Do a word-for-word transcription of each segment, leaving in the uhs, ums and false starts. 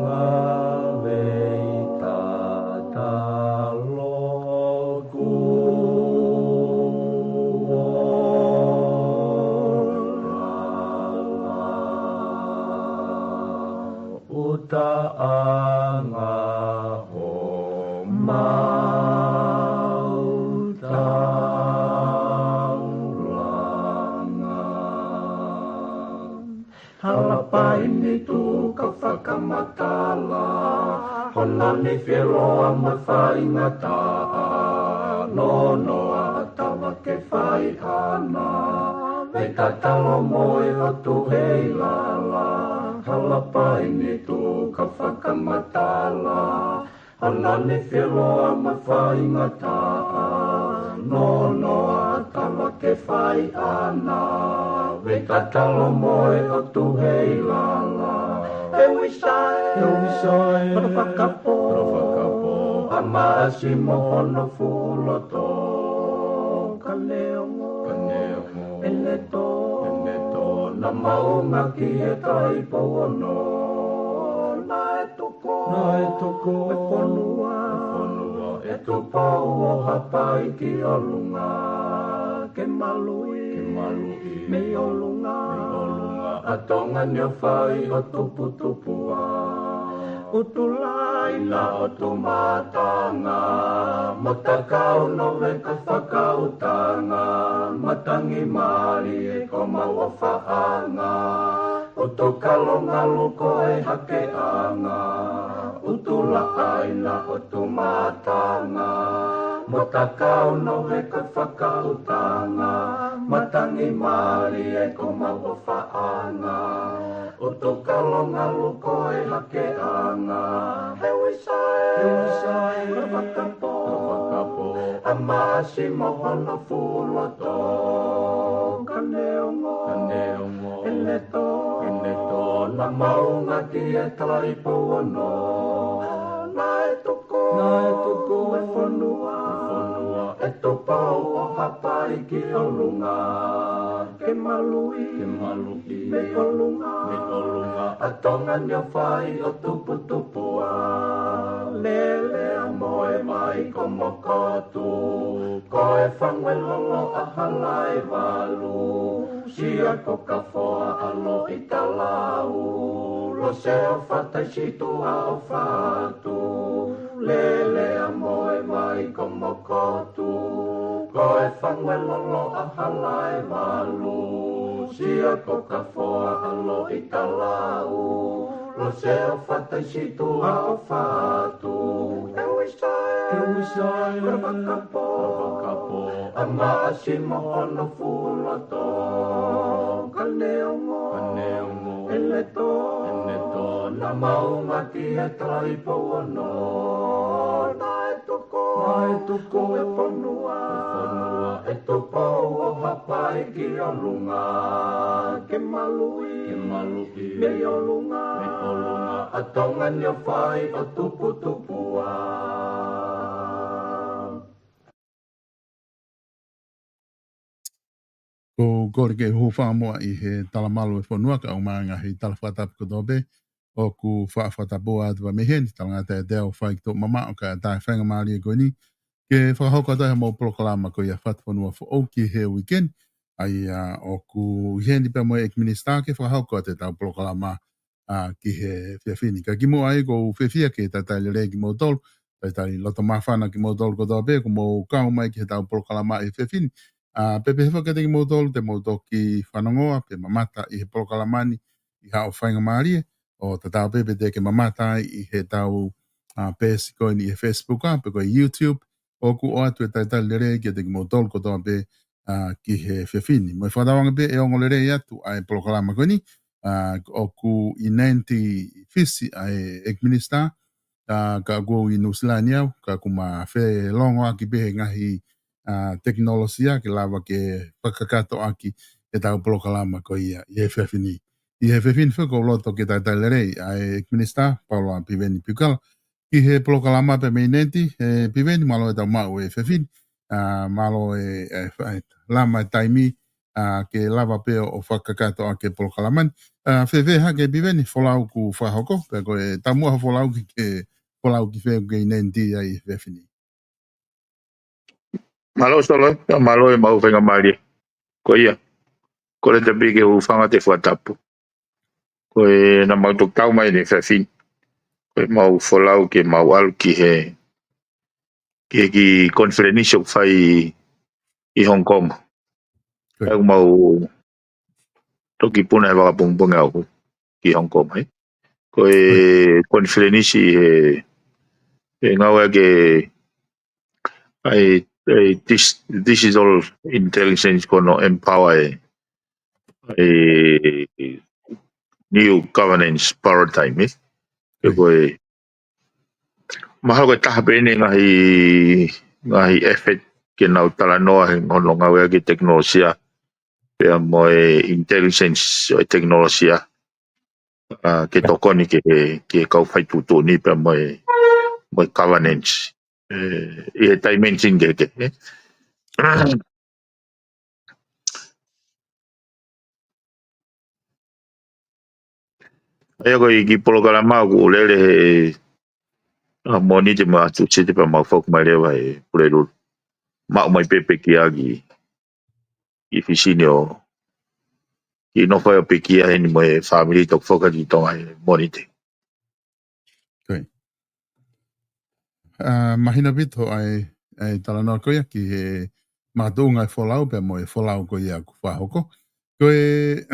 Ngāue tatalo kuo lala, ʻuta ʻanga homau taulanga. Hala paini tu ka fakamatala, hono ni fieloa mo faingataʻa, nonoa ʻa tava ke fai ʻana, vei tatalo mo e ʻotu hei lala. Hala paini tu ka fakamatala, hono ni fieloa mo faingataʻa, nonoa ʻa tava ke fai ʻana, vei tatalo mo e ʻotu hei lala. E uisae, e uisae, kolo fakapō, kolo fakapō, ʻa Maʻasi mo hono fuʻu loto, ka neongo, ka neongo, ʻene tō, ʻene tō, naʻa mau ngāueʻaki e taipou ono, naʻe tuku, naʻe tuku e fonua, e fonua, ʻe Tupou ʻo Haʻapai ki ʻolunga, ke maluʻi, ke maluʻi, mei ʻolunga, mei ʻolunga, ʻa Tonga ni ʻo fai ʻo tuputupuʻa. ʻUtulai na ʻo Tumatanga, mo Takau Nove ka fakautanga, matangi mālie ko mau ʻofaʻanga, ʻUtukalo Ngalu ko e hakeʻanga, ʻUtulai na ʻo Tumatanga, mo Takau Nove ka fakautanga, matangi mālie ko mau ʻofaʻanga, ʻUtukalo Ngalu ko e hakeʻanga. He uisae, he uisae, kolo fakapō, kolo fakapō, ʻa Maʻasi mo hono fuʻu loto, ka neongo, ka neongo, ʻene tō, ʻene tō, naʻa mau ngāueʻaki e taipou ono, naʻe tuku, naʻe tuku e fonua, e fonua, ʻe Tupou ʻo Haʻapai ki ʻolunga, ke maluʻi, ke maluʻi, mei ʻolunga, mei ʻolunga, ʻa Tonga ni ʻo fai ʻo tuputupuʻa. Lele ʻa Moemai ko Mokotu, ko e fangue lolo ʻa Halaevalu, Sia ko Kafoa ʻa Loʻitalau, Lose ʻo Fataisituʻa ʻo Fatu, Lele ʻa Moemai ko Mokotu, ko e fangue lolo ʻa Halaevalu, Sia ko Kafoa ʻa Loʻitalau, Lose ʻo Fataisituʻa ʻo Fatu. He uisae, he uisae, kolo fakapō, kolo fakapō, ʻa Maʻasi mo hono fuʻu loto, ka neongo, ka neongo, ʻene tō, ʻene tō, naʻa mau ngāueʻaki e taipou ono, naʻe tuku, naʻe tuku e fonua, e fonua, ʻe Tupou ʻo Haʻapai ki ʻolunga, ke maluʻi, ke maluʻi, mei ʻolunga, mei ʻolunga, ʻa Tonga ni ʻo fai ʻo tuputupuʻa. Ko u kole ke u hūfanga muʻa ʻi he talamalu e fonua kae ʻumaʻā e ngaahi tala fakatapu kotoa pē ʻoku faʻa fakatapua atu pē mei heni, talangata ʻiate au Faikito Mamaʻo, kae ʻatā e faingamālie ko eni ke fakahoko atu ai haʻamou polokalama ko ia Fatufonua Foʻou ki he uike ni. ʻA ia ʻoku ʻi heni pē mo e ʻEiki Minisitā ke fakahoko atu ʻetau polokalama, ā, ki he efiafi ni. Ka kimuʻa ai ʻoku ou fiefia ke talitali lelei kimoutolu, talitali loto māfana kimoutolu kotoa pē kuo mou kau mai ki heʻetau polokalama ʻi he efiafi ni. Ā, pea pehē foki kiate kimoutolu te mou toki fanongoa pe mamata ʻi he polokalama ni ʻi haʻo faingamālie, ʻo tatau pē pe te ke mamata ai ʻi heʻetau, ā, peesi ko eni ʻi he Facebook, ā, pe ko e YouTube, ʻoku ʻoatu e talitali lelei kiate kimoutolu kotoa pē, ā, ki he efiafi ni. Mo e fakatauange pē ʻe ongo lelei atu ʻa e polokalama ko eni, ā, ʻoku ʻi Nantes ʻi Fisi ʻa e ʻEiki Minisitā, ā, ka ʻoku ou ʻi Nuʻusila ni au, ka ʻoku ma felongoaki pē he ngaahi, ā, tekinolosia ke lava ke fakakakato ʻaki ʻetau polokalama ko ia ʻi he efiafi ni. ʻI he efiafi ni foki ʻoku ou loto ke talitali lelei ʻa e ʻEiki Minisitā Paula Piveni Piukala ki he polokalama pē mei Nantes. ʻE Piveni, mālō e tau maʻu e efiafi ni, ā, mālō e, e, e lama e taimi, ā, ke lava pē ʻo, ʻo fakakakato ʻaki e polokalama ni. ʻA, fēfē hake Piveni, folau kuo fakahoko, pea ko e taumuʻa hoʻo folau ki he folau ki fē ʻoku ke ʻi Nēniti ai he efiafi ni? Mālō Solo, ʻa, mālō e mau faingamālie. Ko ia, ko le tapi ke u fanga te fakatapu. Ko e naʻa mau toki tau mai ni he efiafi ni. Ko e mau folau ke mau ʻalu ki he, ki he kiʻi konifelenisi ʻoku fai ʻi Hong Kong. Ko ia. ʻOku mau toki puna he vakapongipongi ʻaʻaku ki Hong Kong, ē. Ko e konifelenisi he, he ngāueʻaki ʻa e, ʻa e dis-, digital intelligence ko hono empower ʻa e, ʻa e new governance paradigm, ē. Ko e mahalo ko e taha pē eni e ngaahi, ngaahi effort ke nau talanoa he hono ngāueʻaki e tekinolosia, pea mo e intelligence ʻo e tekinolosia, ʻa, ke tokoni ki he, ki he kau fai tuʻutuʻuni pea mo e, mo e governance. ʻE, ʻi he dimension kehekehe, ē. ʻA ia ko e kiʻi polokalama ʻoku lele he, ʻa, Mōnite mo Tūsite pea mau foki mai leva he Pulelulu. Maʻu mai pē pekia ki, ki Fisi ni ʻo kiʻi nofo ai ʻo pekia heni mo e fāmili toki foki ki Tonga he Mōnite. Ko ia. ʻA, mahino ʻaupito ʻa e, ʻa e talanoa ko ia ki he makatuʻunga e folau pea mo e folau ko ia kuo fakahoko. Ko e,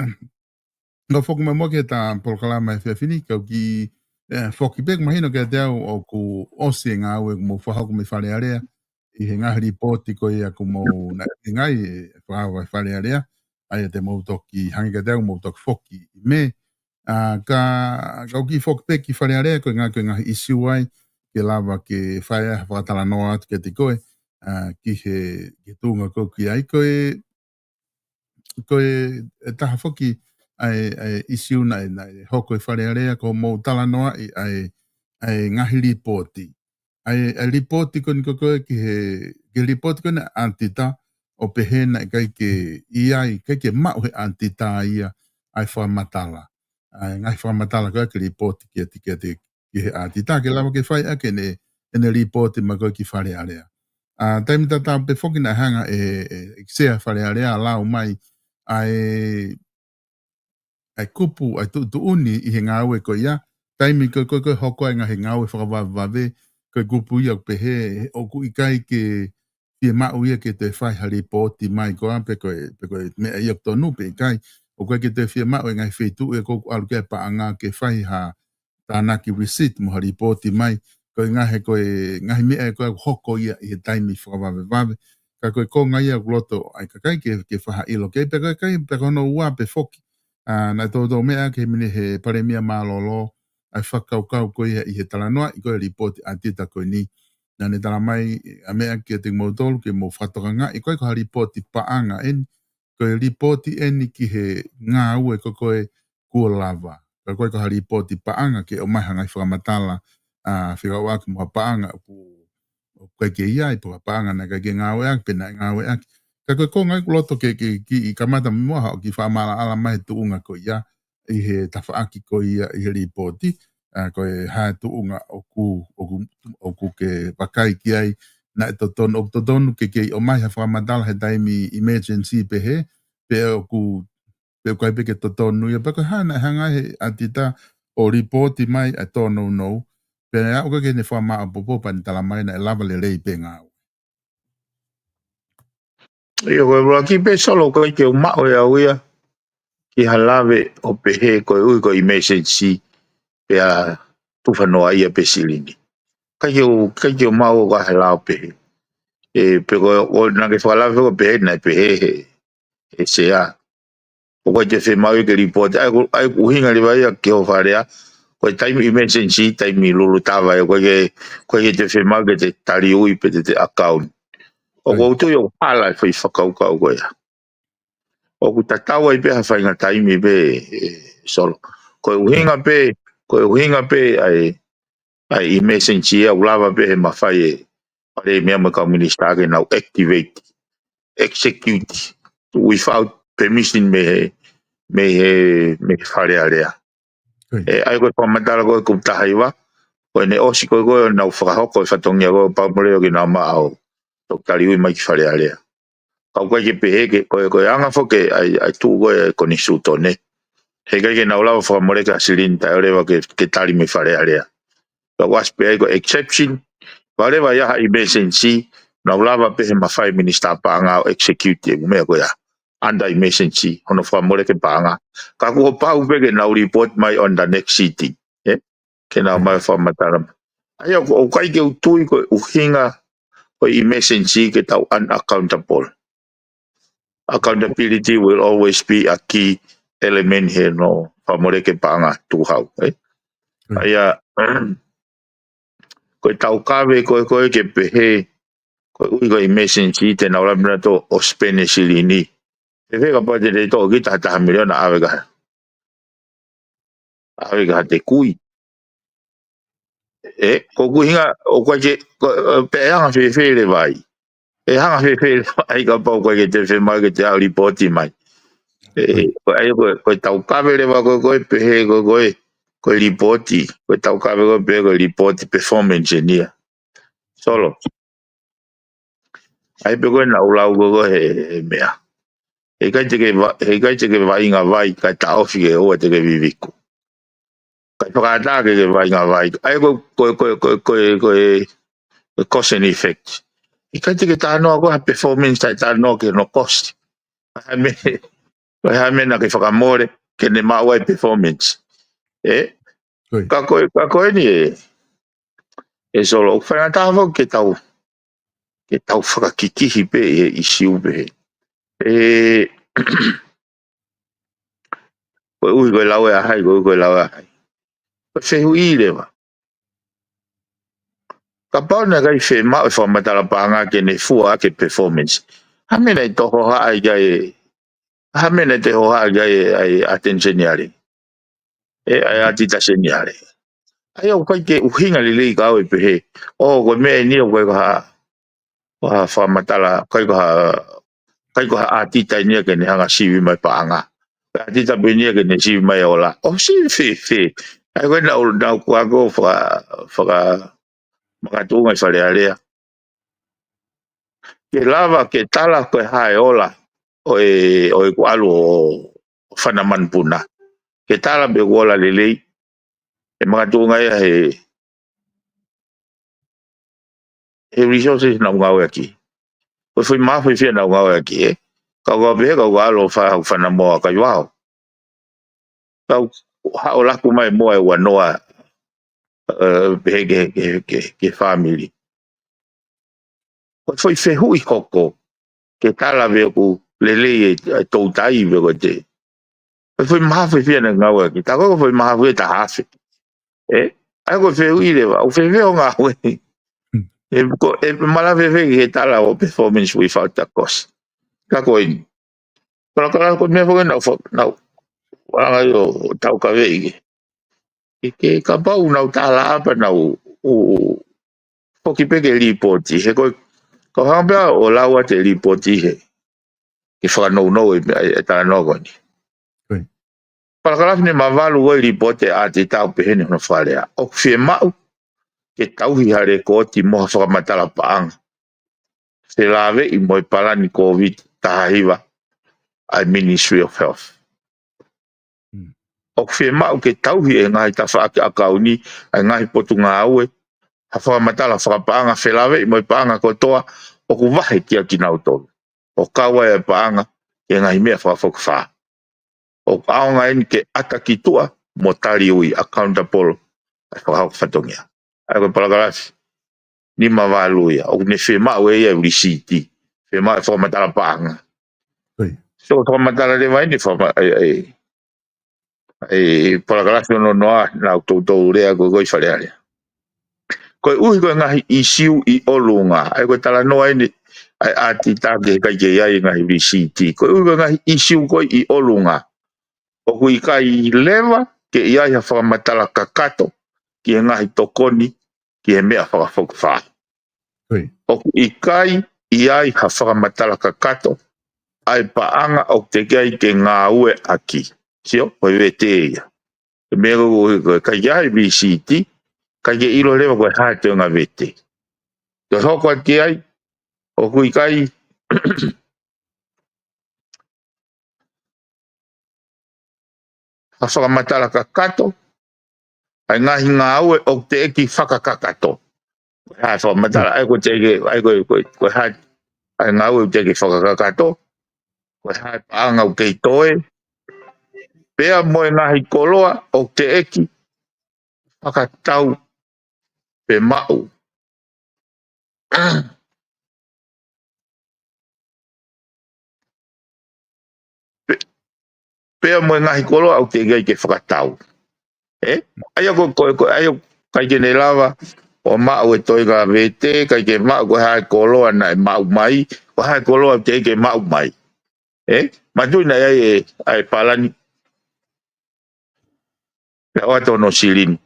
ʻoku foki mai muʻa ki heʻeta polokalama he efiafi ni, kau kiʻi, ʻe, foki pē, mahino kiate au ʻoku ʻosi e ngāue ʻoku mou fakahoko mei Fale Alea, ʻi he ngaahi lipooti ko ia ʻoku mou naʻe ʻuhinga ai e fakaava ʻi Fale Alea, ʻa ia te mou toki hangē kiate au mou toki foki ʻi Mē. ʻA, ka, kau kiʻi foki pē ki Fale Alea, ko e ngaahi, ko e ngaahi ʻisiū ai, ke lava ke fai ai ha fakatalanoa atu kiate koe, ʻa, ki he, ki he tuʻunga ko ē ʻoku ke ʻi ai, ko e, ko e, e taha foki ʻa e, ʻa e ʻisiū naʻe, naʻe hoko ʻi Fale Alea, ko hoʻomou talanoaʻi ʻa e, ʻa e ngaahi lipooti. ʻA e, ʻa e lipooti ko eni ko ē ki he, ki he lipooti ko eni ʻa e ʻaotita, ʻo pehē naʻe ʻikai ke ʻi ai, ʻikai ke maʻu he ʻaotita ia ʻa e fakamatala. ʻA e ngaahi fakamatala ko ē ki he lipooti kiate, kiate, ki he ʻaotita ke lava ke fai ʻaki ʻene, ʻene lipooti mai ko ē ki Fale Alea. ʻA, taimi tatau pē foki naʻe hanga ʻe, ʻe, ʻe Sea Fale Alea ʻo lau mai ʻa e, ʻa e kupu, ʻa e tuʻutuʻuni ʻi he ngāue ko ia, taimi ko ē, ko ē, ko ē hoko ai e ngaahi ngāue fakavavevave, ko e kupu ia ʻoku pehē, ʻoku ʻikai ke fiemaʻu ia ke toe fai ha lipooti mai ko ā pe ko e, pe ko e meʻa ia ʻoku tonu pe ʻikai, ʻoku ʻikai ke toe fiemaʻu e ngaahi feituʻu ʻoku ʻalu ki ai e paʻanga ke fai ha tānaki receipt mo ha lipooti mai, ko e ngaahi, ko e ngaahi meʻa ē ko ē ʻoku hoko ia ʻi he taimi fakavavevave. Ka ko e konga ia ʻoku loto ai e kakai ke, ke fakaʻilo ki ai, pea ko e kakai, pea ko hono ua pē foki. ʻA, naʻe toutou meʻa ki he mine he Palēmia Mālōlō, ʻa e fakakaukau ko ia ʻi he talanoaʻi ko ē e lipooti ʻaotita ko eni. Naʻa ne tala mai ʻa e meʻa kiate kimoutolu ke mou fakatokangaʻi, ʻikai ko ha lipooti paʻanga eni, ko e lipooti eni ki he ngāue ko ē ko ē kuo lava. Ka ʻoku ʻikai ko ha lipooti paʻanga ke ʻomai ha ngaahi fakamatala, ʻa, fekauʻaki mo ha paʻanga ʻoku, ʻoku ʻikai ke ʻi ai, pe ko ha paʻanga naʻe ʻikai ke ngāueʻaki, pe naʻe ngāueʻaki. Ka ko e konga ia ʻoku loto ke, ke, ke kiʻi kamata muʻa haʻo kiʻi fakamaʻalaʻala mai he tuʻunga ko ia, ʻi he tafaʻaki ko ia ʻi he lipooti, ʻa, ko e hā e tuʻunga ʻoku, ʻoku, ʻoku ke vakai ki ai, naʻe totonu, ʻoku totonu ke, ke ʻomai ha fakamatala he taimi emergency pehē, pe ʻoku, pe ʻoku ʻikai pē ke totonu ia, pe ko e hā naʻe hanga ai he ʻaotita ʻo lipooti mai ʻa e tōnounou, pea ʻoku ʻikai ke ne fakamāʻopoʻopo pea ne tala mai naʻe lava lelei pē ngāue. ʻIo, ko e ʻuluaki pē Solo, ʻoku ʻikai ke u maʻu ʻe au ia ki ha lave ʻo pehē koeʻuhi ko e emergency pea tufa noa ia pē silini. ʻIkai ke u, ʻikai ke u maʻu ʻoku ʻi ai ha lao pehē. ʻE, pe ko, ʻo naʻa ke fakalave ʻo pehē, naʻe pehē he, he Sea. ʻOku ʻikai ke fiemaʻu ia ke lipooti. ʻA ia ko, ʻa ia ko e ʻuhinga leva ia ki hoʻo fakalea, ko e taimi emergency, taimi lulutava ia, ʻoku ʻikai ke, ʻoku ʻikai ke te fiemaʻu ke te taliui pe te te account. ʻOku ou tui ʻoku hala e foʻi fakakaukau ko ia. ʻOku tatau ai pē ha faʻahinga taimi pē, ʻe, Solo. Ko e ʻuhinga pē, ko e ʻuhinga pē ʻa e, ʻa e emergency ia ʻoku lava pē he mafai e Palēmia mo e kau minisitā ke nau activate, execute without permission mei he, mei he, mei he Fale Alea. ʻE, ʻa ia ko e fakamatala ko ē kupu taha hiva, ko ʻene ʻosi ko ē ko ē ʻenau fakahoko e fatongia ko ē ʻo Paumoleo ki Naʻumaʻa ʻo Toketā Liui mai ki Fale Alea. Ka ʻoku ʻikai ke pehē ke, ko e, ko e anga foki ʻa e, ʻa e tuʻu ko ē ʻa e konisitūtone. Heʻikai ke nau lava fakamoleki ha silini taʻeʻoua leva ke, ke tali mei Fale Alea. Ka ʻoku ʻasi pē ai ko e exception, ka ʻoua leva ʻe ʻi ai ha emergency, nau lava pē he mafai minisitā paʻanga ʻo execute e meʻa ko ia. Under emergency, hono fakamoleki paʻanga. Ka kuo pau pē ke nau report mai on the next sitting. ʻE? Ke nau mai fakamatala. ʻA ia ʻoku, ʻoku ʻikai ke u tui ko e ʻuhinga ko e emergency ke tau unaccountable. Accountability will always be a key element he no fakamoleki paʻanga tukuhau, ʻe? ʻA ia, ko e taukave ko ē ko ē ke pehē, ko e ʻuhi ko e emergency te nau lava nautolu ʻo spend e silini. Fēfē kapau te te toʻo ki he taha miliona ʻave ki ha, ʻave ki ha tekui. ʻE, ko e ʻuhinga, ʻoku ʻikai ke, ko, ʻe, pea ʻe anga fēfē leva ai. ʻE anga fēfē leva ai kapau ʻoku ʻikai ke te fiemaʻu ke te ʻalu ʻo lipooti mai. ʻE, ko e, ʻa ia ko e, ko e taukave leva ko ē ko ē pehē ko ē ko e, ko e lipooti. Ko e taukave ko ē pehē ko e lipooti performance ʻeni ia. Solo. ʻA ia pē ko ē naʻa ku lau ko ē ko ē he, he meʻa. Heʻikai te ke va-, heʻikai te ke vaʻinga vai, kae taʻofi ke ʻoua te ke viviku. Kae fakaʻatā ke ke vaʻinga vai. ʻA ia ko e, ko e, ko e, ko e, ko e, ko e cause and effect. ʻIkai te ke talanoa ko ē ha performance taʻe talanoa ki hono cost. ʻA ia mei, ʻa ia mei naʻa ke fakamole, ke ne maʻu ai performance. ʻE? Ka ko e, ka ko eni ʻe, ʻe Solo, ʻoku faingataʻa foki ke tau, ke tau fakakikihi pē ʻi he ʻisiū pehē. ʻE, ko e ʻuhi ko e lau ʻe hai, ko e ʻuhi ko e lau ʻe hai. Ko e fehuʻi leva. Kapau naʻe ʻikai fiemaʻu e fakamatala paʻanga ke ne fua ʻaki e performance. Hā e meʻa naʻe toe hohaʻa ai ki ai, hā e meʻa naʻe toe hohaʻa ai ki ai ʻa e ʻAteni Seniale. ʻE, ʻa e ʻAtita Seniale. ʻA ia ʻoku ʻikai ke ʻuhinga lelei ka ʻoku pehē. ʻO, ko e meʻa ʻeni ʻoku ʻikai ko ha, ko ha fakamatala, ʻikai ko ha, ʻikai ko ha ʻatita ʻeni ia ke ne hanga ʻo sivi mai paʻanga. Ko e ʻatita pē ʻeni ia ke ne sivi mai ola. ʻO sivi fēfē. ʻA ia ko ē naʻa ku, naʻa ku ako faka, faka, makatuʻunga ʻi Fale Alea. Ke lava, ke tala ko e hā e ola ʻo e, ʻo ʻeku ʻalu ʻo, ʻo fana manupuna. Ke tala pe ʻoku ola lelei. ʻE makatuʻunga ia he, he resources naʻa ku ngāueʻaki. Ko e foʻi mahafu fiefia naʻa ku ngāueʻaki, ʻe. Ka ʻoku ou pehē, ka ʻoku ou ʻalu ʻo fa-, fana moa kai vao. Ka u haʻu ʻo laku mai moa ʻe ua noa, ʻe, pehē ke, ke, ke, ke fāmili. Ko e foʻi fehuʻi hoko, ke tala pe ʻoku lelei e, e toutai pe ko e te. Ko e foʻi mahafu fiefia naʻa ku ngāueʻaki. Tā ko ē ko e foʻi mahafu ʻe taha afe. ʻE, ʻa ia ko e fehuʻi leva, ʻoku fēfē hoʻo ngāue. ʻE, ko, ʻe malava fēfē ke tala hoʻo performance without the cost. Ka ko eni. Kalakala ko e meʻa foki naʻa ku fa-, naʻa ku anga ʻo, ʻo taukaveʻi ke. Ke, ke kapau naʻa ku tala apa naʻa ku, ʻo, ʻo, foki pē ke lipooti. He ko e, ka u hanga pē ʻo lau atu e lipooti he. Ke fakanounou e, e, e talanoa ko eni. Palakalafi nimavalu ʻo e lipooti ʻa e ʻatita ʻoku pehē ni hono fakalea. ʻOku fiemaʻu ke tauhi ha lekooti mo ha fakamatala paʻanga felāveʻi mo e palani Kōviti taha hiva ʻa e Ministry of Health. ʻOku fiemaʻu ke tauhi ʻe he ngaahi tafaʻaki ʻakauni, ʻa e ngaahi potungāue, ha fakamatala fakapaʻanga felāveʻi mo e paʻanga kotoa ʻoku vahe kia kinautolu. ʻO kau ai e paʻanga ki he ngaahi meʻa fakafokifā. ʻOku ʻaonga eni ke ʻata ki tuʻa mo tali ui, accountable, ʻa e fakahoko fatongia. ʻA ia ko e palakalafi nimavalu ia, ʻoku ne fiemaʻu ʻe ia e lisiti, fiemaʻu e fakamatala paʻanga. Sio ko e fakamatala leva eni fakama-, ʻa e, ʻa e, ʻa e palakalafi ono noa naʻa ku toutou lea ko ē ko ē ʻi Fale Alea. Koeʻuhi ko e ngaahi ʻīsiu ʻi ʻolunga, ʻa ia ko e talanoa eni ʻa e ʻatita ke heʻikai ke ʻi ai e ngaahi lisiti. Koeʻuhi ko e ngaahi ʻīsiu ko ē ʻi ʻolunga, ʻoku ʻikai leva ke ʻi ai ha fakamatala kakato ki he ngaahi tokoni ki he meʻa fakafokifā. ʻOku ʻikai ʻi ai ha fakamatala kakato ʻa e paʻanga ʻoku teʻeki ai ke ngāueʻaki. Sio, ko e vete ia. Ko e meʻa ko ē, ko e ʻikai ke ʻi ai e lisiti, ʻikai ke ʻilo leva ko e hā e toenga vete. Ko e hoko atu ki ai, ʻoku ʻikai ha fakamatala kakato, ʻa e ngaahi ngāue ʻoku teʻeki fakakakato. Ko e hā e fakamatala, ʻa ia ko e teʻeki, ʻa ia ko e, ko e, ko e hā, ʻa e ngāue ʻoku teʻeki fakakakato, ko e hā e paʻanga ʻoku kei toe, pea mo e ngaahi koloa ʻoku teʻeki fakatau pe maʻu. Pe-, pea mo e ngaahi koloa ʻoku teʻeki ai ke fakatau. Ē? ʻA ia ko, ko, ko, ʻa ia ʻikai ke ne lava ʻo maʻu e toenga vete, ʻikai ke maʻu ko e hā e koloa naʻe maʻu mai, ko e hā e koloa ʻoku teʻeki ke maʻu mai. Ē? Manatuʻi naʻe ʻi ai e, ʻa e palani. Pea ʻoatu hono silini.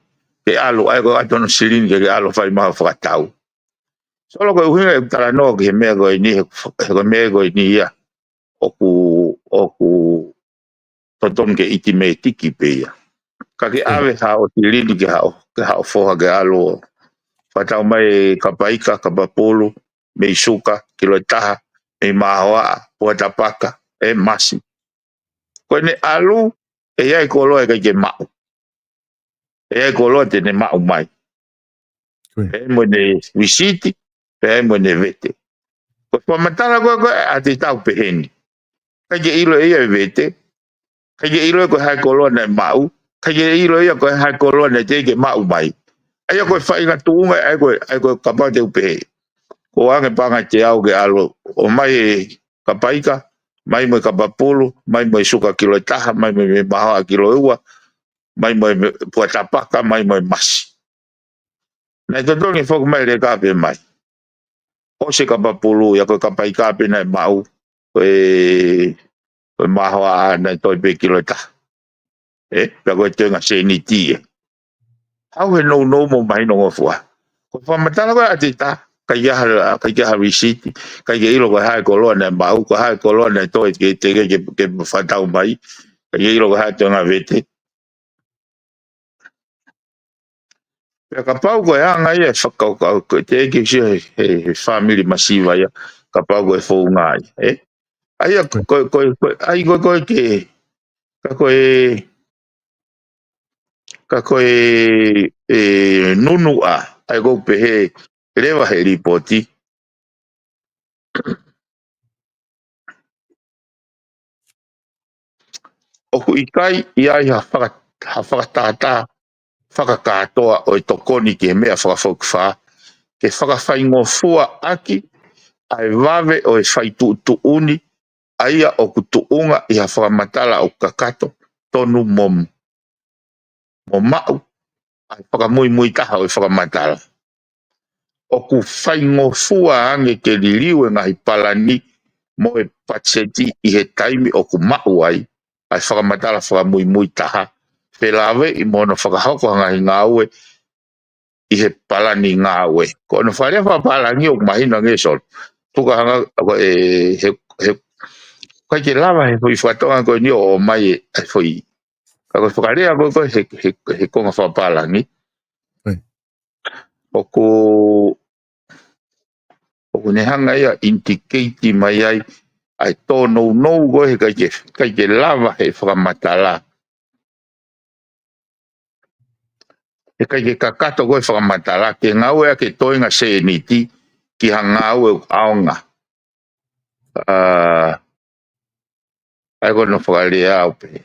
Ke ʻalu, ʻa ia ko e ʻoatu hono silini ke, ke ʻalu fai mai ha fakatau. Solo, ko e ʻuhinga ʻeku talanoa ki he meʻa ko eni, he, he ko e meʻa ko eni ia ʻoku, ʻoku totonu ke ʻitimētiki pē ia. Ka ke ʻave haʻo silini ki haʻo, ki haʻo foha ke ʻalu ʻo fakatau mai e kapa ika, kapa pulu, mei Suka, kilo ʻe taha, mei Māhoaʻa, Puatapaka, ʻe Masi. Ko ʻene ʻalu, ʻe ʻi ai e koloa ʻe ʻikai ke maʻu. ʻE ʻi ai e koloa te ne maʻu mai. Ko ia. Pea mo ʻene lisiti, pea mo ʻene vete. Ko e fakamatala ko ē, ko ē ʻa e tau pehē ni. ʻIkai ke ʻilo ʻe ia e vete. ʻIkai ke ʻilo ʻe ia ko e hā e koloa naʻe maʻu. ʻIkai ke ʻilo ʻe ia ko e hā e koloa naʻe teʻeki ke maʻu mai. ʻA ia ko e faʻahinga tuʻunga, ʻa ia ko e, ʻa ia ko e kapau te u pehē. Ko e ʻoange paʻanga ʻe teau ke ʻalu ʻo ʻomai e kapa ika, mai mo e kapa pulu, mai mo e Suka kilo ʻe taha, mai mo e Māhoaʻa kilo ʻe ua, mai mo e Puatapaka, mai mo e Masi. Naʻe totonu ke foki mai e leka pē mai. ʻOsi e kapa pulu, ʻa ia ko e kapa ika pē naʻe maʻu, ko e, ko e Māhoaʻa naʻe toe pē kilo ʻe taha. Ē, pea ko e toenga sēniti ē. Haʻu he nounou mo mahinongofua. Ko e fakamatala ko ē ʻa e tau, ʻikai ke ʻi ai ha, ʻikai ke ʻi ai ha lisiti, ʻikai ke ʻilo ko e hā e koloa naʻe maʻu, ko e hā e koloa naʻe toe ke, ke, ke, ke, ke fakatau mai, ʻikai ke ʻilo ko e hā e toenga vete. Pea kapau ko e anga ia e fakakaukau ko ē, teʻeki ke u sio he, he, he fāmili masiva ia, kapau ko e founga ia, ē? ʻA ia ko, ko, ko, ko, ʻa ia ko, ko e ke, ka ko e, ka ko e, e, nunuʻa, ʻa ia ʻoku pehē leva he lipooti. ʻOku ʻikai ʻi ai ha faka-, ha fakatātā fakakātoa ʻo e tokoni ki he meʻa fakafokifā, ke fakafaingofua ʻaki ʻa e vave ʻo e faituʻutuʻuni, ʻa ia ʻoku tuʻunga ʻi ha fakamatala ʻoku kakato, tonu mo, mo maʻu, ʻa e fakamuimui taha ʻo e fakamatala. ʻOku faingofua ange ke liliu e ngaahi palani mo e patiseti ʻi he taimi ʻoku maʻu ai ʻa e fakamatala fakamuimui taha, felāveʻi mo hono fakahoko ha ngaahi ngāue ʻi he palani ngāue. Ko hono fakalea fakapālangi ʻoku mahino ange, Solo. Tuku ke hanga, ko e, he, he, ʻikai ke lava he foʻi fakatonga ko eni ʻo ʻomai e, e foʻi. Ka ko e fakalea ko ē ko ē he, he, he konga fakapālangi. ʻOku, ʻoku ne hanga ia ʻo indicate mai ai ʻa e tōnounou ko ē he ʻikai ke, ʻikai ke lava he fakamatala. He ʻikai ke kakato ko ē fakamatala, ke ngāueʻaki e toenga sēniti ki ha ngāue ʻoku ʻaonga. ʻA, ʻa ia ko hono fakalea ʻoku pehē.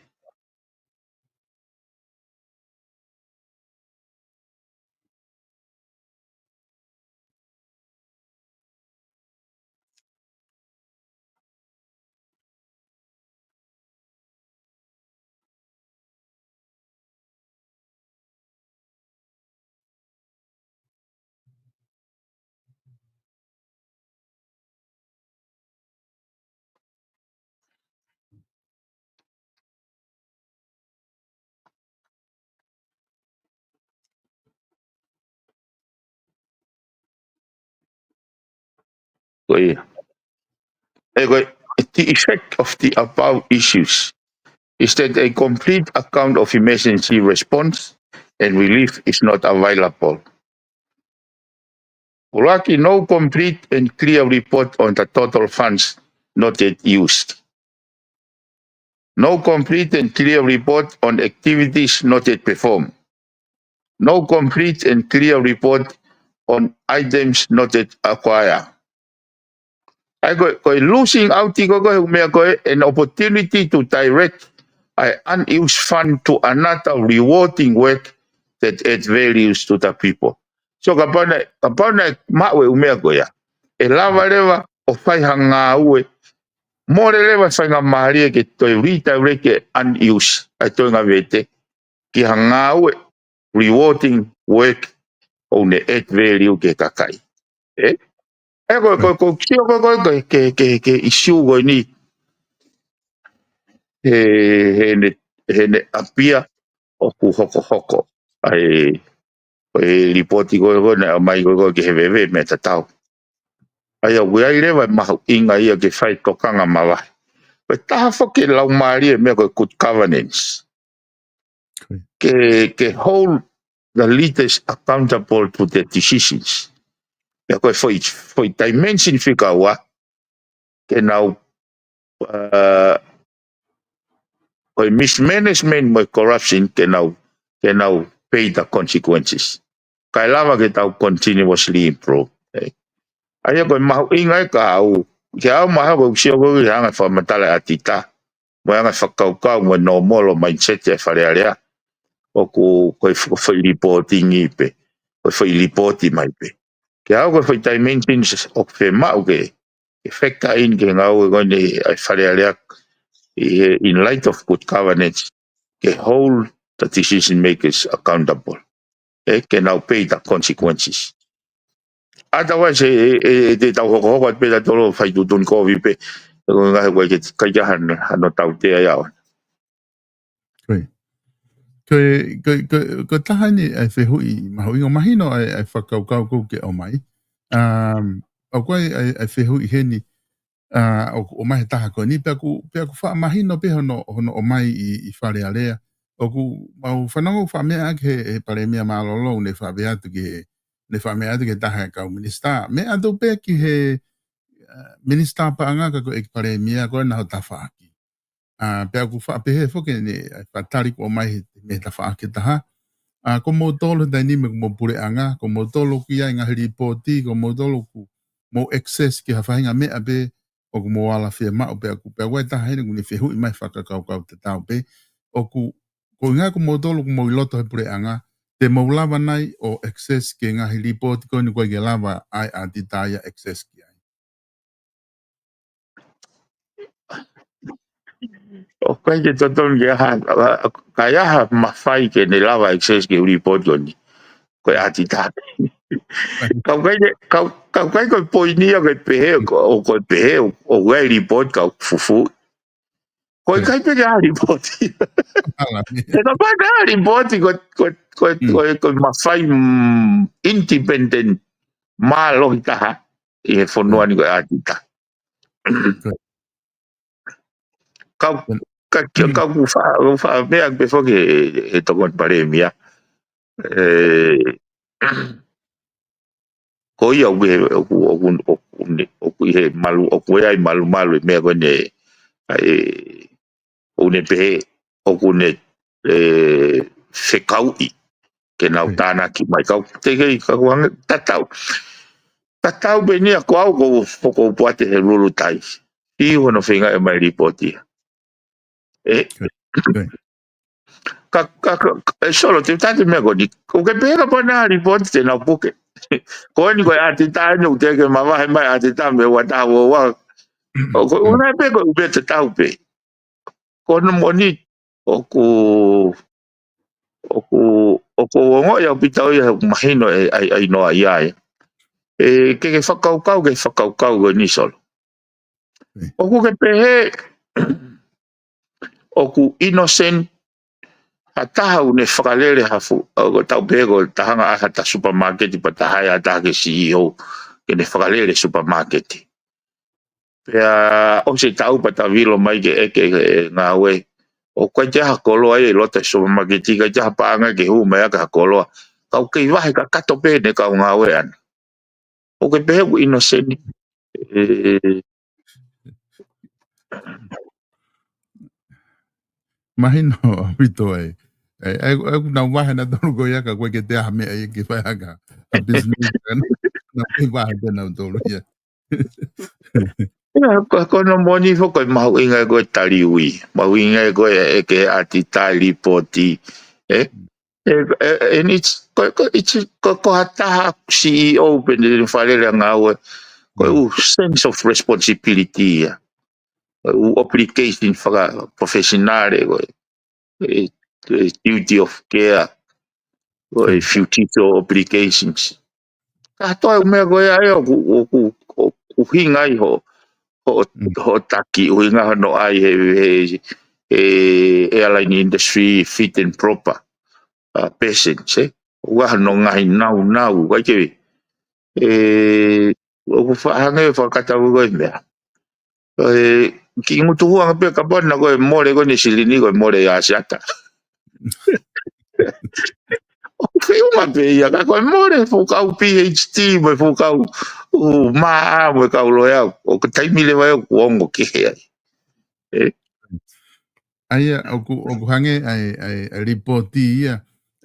Ko ia. ʻE, ko e, the effect of the above issues is that a complete account of emergency response and relief is not available. ʻUluaki, no complete and clear report on the total funds not yet used. No complete and clear report on activities not yet performed. No complete and clear report on items not yet acquired. ʻA ia ko, ko e losing out ko, ko e ʻū meʻa ko e, an opportunity to direct an unused fund to another rewarding work that add values to the people. So kapau naʻe, kapau naʻe maʻu e ʻū meʻa ko ia, ʻe lava leva ʻo fai ha ngāue, mole leva e faingamālie ke toe redirect e unused, ʻa e toenga vete, ki ha ngāue, rewarding work, ʻoku ne add value ki he kakai. ʻE? ʻE ko, ko, ko, sio ko, ko, ko, ke, ke, ke issue ko eni. He, he ne, he ne apia ʻoku hokohoko. ʻA e, ko e lipoti ko, ko, naʻe ʻomai ko, ko, ke he veve meʻa tatau. ʻA ia, ʻoku ʻi ai leva e mahuʻinga ia ke fai tokanga māvae. Ko e taha foki e laumālie e meʻa ko e good governance. Ke, ke hold the leaders accountable to their decisions. Pea ko e foʻi, foʻi dimension fika ua, ke nau, uh, ko e mismanagement mo e corruption, ke nau, ke nau pay the consequences. Kae lava ke tau continuously improve. ʻE. ʻA ia ko e mahuʻinga e ka au, ke au maha ko sio ko ke hanga fakamatala ʻa e ʻatita. Mo e anga fakakaukau mo e normal mindset e Fale Alea. ʻOku ko e fo-, foʻi reporting ʻi pē. Ko e foʻi lipoti mai pē. Ke au ko e foʻi dimensions ʻoku fiemaʻu ke, ke factor in ke ngāue ko eni ʻa e Fale Alea ʻi he, in light of good governance, ke hold the decision makers accountable. ʻE, ke nau pay the consequences. Otherwise, e, e, e, te tau hokohoko atu pē tautolu fai tuʻutuʻuni kovi pē, ʻe ko e ngaahi ʻoku ʻikai ke, ʻikai ke hano, hano tautea ia ʻona. Ko e. Ko e, ko e, ko e, ko e taha eni ʻa e fehuʻi mahuʻinga mahino ʻa e, ʻa e fakakaukau ko ē ʻoku ke ʻomai. Um, ʻoku ʻi ai ʻa e, ʻa e fehuʻi heni, ʻa, ʻoku ʻomai he taha ko eni, pea ʻoku, pea ʻoku faʻa mahino pē hono, hono ʻomai ʻi, ʻi Fale Alea. ʻOku mau fanongo faʻa meʻa ʻaki he, he Palēmia mālōlō, ne faʻa pehē atu ki he, ne faʻa meʻa atu ki he taha e kau minisitā. Meʻa atu pē ki he, ʻa, minisitā paʻanga ka ko e ʻEiki Palēmia ko ē naʻa ne tafaʻaki. ʻA, pea ʻoku faʻa pehē foki eni, ʻa e faʻa tali ʻoku ʻomai he, mei he tafaʻaki ʻe taha. ʻA, ko moutolu he taimi ni mo e puleʻanga, ko moutolu ʻoku ʻi ai e ngaahi lipoti, ko moutolu ʻoku mou access ki ha faʻahinga meʻa pē, ʻoku mou ala fiemaʻu pē ʻaku, pea ʻoku ʻi ai e taha heni ʻoku ne fehuʻi mai fakakaukau tatau pē. ʻOku, ko e ʻuhinga ko moutolu ʻoku mou ʻi loto he puleʻanga, te mou lava nai ʻo access ki he ngaahi lipoti ko eni ʻoku ʻikai ke lava ʻa e ʻatita ia access ki ai. ʻOku ʻikai ke totonu ke ʻi ai ha, ka ʻi ai ha mafai ke ne lava access ki he lipoti ko eni. Ko e ʻatita. Ka ʻoku ʻikai ke, ka, ka ʻoku ʻikai ko e poini ia ko e pehē, ko, ʻo ko e pehē, ʻo, ʻoku ʻi ai e lipoti ka ʻoku fufuuʻi. Ko e ʻikai pē ke ʻi ai ha lipoti. Ala. He kapau naʻe ʻi ai ha lipoti, ko, ko, ko, ko, ko e mafai, mm, independent mālohi taha ʻi he fonua ni ko e ʻatita. Kau, ka, ka, kau ku fa, ku fa meʻa pē foki he, he tokoni Palēmia. ʻE, ko ia ʻoku, ʻoku, ʻoku, ʻoku, ʻoku ʻi he malu, ʻoku ʻi ai malumalu e meʻa ko eni, ʻa e, ʻoku ne pehē, ʻoku ne, ʻe, fekauʻi, ke nau tānaki mai kau, te kei, kau hanga, tatau. Tatau pē eni ia ko au ko, ko, ko Puate he lulu tai. ʻI hono feinga ʻomai lipoti. ʻE. Ka, ka, ka, ʻe Solo, te u tali e meʻa ko eni. ʻOku ke pehē kapau naʻe ʻi ai ha lipoti te nau puke. Ko eni ko e ʻatita eni, ʻoku teʻeki ke mavahe mai ʻatita mei he ua taha ua ua. ʻOku, ʻoku nau pehē ko e ʻū meʻa tatau pē. Ko hono moʻoni, ʻoku, ʻoku, ʻoku ou ongoʻi ʻaupito ia he ʻoku mahino e, ʻai, ʻai noa ia e. ʻE, ke, ke fakakaukau, ke fakakaukau ko eni Solo. ʻOku ke pehē, ʻoku innocent, ha taha ʻoku ne fakalele ha fu, ʻoku tau pehē ko e taha hanga ʻai ha ta supermarket pea ta hire ha taha ke C E O, ke ne fakalele supermarket. Pea ʻosi e taʻu pea ta vilo mai ke ʻeke e ngāue. ʻOku ʻikai ke ʻi ai ha koloa ia ʻi loto he supermarket, ʻikai ke ʻi ai ha paʻanga ke hū mai ʻaki ha koloa. Ka ʻoku kei vahe kakato pē ʻene kau ngāue ʻana. ʻOku ke pehē ʻoku ʻinoseni. ʻE, Mahino ʻaupito ai. ʻE, ʻe, ʻe, ʻoku nau vahe nautolu ko ia ka ʻoku ʻikai ke toe ʻi ai ha meʻa ia ke fai ʻaki ha business. Nau kei vahe pē nautolu ia. Ia, ko, ko hono moʻoni foki ko e mahuʻinga ko e tali ui. Mahuʻinga ko e ʻeke ʻatita, lipooti. ʻE? ʻE, ʻe, and it's, ko, ko, it's, ko, ko ha taha C E O pe ne fale le ngāue. Ko e ʻū sense of responsibility ia. Ko e ʻū obligation faka-professional ko e, e, e duty of care. Ko e fiduciary obligations. Ka toe ʻū meʻa ko ia ʻoku, ʻoku, ʻoku ʻuhinga ai ho, ho, ho taki, ʻuhinga hono ʻai he, he, he airline industry fit and proper, uh, persons, ē? ʻUa hono ngaahi nau, nau, kai ke, ʻe, ʻoku faʻa hangē fakatau ko e meʻa. ʻE, ki ngutu huanga pē kapau naʻa ko e mole ko eni silini ko e mole ʻa Siata. ʻOku feʻunga pē ia ka ko e mole fuʻu kau P H D, mo e fuʻu kau, ʻū, mā, mo e kau loea. ʻOku taimi leva ia ʻoku ongo kehe ai. ʻE? ʻA ia, ʻoku, ʻoku hangē ai, ai, ai lipooti ia.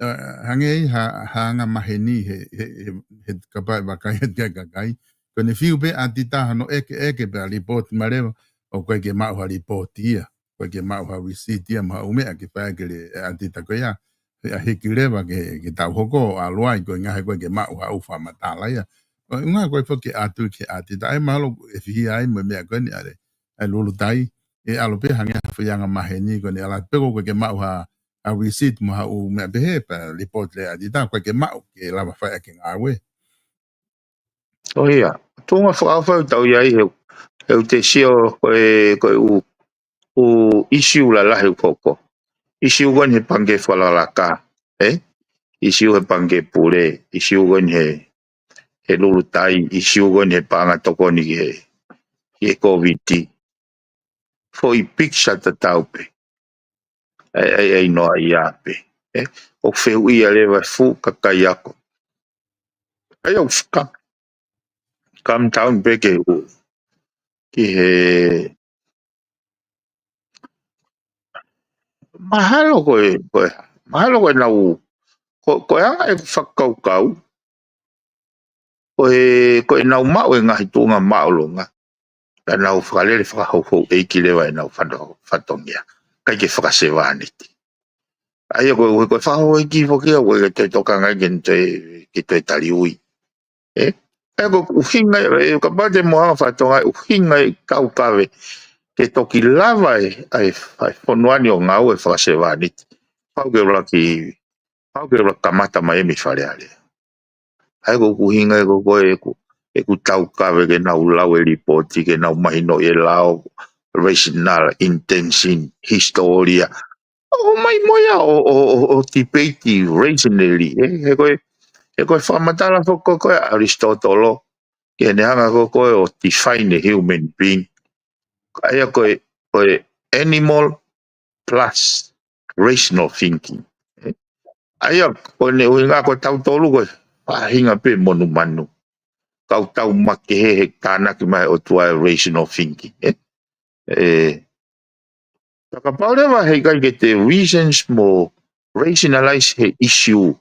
ʻA, hangē ai ha, ha anga maheni he, he, he, he kapau ʻe vakai atu ki he kakai. Ko ʻene fiu pē ʻatita hono ʻeke, ʻeke pea lipooti mai leva, ʻoku ʻikai ke maʻu ha lipooti ia. ʻOku ʻikai ke maʻu ha receipt ia mo ha ʻū meʻa ke fai ʻaki e ʻatita ko ia. Pea hiki leva ke, ke tau hoko ʻo ʻalu ai ko e ʻuhinga he ʻoku ʻikai ke maʻu ha ʻū fakamatala ia. Ko e ʻuhinga ko e foki ʻatu ki he ʻatita ʻe mahalo ʻe fihia ai mo e meʻa ko eni ʻa e, ʻa e lulutai. ʻE ʻalu pē hangē ha foʻi anga maheni ko eni ʻalu atu pē ko e ʻikai ke maʻu ha, ha receipt mo ha ʻū meʻa pehē pea lipooti leva e ʻatita, ʻoku ʻikai ke maʻu ke lava fai ʻaki e ngāue. ʻO ia, tuʻunga fakaʻofa ʻoku tau ʻi ai he, he ʻoku te sio ko e, ko e ʻū, ʻū ʻisiū lalahi ʻoku hoko. ʻIsiū ko eni he pangikē fakalakalaka, ē? ʻIsiū he pangikē pule, ʻisiū ko eni he, he lulutai, ʻisiū ko eni he paʻanga tokoni ki he, ki he Kōviti. Foʻi picture tatau pē. ʻAi, ʻai, ʻai noa ia pē. Ē? ʻOku fehuʻia leva e fuʻu kakai ako. ʻAi ʻoku faka-, come down pē ke u. Ki he mahalo ko e, ko e, mahalo ko e nau, ko, ko e anga e fakakaukau, ko e, ko e nau maʻu e ngaahi tuʻunga māʻolunga. Ka nau fakalele fakahouhouʻeiki leva ʻenau fato-, fatongia. ʻIkai ke fakasevāniti. ʻA ia ko e, ko e fakahouhouʻeiki foki ia, ko e toe tokanga ke toe, ke toe tali ui. Ē? ʻA ia ko e ʻuhinga, ē, kapau te mou hanga ʻo fakatonga e ʻuhinga e taukave, ke toki lava e, ʻa e, ʻa e fonua ni ʻo ngāue fakasevāniti. Pau ke ʻuluaki, pau ke ʻuluaki kamata mai ʻe mi Fale Alea. ʻA ia ko e ʻuhinga ē ko e, ko e, ʻeku taukave ke nau lau e lipooti, ke nau mahinoʻi e lao, rational, intention, hisitōlia. ʻOmai mo ia ʻo, ʻo, ʻo, ʻo debate rationally, ē? He ko e, he ko e fakamatala foki ko e ʻa ʻAlisitōtolo, ke ne hanga ko e ʻo define e human being. ʻA ia ko e, ko e animal plus rational thinking. Ē? ʻA ia ko ʻene ʻuhinga ko tautolu ko e faʻahinga pē monumanu. Kau tau makehe he tānaki mai ʻOtua e rational thinking. Ē? Ē, Ka kapau leva heʻikai ke te reasons mo rationalize he issue.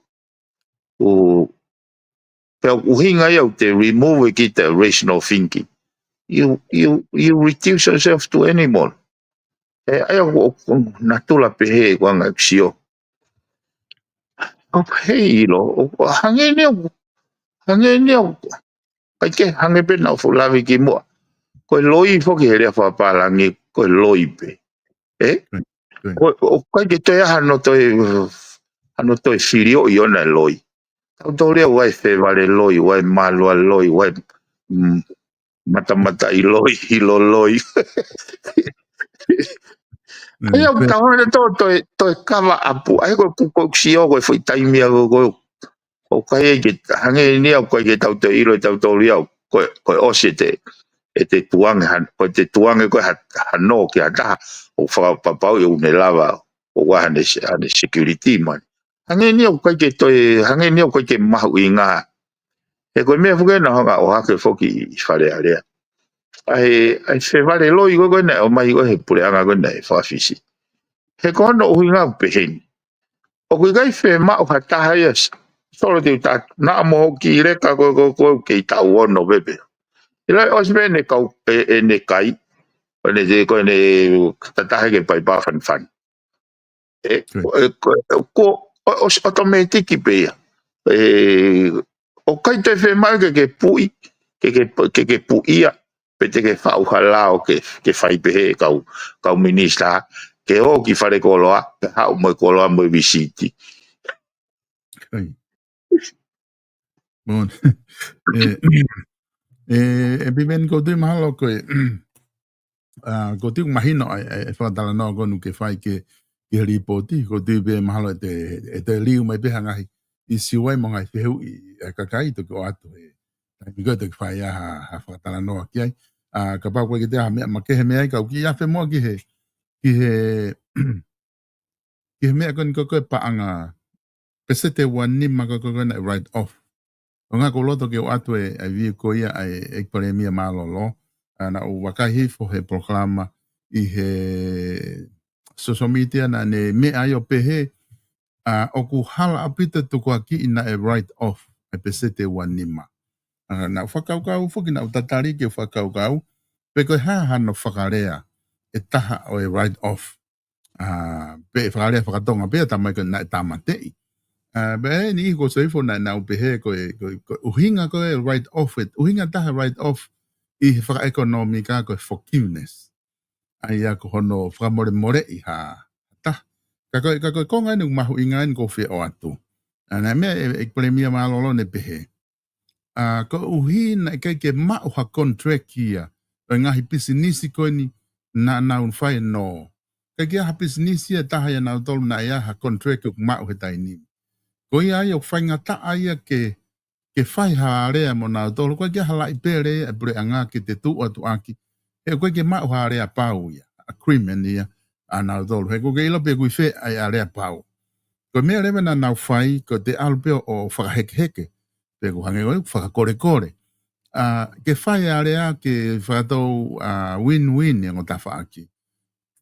ʻO, pea ʻuhinga ia ʻo te remove e kita rational thinking. You, you, you reduce yourself to animal. ʻE, ʻa ia ko, ko natula pē he ko anga sio. ʻOku hei ʻilo, ʻo, ʻo hangē ni ʻoku, hangē ni ʻoku. ʻIkai ke hangē pē naʻa ku fuʻu lave ki muʻa. Ko e loi foki he lea fakapālangi, ko e loi pē. Ē? Ko e, ʻoku ʻikai ke toe ʻi ai hano toe, hano toe filioʻi ʻona e loi. Tautolu ia ʻoku ʻi ai e fēvale loi, ʻoku ʻi ai e mālualoi, ʻoku ʻi ai e, mm, matamataʻi loi, ʻilo loi. ʻA ia ʻoku tau hanga ʻo toe, toe, toe kava ʻapu. ʻA ia ko e pu-, ko e sio ko e foʻi taimi ia ko e, ko e, ʻoku ʻikai ke hangē ni ʻoku ʻikai ke tau toe ʻilo ʻe tautolu ia, ko e, ko e ʻosi ʻete, ʻe te tuange ha, ko e te tuange ko e ha, ha nō ki ha taha, ʻo fakapapauʻi ʻoku ne lava, ʻo ua hane, hane security mai. Hangē ni ʻoku ʻikai ke toe, hangē ni ʻoku ʻikai ke mahuʻinga. He ko e meʻa foki ena hanga ʻo hake foki ʻi Fale Alea. ʻA e, ʻa e fevale loi ko ē ko ē naʻe ʻomai ko ē he puleʻanga ko ē naʻe fakafisi. He ko hono ʻuhinga ʻoku pehē ni. ʻOku ʻikai fiemaʻu ha taha ia s-, Solo te u tā, naʻa mo hoʻo kiʻi leka ko ē, ko ē, ko ē kei taʻu ono pē pē. ʻIlo ʻosi pē ʻene kau, ʻe, ʻene kai, ʻo ne te, ko ʻene tatahe ke paipā fanifani. ʻE, Right. ʻe, ko, ko, ʻo, ʻosi automatic pē ia. ʻE, ʻoku ʻikai toe fiemaʻu ke ke puʻi, ke ke, ke ke puʻia, pe te ke faʻu ha lao ke, ke fai pehē kau, kau minisitā, ke ō ki fale koloa, ke haʻu mo e koloa mo e visiti. Kai. Bon. ʻE, ʻe, ʻe Piven, ʻoku ou tui mahalo ko e, ʻa, ʻoku ou tui mahino ʻa e, ʻa e, ʻa e fakatalanoa ko eni ke fai ke, ke lipooti, ʻoku ou tui pē mahalo ʻe te, ʻe te liu mai pē ha ngaahi ʻīsiu ai mo e ngaahi fehuʻi ʻa e kakai toki ʻoatu he taimi ko ē toki fai ai ha, ha fakatalanoa ki ai. ʻA, kapau ko e ke te ha meʻa makehe mei ai, ka u kiʻi afe muʻa ki he, ki he, ki he meʻa ko eni ko ē ko e paʻanga peseti ʻe ua nima ko ē ko ē naʻe write off. ʻOku ou loto ke ʻoatu e, ʻa e view ko ia ʻa e, ʻEiki Palēmia Mālōlō, ʻa, naʻa ku vakai hifo he polokalama ʻi he social media naʻa ne meʻa ai ʻo pehē, ʻa, ʻoku hala ʻaupito tukuakiʻi naʻe write off ʻa e peseti ʻe ua nima. ʻA, naʻa ku fakakaukau foki, naʻa ku tatali ke fakakaukau, pe ko e hā hano fakalea ʻe taha ʻo e write off. ʻA, pe fakalea fakatonga pē ia tamai ko ē naʻe tāmateʻi. ʻA, pea ʻi he niʻihi ko ē ʻoku ou sio hifo naʻa, naʻa ku pehē ko e, ko e, ko e ʻuhinga ko ē write off, ʻe ʻuhinga taha write off ʻi he fakaʻekonōmika ko e forgiveness. ʻA ia ko hono fakamolemoleʻi ha, ha taha. Ka ko e, ka ko e konga eni ʻoku mahuʻinga eni ʻoku ou fie ʻoatu. ʻA, naʻe meʻa e, ʻEiki Palēmia Mālōlō ne pehē. ʻA, koeʻuhi naʻe ʻikai ke maʻu ha contract ia ʻo e ngaahi pisinisi ko eni naʻa nau fai ʻenau. ʻIkai ke ʻi ai ha pisinisi ia ʻe taha ia ʻia nautolu naʻe ʻi ai ha contract ʻoku maʻu he taimi ni. Ko ia ai ʻoku faingataʻa ia ke, ke fai ha alea mo nautolu, ʻoku ʻikai ke ʻi ai ha laʻipele ia ʻa e puleʻanga ke te tuʻu atu ʻaki. He ʻoku ʻikai ke maʻu ha aleapau ia, agreement ia ʻa nautolu. He ʻoku ʻikai ke ʻilo pe ʻoku ʻi fē ʻa e aleapau. Ko e meʻa leva naʻa nau fai, ko e te ʻalu pē ʻo, ʻo fakahekeheke. Pe ʻoku hangē ʻoku fakakolekole. ʻA, ke fai alea ke fakatou, ʻa, win-win ʻi he ongo tafaʻaki.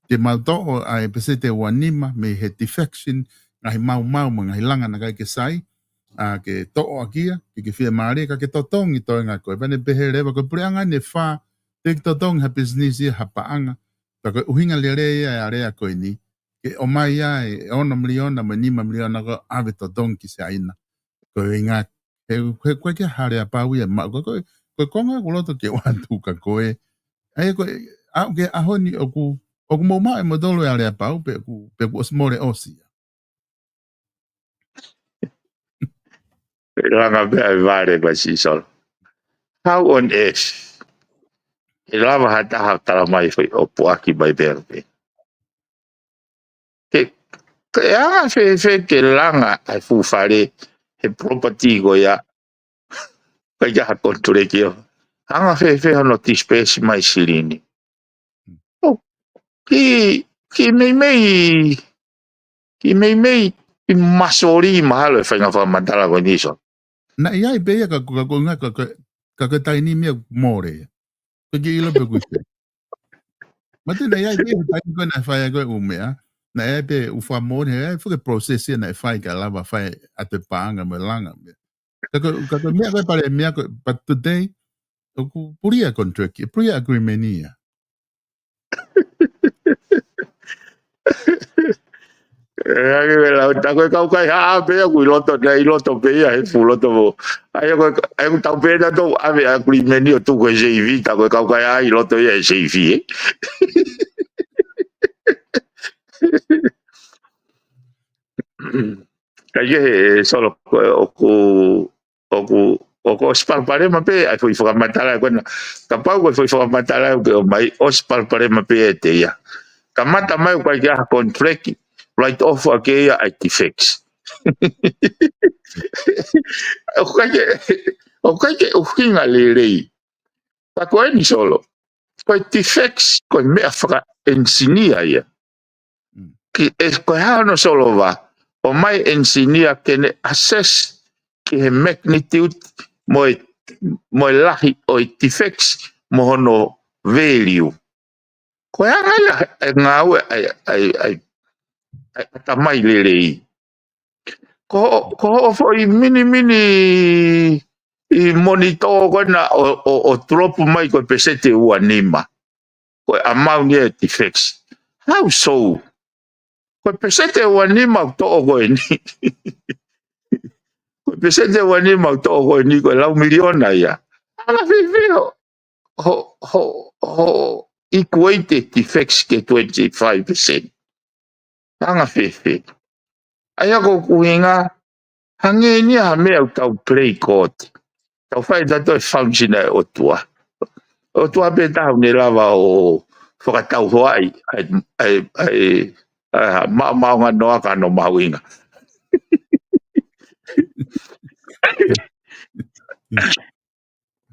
Ke mau toʻo ʻa e peseti ʻe ua nima mei he defection, ngaahi maumau mo e ngaahi langa naʻe ʻikai ke sai, ʻa, ke toʻo ʻaki ia, ke ke fiemālie, ka ke totongi toenga ko ē. Pea ne pehē leva ko e puleʻanga eni ʻe fā, teʻeki totongi ha pisinisi ia ha paʻanga, ka ko e ʻuhinga lelei ia ʻa e alea ko eni, ke ʻomai ia e ono miliona mo e nima miliona ko ē ʻave totongi ki Siaina. Ko e ʻuhinga, he, he ʻoku ʻikai ke ʻi ai ha aleapau ia ʻe maʻu, ka ko e, ko e konga ʻoku ou loto ke ʻoatu kia koe. ʻA ia ko e, ʻa, ke ʻaho ni ʻoku, ʻoku mou maʻu ʻe moutolu e aleapau, pe ʻoku, pe ʻoku ʻosi mole ʻosi ia. Langa pē ʻa e vale ko ē Sisolo. How on earth? ʻE lava ha taha ʻo tala mai foʻi ʻopuaki mai pē pē. Ke, ke anga fēfē ke langa ʻa e fuʻu fale he property ko ia. ʻIkai ke ʻi ai ha contract ia. Anga fēfē hono disburse mai silini. ʻO, ki, ki meimei, ki meimei, ki masoli mahalo e faʻahinga fakamatala ko eni Solo. Naʻe ʻi ai pē ia ka, ka, ka, ka, ka, ka ko e taimi ni meʻa mole ia. Ko e ke ʻilo pe ʻoku ʻi fē. Mate naʻe ʻi ai pē ia he taimi ko ē naʻe fai ai ko ē ʻū meʻa. Naʻe ʻi ai pē ʻū fakamoʻoni, he ʻi ai foki e process ia naʻe fai ka lava fai ʻa e paʻanga mo e langa meʻa. Ka ko, ka ko e meʻa ko ē Palēmia ko ē, but today, ʻoku pulia contract, ʻe pulia agreement ia. ʻE, ake me lau, tā ko e kau kaihaʻa pē ia ʻoku ʻi loto, naʻe ʻi loto pē ia, he fuʻu loto mo. ʻA ia ko e, ʻa ia ʻoku tau pē naʻa tau ʻave agreement ʻo tuku he J V, tā ko e kau kaihaʻa ʻi loto ia he J V, ē. Ka ʻi he, he Solo ko ē ʻoku, ʻoku, ʻoku ʻosi palopalema pē ʻa e foʻi fakamatala ko ena. Kapau ko e foʻi fakamatala ʻoku ke ʻomai, ʻosi palopalema pē ʻiate ia. Kamata mai ʻoku ʻikai ke ʻi ai ha contract, write off ʻaki ia ʻa e defects. ʻOku ʻikai ke, ʻoku ʻikai ke ʻuhinga lelei. Ka ko eni Solo, ko e defects, ko e meʻa fakaenisinia ia. Mm. Ki, ʻe, ko e hā hono solova, ʻomai enisinia ke ne assess ki he magnitude mo e, mo e lahi ʻo e defects mo hono value. Ko e anga ia e ngāue ʻa e, ʻa e, ʻa e, ʻa e ʻatamai lelei. Ko, ko hoʻo foʻi minimini ʻi monitō ko ena ʻo, ʻo, ʻo drop mai ko e peseti ʻe ua nima. Ko e amount ia e defects. How so? Ko e peseti ʻe ua nima ʻoku toʻo ko eni. Ko e peseti ʻe ua nima ʻoku toʻo ko eni ko e lau miliona ia. Anga fēfē hoʻo, hoʻo, hoʻo equate e defects ki he twenty-five percent. Anga fēfē. ʻA ia ko ʻeku ʻuhinga, hangē ni ha meʻa ʻoku tau play God. Tau fai ʻe tautolu e function ʻa e ʻOtua. ʻOtua pē taha ʻoku ne lava ʻo fakatauhoaʻi ʻa e, ʻa e, ʻa e, ʻa e maʻumaʻunga noa ka hono mahuʻinga.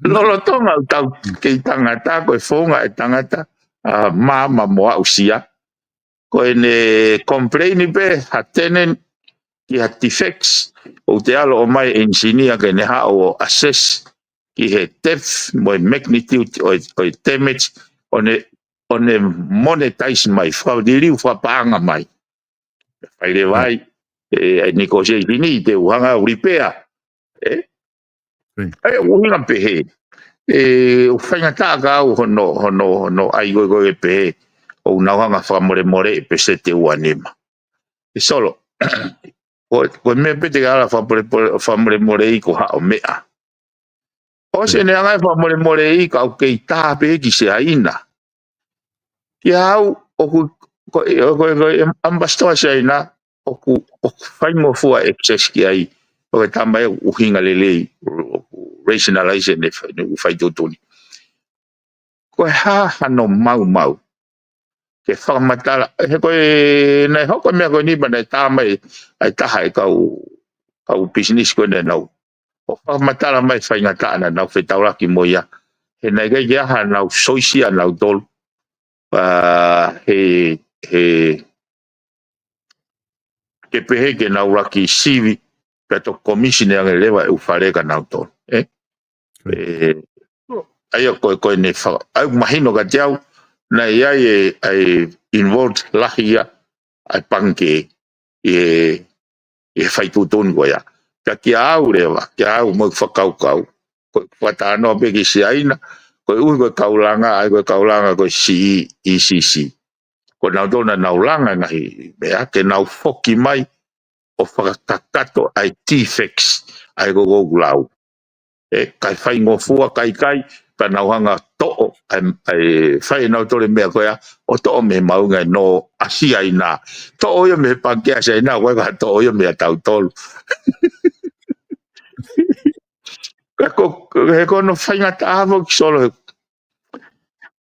Lolotonga ʻoku tau kei tangata, ko e founga e tangata, ʻa, maama mo aʻusia. Ko ʻene complain pē ha tenant ki ha defects, ʻoku te ʻalu ʻo ʻomai enisinia ke ne haʻu ʻo assess ki he depth mo e magnitude ʻo e, ʻo e damage, ʻo ne, ʻo ne monetize mai, fakaliliu fakapaʻanga mai. Fai leva ai, ʻe, ʻa e negotiation ni te u hanga ʻo repair. ʻE? ʻE, ʻuhinga pehē. ʻE, ʻoku faingataʻa ka au hono, hono, hono ʻai ko e, ko e pehē. ʻOku nau hanga fakamolemole e peseti ʻe ua nima. ʻE Solo. Ko, ko e meʻa pē te ke ala fakamole-, fakamolemoleʻi ko haʻo meʻa. ʻOsi ʻene anga e fakamolemoleʻi ka ʻoku kei tā pē ki Siaina. Kiate au, ʻoku, ko e, ko e, ko e, ambassador Siaina, ʻoku, ʻoku faingofua access ki ai, ʻoku tama e ʻuhinga lelei, ʻoku rationalize ʻene fa-, ʻene ʻū faitotoni. Ko e hā hano maumau. Ke fakamatala, he ko e, naʻe hoko e meʻa ko eni pea naʻe tā mai, ʻa e taha e kau, kau business ko ena nau. ʻO fakamatala mai faingataʻa naʻa nau fetaulaki mo ia. He naʻe ʻikai ke ʻi ai hanau soisi ʻanautolu. ʻA, he, he, ke pehē ke nau laki sivi, pea toki commission ange leva e ʻū fale kia nautolu. ʻE? ʻE, ʻa ia ko e, ko ʻene fa-, ʻa ia ʻoku mahino kiate au, naʻe ʻi ai e, ʻa e involved lahi ia, ʻa e pangikē, ʻi he, ʻi he faitotonu ko ia. Ka kiate au leva, kiate au mo e fakakaukau, ko e fakatalanoa pē ki Siaina, koeʻuhi ko e kau langa, ʻa ia ko e kau langa ko e C E E C C. Ko nautolu naʻa nau langa e ngaahi meʻa, ke nau foki mai, ʻo fakakakato ʻa e defects, ʻa ia ko ʻeku lau. ʻE, ʻikai faingofua, ʻikai, ʻikai, ka nau hanga toʻo, ʻa e, ʻa e, fai ʻe nautolu e meʻa ko ia, ʻo toʻo mei he maʻuʻanga ʻo ʻa Siaina. Toʻo ia mei he pangikē ʻa Siaina, ʻoku ʻikai ko ha toʻo ia meiate kitautolu. Ka ko, he ko hono faingataʻa foki Solo he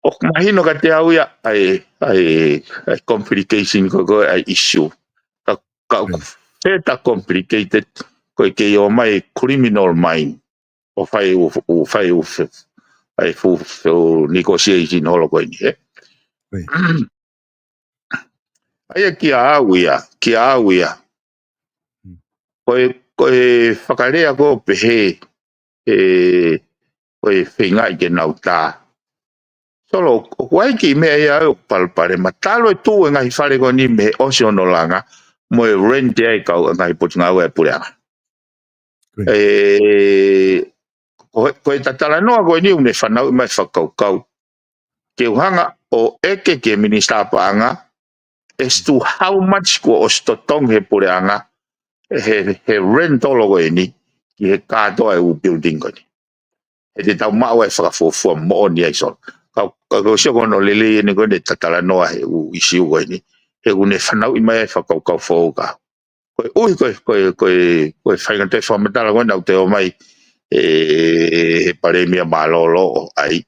ʻoku mahino kiate au ia ʻa e, ʻa e, ʻa e complication ko, ko ʻa e issue. Ka, ka ʻoku further complicated ko e kei ʻomai criminal mine. ʻO fai ʻū, ʻū fai ʻū fe-, ʻa e fuʻu, fuʻu negotiation holo ko eni, ʻe? ʻA ia kiate au ia, kiate au ia. Ko e, ko e fakalea ko ē pehē, ʻe, ko e feingaʻi ke nau tā. Solo, ʻoku ʻi ai e kiʻi meʻa ia ʻoku palopalema. Talu e tuʻu e ngaahi fale ko eni mei he ʻosi hono langa, mo e rent ia ʻa e kau ngaahi potungāue ʻa e puleʻanga. ʻE, ko e, ko e talanoa ko eni ʻoku ne fanauʻi mai fakakaukau. Ke u hanga ʻo ʻeke ki he minisitā paʻanga, as to how much kuo ʻosi totongi he puleʻanga, he, he rental ko eni, ki he kātoa e ʻū building ko eni. He te tau maʻu ai e fakafuofua moʻoni ai Solo. Ka, ka, ka sio ko hono lelei eni ko eni talanoa he ʻū issue ko eni. He ʻoku ne fanauʻi mai e fakakaukau foʻou ka. Koeʻuhi ko e, ko e, ko e, ko e faingataʻa e fakamatala ko ena ʻoku te ʻomai, ʻe, he palēmia mālōlō ʻo ʻai,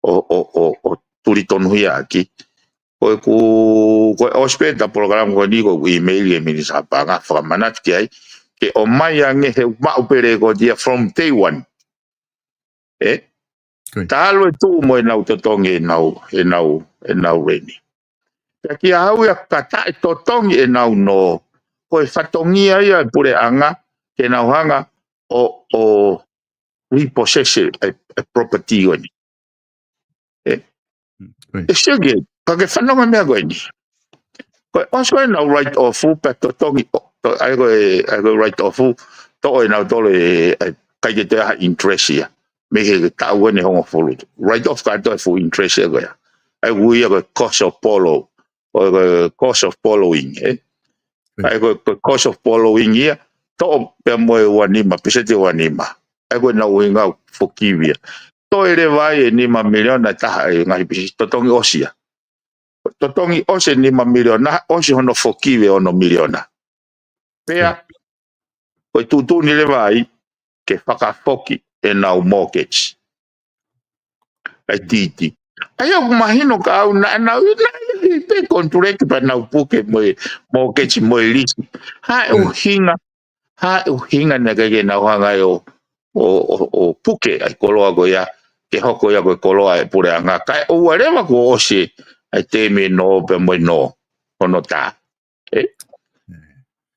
ʻo, ʻo, ʻo, ʻo tuli tonuhia ʻaki. Ko ʻeku, ko e ʻosi pē ʻeta polokalama ko eni ko ʻeku email ki he minisitā paʻanga fakamanatu ki ai, ke ʻomai ange he ʻoku maʻu pē lēkooti ia from day one. ʻE? Talu e tuʻu mo ʻenau totongi ʻenau, ʻenau, ʻenau reni. Pea kia au ia ka taʻe totongi ʻenau nō, ko e fatongia ia e puleʻanga ke nau hanga ʻo, ʻo repossess e, e property ko eni. E, e sio ki ai, ka ke fanongo meʻa ko eni. Ko e ʻosi ko ʻenau write off, pea totongi, ʻo, to, ʻai ko e, ʻai ko e write off, toʻo ʻenau tolo e, e, ʻikai ke toe ʻi ai ha interest ia. Mei he taʻu eni hongofulu. Write off kātoa e fuʻu interest ia ko ia. ʻAi ui ia ko e cost of borrow, ʻo ko e cost of borrowing, e. ʻAi ko e, ko e cost of borrowing ia, toʻo pea mo e ua nima, peseti ua nima. ʻAi ko ʻenau ʻuhinga ʻoku fokivi ia. Toe leva ai e nima miliona ʻe taha e ngaahi pisinisi, totongi ʻosi ia. Totongi ʻosi e nima miliona, ʻosi hono fokivi e ono miliona. Pea, ko e tuʻutuʻuni leva ai, ke fakafoki ʻenau mortgage. ʻAi titi. ʻAi ʻoku mahino ka au naʻa nau, naʻa nau ʻi he pē contract pea nau puke mo e mortgage mo e lisi. Haʻe ʻuhinga, haʻe ʻuhinga naʻe ʻikai ke nau hanga ʻo, ʻo, ʻo, ʻo puke ʻa e koloa ko ia, ke hoko ia ko e koloa e puleʻanga. Kae ʻoua leva kuo ʻosi ʻa e temi nō pea mo e nō, hono tā. E?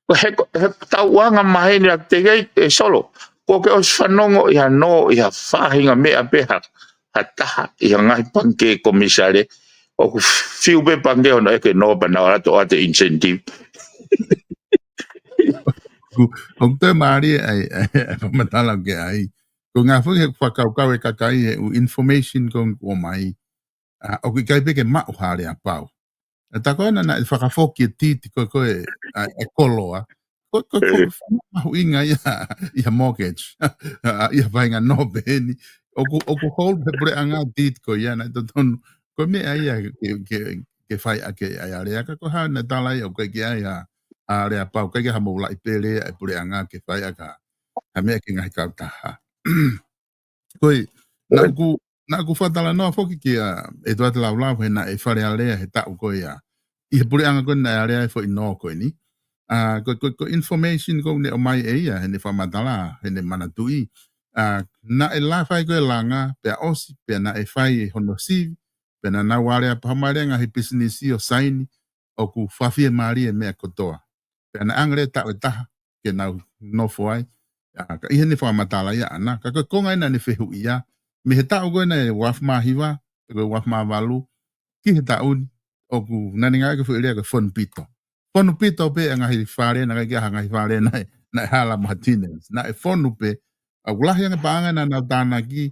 Ko he, he tauʻanga maheni ʻa te kei e Solo. Ko ke ʻosi fanongo ʻi ha nō, ʻi ha faʻahinga meʻa pē ha, ha taha, ʻi ha ngaahi pangikē komisale. ʻOku fiu pē pangikē hono ʻeke nō pea nau ala toʻo atu e incentive. ʻOku, ʻoku toe mālie ai, e, e, fakamatala ke ai. Ko e ngaahi foʻi he fakakaukau e kakai he ʻū information ko ʻoku ʻomai. ʻA, ʻoku ʻikai pē ke maʻu ha aleapau. E tā ko ena naʻe fakafoki e titi ko e, ko e, ʻa, e koloa. Ko e, ko e, ko e mahuʻinga ia, ia mortgage. ʻA, ia vainga nō pē eni. ʻOku, ʻoku hold he puleʻanga titi ko ia naʻe totonu. Ko e meʻa ia ke, ke, ke fai ʻaki ʻa e alea ka ko e hā naʻe tala ia ʻoku ʻikai ke ʻi ai ha, ha aleapau, ʻikai ke ha moulaʻi pele ʻa e puleʻanga ke fai ʻaki ha, ha meʻa ki he ngaahi kautaha. Ko e, naʻa ku, naʻa ku fakatalanoa foki kia ʻEtuate Laulau he naʻe Fale Alea he taʻu ko ia. ʻI he puleʻanga ko eni naʻe alea e foʻi nō ko eni. ʻA, ko, ko, ko e information ko ʻene ʻomai ʻe ia, heʻene fakamatala, heʻene manatuʻi. ʻA, naʻe lava ai ko e langa, pea ʻosi, pea naʻe fai e hono sivi, pea naʻa nau aleapau mai leva e ngaahi pisinisi ʻo saini, ʻoku fakafiemālie e meʻa kotoa. Pea naʻe ʻange leva e taʻu ʻe taha, ke nau nofo ai. ʻA, ka ʻi heʻene fakamatala ia ʻaʻana, ka ko e konga ena ʻene fehuʻi ia, mei he taʻu ko ena e uaafe mā hiva, ko e uaafe mā valu, ki he taʻu ni, ʻoku naʻe ngāueʻaki e foʻi lea ko e fonu pito. Fonu pito pē e ngaahi fale, naʻe ʻikai ke ʻi ai ha ngaahi fale naʻe, naʻe hala mo ha tenants. Naʻe fonu pē, ʻoku lahi ange paʻanga naʻa nau tānaki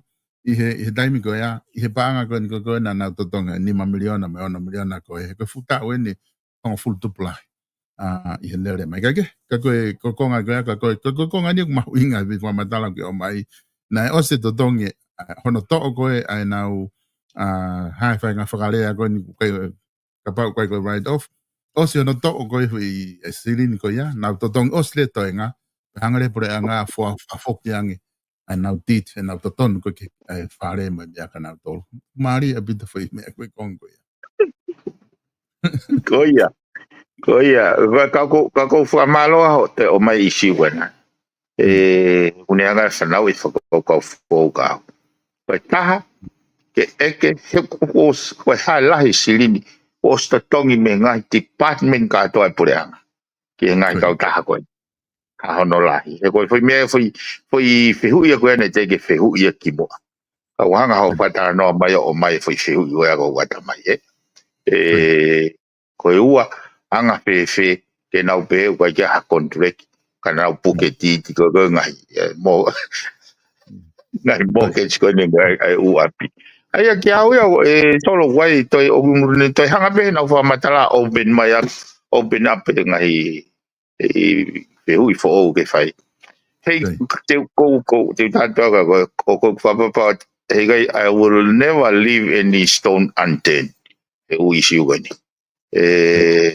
ʻi he, ʻi he taimi ko ia, ʻi he paʻanga ko eni ko, ko ena naʻa nau totongi, nima miliona mo e ono miliona ko e, he ko e fuʻu taʻu eni, hongofulu tupulahi. ʻA, ʻi he lele mai. Ka ke, ka ko e, ko e konga ko ia, ka ko e, ka ko e konga eni ʻoku mahuʻinga e fakamatala ke ʻomai. Naʻe ʻosi e totongi, ʻa, hono toʻo ko e, ʻa ʻenau, ʻa, hae fai ngaahi fakalea ko eni, ʻikai, kapau ʻikai ko e write off. ʻOsi hono toʻo ko e foʻi e silini ko ia, nau totongi ʻosi leva e toenga, pea hanga leva e puleʻanga ʻo fua, fakafoki ange, ʻa ʻenau titi, ʻenau totonu ko e ke, e fale mo e meʻa kia nautolu. Mālie ʻaupito e foʻi meʻa ko e konga ko ia. Ko ia, ko ia, ka, ka ʻoku, ka ʻoku ou fakamālō ʻaupito hoʻo ʻomai e ʻīsiu ko ena. E, ʻoku ne hanga ʻe he fānau ʻo fakakaukau foʻou kia au. Ko e taha, ke ʻeke, he ko, ko, ko e hā e lahi e silini, kuo ʻosi totongi mei he ngaahi department kātoa e puleʻanga. Ki he ngaahi kautaha ko ē. Ka hono lahi. He ko e foʻi meʻa, foʻi, foʻi fehuʻi ia ko ē naʻe teʻeki fehuʻi ia kimuʻa. Ka u hanga hoʻo fakatalanoa mai ʻo ʻomai e foʻi fehuʻi ko ē ʻoku ʻata mai, e. E, ko e ua, anga fēfē, ke nau pehē ʻoku ʻikai ke ʻi ai ha contract, ka nau puke titi ko, ko e ngaahi, e, mo, ngaahi mortgage ko eni ngaahi, ʻa e ʻū ʻapi. ʻA ia kia au ia, e, Solo, ʻoku ʻi ai, toe, ʻoku ne toe hanga pē heʻenau fakamatala open mai ʻa, open up e ngaahi, e, fehuʻi foʻou ke fai. Hei, te u ko, ko, te u tātā ka ko, ko, ko, fakapapau, he ʻikai, I will never leave any stone unturned. He ʻū ʻīsiu ko eni. E,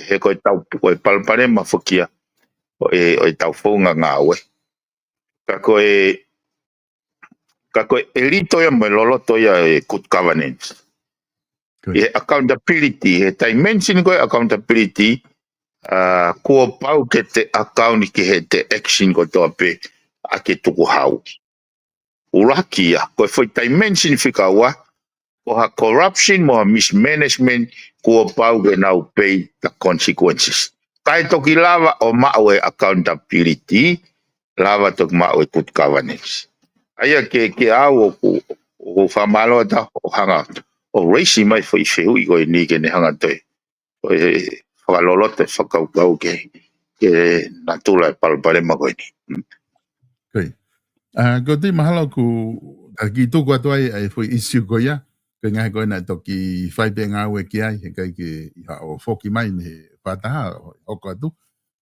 he ko e tau, ko e palopalema foki ia ʻo e, ʻo e tau founga ngāue. Ka ko e, ka ko e ʻelito ia mo e loloto ia e good governance. ʻI he accountability, he dimension ko e accountability, ʻa, kuo pau ke te account ki heʻete action kotoa pē ʻa ke tukuhau. ʻuluaki ia, ko e foʻi dimension fika ua, ko ha corruption mo ha mismanagement kuo pau ke nau pay the consequences. Kae toki lava ʻo maʻu e accountability, lava toki maʻu e good governance. ʻA ia ke, ke au ʻoku, ʻoku fakamālō atu ʻo hanga ʻo raise mai foʻi fehuʻi ko eni ke ne hanga toe ʻo e fakaloloto e fakakaukau ke, ke natula e palopalema ko eni. Mm. Koia. ʻA, ko e tui mahalo ku, ʻa, kiʻi tuku atu ai, ʻa e foʻi issue ko ia, ko e ngaahi ko ena toki fai pē ngāue ki ai, he ʻikai ke ʻi haʻo foki mai mei he fakataha, ʻo hoko atu.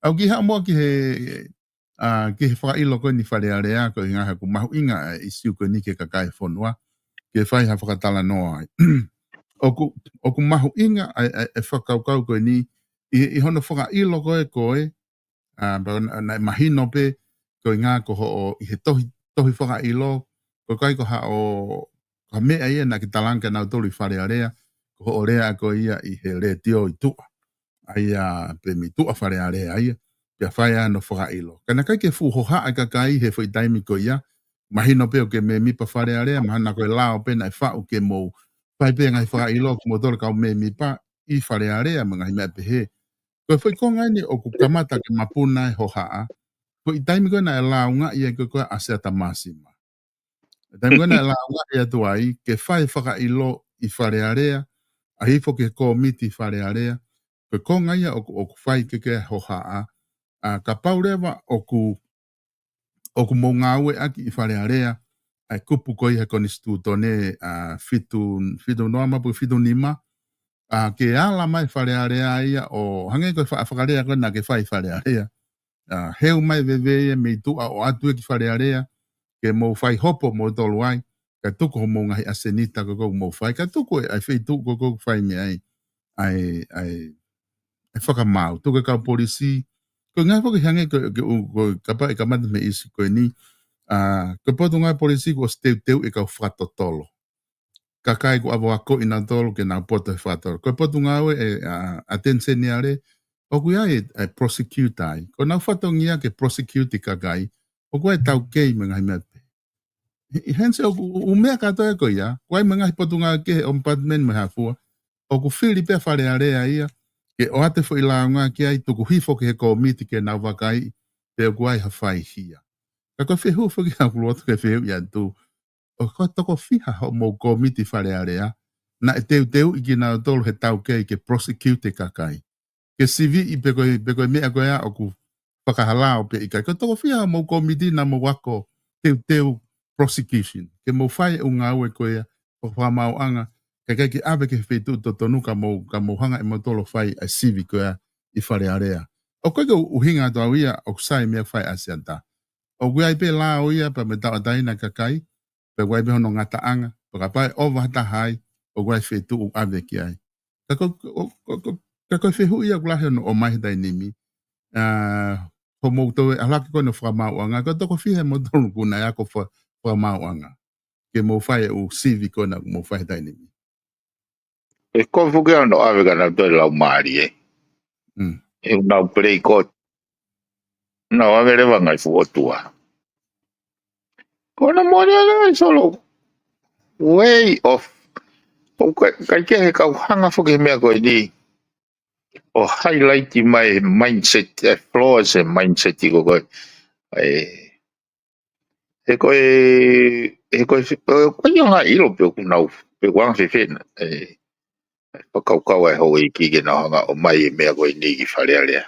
ʻOku kiʻi haʻu muʻa ki he, ʻa, ki he fakaʻilo ko eni Fale Alea, ko e ngaahi ʻoku mahuʻinga ʻa e issue ko eni ki he kakai e fonua, ke fai ha fakatalanoa ai. ʻOku, ʻoku mahuʻinga ʻa e, ʻa e, ʻa e fakakaukau ko eni, ʻi, ʻi hono fakaʻilo ko ē ko ē, ʻa, pea naʻe, naʻe mahino pē, ko e ngaahi ko hoʻo, ʻi he tohi, tohi fakaʻilo, ko e ʻikai ko haʻo, ko ha meʻa ia naʻa ke talaange kia nautolu ʻi Fale Alea, ko hoʻo lea ko ia ʻi he letiō ʻi tuʻa. ʻA ia pē mei tuʻa Fale Alea ia, pea fai ai hono fakaʻilo. Ka naʻe ʻikai ke fuʻu hohaʻa e kakai he foʻi taimi ko ia, mahino pē ʻoku ke mēmipa Fale Alea, mahalo ko e lao pē naʻe faʻu ke mou fai pē ngaahi fakaʻilo, kimoutolu kau mēmipa ʻi Fale Alea, mo e ngaahi meʻa pehē. Ko e foʻi konga eni ʻoku kamata ke mapuna e hohaʻa, foʻi taimi ko ē naʻe lāungaʻi ai ko ē ko ē ʻa Seata Māsima. Taimi ko ē naʻe lāungaʻi atu ai, ke fai fakaʻilo ʻi Fale Alea, ʻa hifo ki he kōmiti Fale Alea, ko e konga ia ʻoku, ʻoku fai ke ke hohaʻa, ʻa, kapau leva ʻoku, ʻoku mou ngāueʻaki ʻi Fale Alea, ʻa e kupu ko ia he konisitūtone, ʻa, fitu, fitu noa ma pui fitu nima, ʻa, ke ala mai Fale Alea ia ʻo hangē ko e fa-, fakalea ko ē naʻa ke fai Fale Alea. ʻA, heu mai veve ia mei tuʻa ʻo ʻatu ia ki Fale Alea, ke mou fai hopo moutolu ai, ka tuku homou ngaahi ʻasenita ko ē ʻoku mou fai, ka tuku e, ʻa e feituʻu ko ē ʻoku fai mei ai, ʻa e, ʻa e, ʻa e fakamaau, tuku e kau polisi, ko e ngaahi foki hangē ko, ko, ko, kapau ʻe kamata mei he issue ko eni, ʻa, ko e Potungāue Polisi kuo ʻosi teuteu e kau fakatotolo. Kakai kuo ʻave ʻo akoʻi nautolu ke nau poto he fakatotolo. Ko e Potungāue ʻe, ʻa, ʻAteni Seniale, ʻoku ʻi ai e, e prosecutor ai. Ko honau fatongia ke prosecute e kakai, ʻoku ʻi ai e taukei mo e ngaahi meʻa pehē. He, he heni ʻoku, ʻū meʻa kātoa ko ia, ʻoku ʻi ai mo e ngaahi potungāue kehe, ombudsman mo e hā fua, ʻoku fili pē ʻa Fale Alea ia, ke ʻoatu e foʻi lāunga ki ai, tuku hifo ki he kōmiti ke nau vakaiʻi, pe ʻoku ʻi ai ha faihia. Ka ko e fehuʻi foki ʻoku ou loto ke fehuʻi atu, ʻoku toko fiha hoʻomou kōmiti Fale Alea, naʻe teuteuʻi kinautolu he taukei ke prosecute e kakai. Ke siviʻi pe ko e, pe ko e meʻa ko ia ʻoku fakahalao pe ʻikai. Ko e toko fiha hoʻomou kōmiti naʻa mou ako teuteu prosecution. Ke mou fai e ʻū ngāue ko ia, ʻo fakamaauʻanga, kae ʻikai ke ʻave ki he feituʻu totonu ka mou, ka mou hanga ʻe moutolu ʻo fai ʻa e sivi ko ia ʻi Fale Alea. ʻOku ʻikai ke u-, ʻuhinga atu au ia, ʻoku sai e meʻa ʻoku fai ʻe ʻAsiata. ʻOku ʻi ai pē lao ia, pea mo e tauʻatāina e kakai, pea ʻoku ʻi ai pē hono ngataʻanga, pea kapau ʻe ʻova ha taha ai, ʻoku ʻi ai e feituʻu ʻave ki ai. Ka ko, ko, ko, ko, ka ko e fehuʻi ia ʻoku lahi hono ʻomai he taimi ni. ʻA, hoʻomou toe, ʻalu hake ko ē hono fakamaauʻanga, ko e toko fiha ʻe moutolu ʻoku nau ako fa-, fakamaauʻanga. Ke mou fai e ʻū sivi ko ena ʻoku mou fai he taimi ni. ʻE ko e fuke ano ʻave ka nau toe lau mālie. Mm. ʻE nau play court. Nau ʻave leva ngaahi fuʻu ʻotua. Ko hono moʻoni ʻa e solo way of, ʻoku ʻikai, ʻikai ke he kau hanga foki he meʻa ko eni ʻo highlight mai e mindset, e flaws e mindset ko ē ko ē. ʻE, he ko e, he ko e, ko e anga ʻilo pe ʻoku nau, pe ʻoku anga fēfē ʻa e, fakakaukau ʻa e houʻeiki ke nau hanga ʻo ʻomai e meʻa ko eni ki Fale Alea.